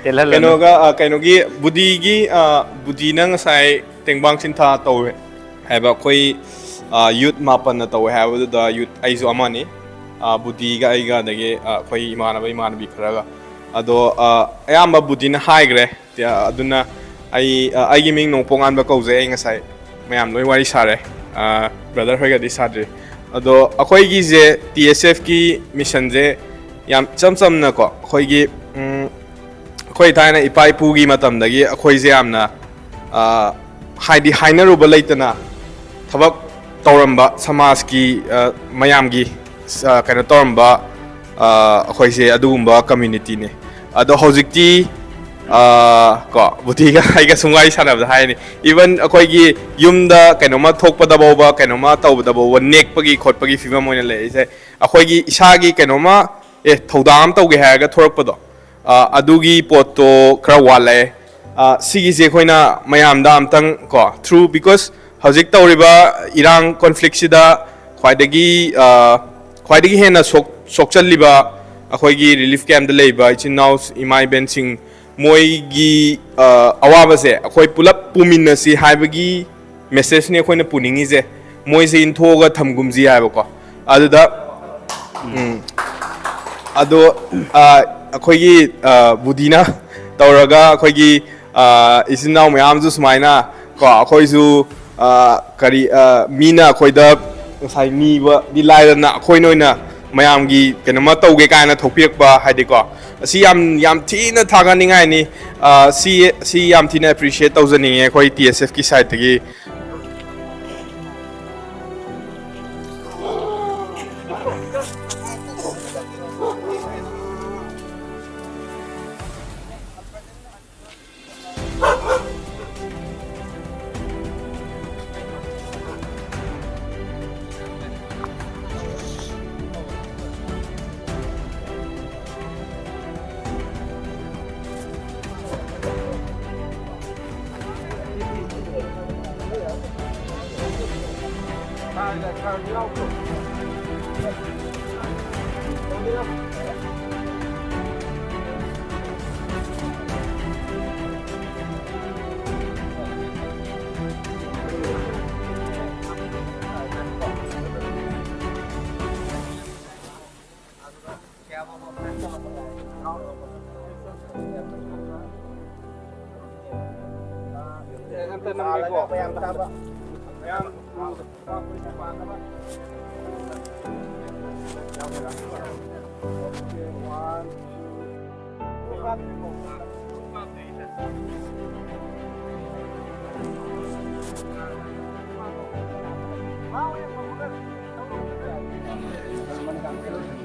ꯇꯦꯜꯍꯜꯂꯅꯨ꯫ ꯀꯩꯅꯣꯒ, ꯑ, ꯀꯩꯅꯣꯒꯤ ꯕꯨꯙꯤꯒꯤ, ꯑ, ꯕꯨꯙꯤꯅ ꯉꯁꯥꯏ ꯇꯦꯡꯕꯥꯡ ꯆꯤꯟꯊꯥ ꯇꯧꯋꯦ ꯍꯥꯏꯕ, ꯑꯩꯈꯣꯏ, ꯑ, ꯌꯨꯠ ꯃꯥꯄꯟꯅ ꯇꯧꯋꯦ ꯍꯥꯏꯕꯗꯨꯗ ꯌꯨꯠ ꯑꯩꯁꯨ ꯑꯃꯅꯤ꯫ ꯑ, ꯕꯨꯙꯤꯒ ꯑꯩꯒ, ꯑꯗꯒꯤ, ꯑ, ꯑꯩꯈꯣꯏ ꯏꯃꯥꯟꯅꯕ ꯏꯃꯥꯟꯅꯕꯤ ꯈꯔꯒ꯫ ꯑꯗꯣ, ꯑ, ꯑꯌꯥꯝꯕ ꯕꯨꯙꯤꯅ ꯍꯥꯏꯈ꯭ꯔꯦ꯫ ꯇꯤ-, ꯑ, ꯑꯗꯨꯅ ꯑꯩ, ꯑ, ꯑꯩꯒꯤ ꯃꯤꯡ ꯅꯣꯡꯄꯣꯛ ꯉꯥꯟꯕ ꯀꯧꯖꯩ꯫ ꯑꯩ ꯉꯁꯥꯏ ꯃꯌꯥꯝ ꯂꯣꯏ ꯋꯥꯔꯤ ꯁꯥꯔꯦ꯫ ꯑ, ꯕ꯭ꯔꯗꯔ ꯍꯣꯏꯒꯗꯤ ꯁꯥꯗ꯭ꯔꯤ꯫ ꯑꯗꯣ ꯑꯩꯈꯣꯏꯒꯤꯁꯦ, ꯇꯤ ꯑꯦꯁ ꯑꯦꯐꯀꯤ ꯃꯤꯁꯟꯁꯦ ꯌꯥꯝ ꯏꯆꯝ ꯆꯝꯅꯀꯣ, ꯑꯩꯈꯣꯏꯒꯤ, ꯎꯝ, ꯑꯩꯈꯣꯏ ꯊꯥꯏꯅ ꯏꯄꯥ ꯏꯄꯨꯒꯤ ꯃꯇꯝꯗꯒꯤ ꯑꯩꯈꯣꯏꯁꯦ ꯌꯥꯝꯅ, ꯑ, ꯍꯥꯏꯗꯤ ꯍꯥꯏꯅꯔꯨꯕ ꯂꯩꯇꯅ ꯊꯕꯛ ꯇꯧꯔꯝꯕ, ꯁꯃꯥꯖꯀꯤ, ꯑ, ꯃꯌꯥꯝꯒꯤ, ꯑ, ꯀꯩꯅꯣ ꯇꯧꯔꯝꯕ, ꯑ, ꯑꯩꯈꯣꯏꯁꯦ ꯑꯗꯨꯒꯨꯝꯕ ꯀꯝꯃ꯭ꯌꯨꯅꯤꯇꯤꯅꯦ꯫ ꯑꯗꯣ ꯍꯧꯖꯤꯛꯇꯤ, ꯑ, ꯀꯣ, ꯕꯨꯙꯤꯒ ꯑꯩꯒ ꯁꯨꯝ ꯋꯥꯔꯤ ꯁꯥꯟꯅꯕꯗ ꯍꯥꯏꯅꯤ, even ꯑꯩꯈꯣꯏꯒꯤ ꯌꯨꯝꯗ ꯀꯩꯅꯣꯝꯃ ꯊꯣꯛꯄꯗ ꯐꯥꯎꯕ, ꯀꯩꯅꯣꯝꯃ ꯇꯧꯕꯗ ꯐꯥꯎꯕ ꯅꯦꯛꯄꯒꯤ ꯈꯣꯠꯄꯒꯤ ꯐꯤꯕꯝ ꯑꯣꯏꯅ ꯂꯩꯔꯤꯁꯦ꯫ ꯑꯩꯈꯣꯏꯒꯤ ꯏꯁꯥꯒꯤ ꯀꯩꯅꯣꯝꯃ, ꯑꯦ, ꯊꯧꯗꯥꯡ ꯑꯃ ꯇꯧꯒꯦ ꯍꯥꯏꯔꯒ ꯊꯣꯔꯛꯄꯗꯣ, ꯑ, ꯑꯗꯨꯒꯤ ꯄꯣꯠꯇꯣ ꯈꯔ ꯋꯥꯠꯂꯦ꯫ ꯑ, ꯁꯤꯒꯤꯁꯦ ꯑꯩꯈꯣꯏꯅ ꯃꯌꯥꯝꯗ ꯑꯝꯇꯪ ꯀꯣ, through, because ꯍꯧꯖꯤꯛ ꯇꯧꯔꯤꯕ ꯏꯔꯥꯡ ꯀꯣꯟꯐ꯭ꯂꯤꯛꯁꯤꯗ ꯈ꯭ꯋꯥꯏꯗꯒꯤ, ꯑ, ꯈ꯭ꯋꯥꯏꯗꯒꯤ ꯍꯦꯟꯅ ꯁꯣꯛ-, ꯁꯣꯛꯆꯜꯂꯤꯕ ꯑꯩꯈꯣꯏꯒꯤ ꯔꯤꯂꯤꯐ ꯀꯦꯝꯞꯇ ꯂꯩꯕ ꯏꯆꯤꯟ ꯏꯅꯥꯎ, ꯏꯃꯥ ꯏꯕꯦꯟꯁꯤꯡ, ꯃꯣꯏꯒꯤ, ꯑ, ꯑꯋꯥꯕꯁꯦ ꯑꯩꯈꯣꯏ ꯄꯨꯂꯞ ꯄꯨꯃꯤꯟꯅꯁꯤ ꯍꯥꯏꯕꯒꯤ ꯃꯦꯁꯦꯖꯅꯤ ꯑꯩꯈꯣꯏꯅ ꯄꯨꯅꯤꯡꯉꯤꯁꯦ꯫ ꯃꯣꯏꯁꯦ ꯏꯟꯊꯣꯛꯑꯒ ꯊꯝꯒꯨꯝꯁꯤ ꯍꯥꯏꯕꯀꯣ꯫ ꯑꯗꯨꯗ, ꯎꯝ, ꯑꯗꯣ, ꯑ, ꯑꯩꯈꯣꯏꯒꯤ, ꯑ, ꯕꯨꯙꯤꯅ ꯇꯧꯔꯒ ꯑꯩꯈꯣꯏꯒꯤ, ꯑ, ꯏꯆꯤꯟ ꯏꯅꯥꯎ ꯃꯌꯥꯝꯁꯨ ꯁꯨꯃꯥꯏꯅ ꯀꯣ, ꯑꯩꯈꯣꯏꯁꯨ, ꯑ, ꯀꯔꯤ, ꯑ, ꯃꯤꯅ ꯑꯩꯈꯣꯏꯗ ꯉꯁꯥꯏ ꯅꯤꯕꯗꯤ ꯂꯥꯏꯔꯗꯅ ꯑꯩꯈꯣꯏꯅ ꯑꯣꯏꯅ ꯃꯌꯥꯝꯒꯤ ꯀꯩꯅꯣꯝꯃ ꯇꯧꯒꯦ ꯀꯥꯏꯅ ꯊꯣꯛꯄꯤꯔꯛꯄ ꯍꯥꯏꯗꯤꯀꯣ, ꯑꯁꯤ ꯌꯥꯝ, ꯌꯥꯝ ꯊꯤꯅ ꯊꯥꯒꯠꯅꯤꯡꯉꯥꯏꯅꯤ꯫ ꯑ, ꯁꯤ, ꯁꯤ ꯌꯥꯝ ꯊꯤꯅ appreciate ꯇꯧꯖꯅꯤꯡꯉꯦ ꯑꯩꯈꯣꯏ T S F ꯀꯤ side ꯇꯒꯤ꯫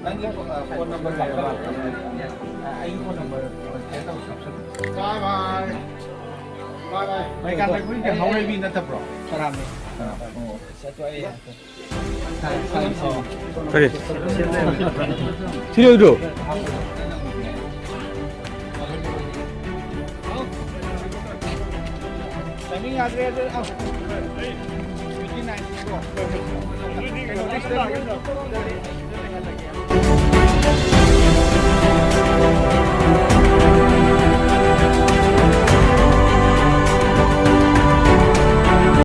ꯅꯪꯒꯤ, ꯑ, phone number ꯍꯥꯏꯔꯣ꯫ ꯑ, ꯑꯩꯒꯤ phone number share ꯇꯧ, ꯀꯥꯞꯁꯜꯂꯣ꯫ Bye bye. Bye bye. ꯃꯩꯀꯥ ꯂꯩꯕꯨꯡꯁꯦ ꯍꯥꯎꯔꯩꯕꯤ ꯅꯠꯇꯕ꯭ꯔꯣ? ꯀꯅꯥꯅꯣ? ꯀꯅꯥ? ꯑꯣ꯫ ꯀꯔꯤ? ꯁꯤꯔꯣꯏꯗ꯭ꯔꯣ? Timing ꯌꯥꯗ꯭ꯔꯦ ꯑꯗꯨ, ꯑ, twenty nine ꯀꯣ꯫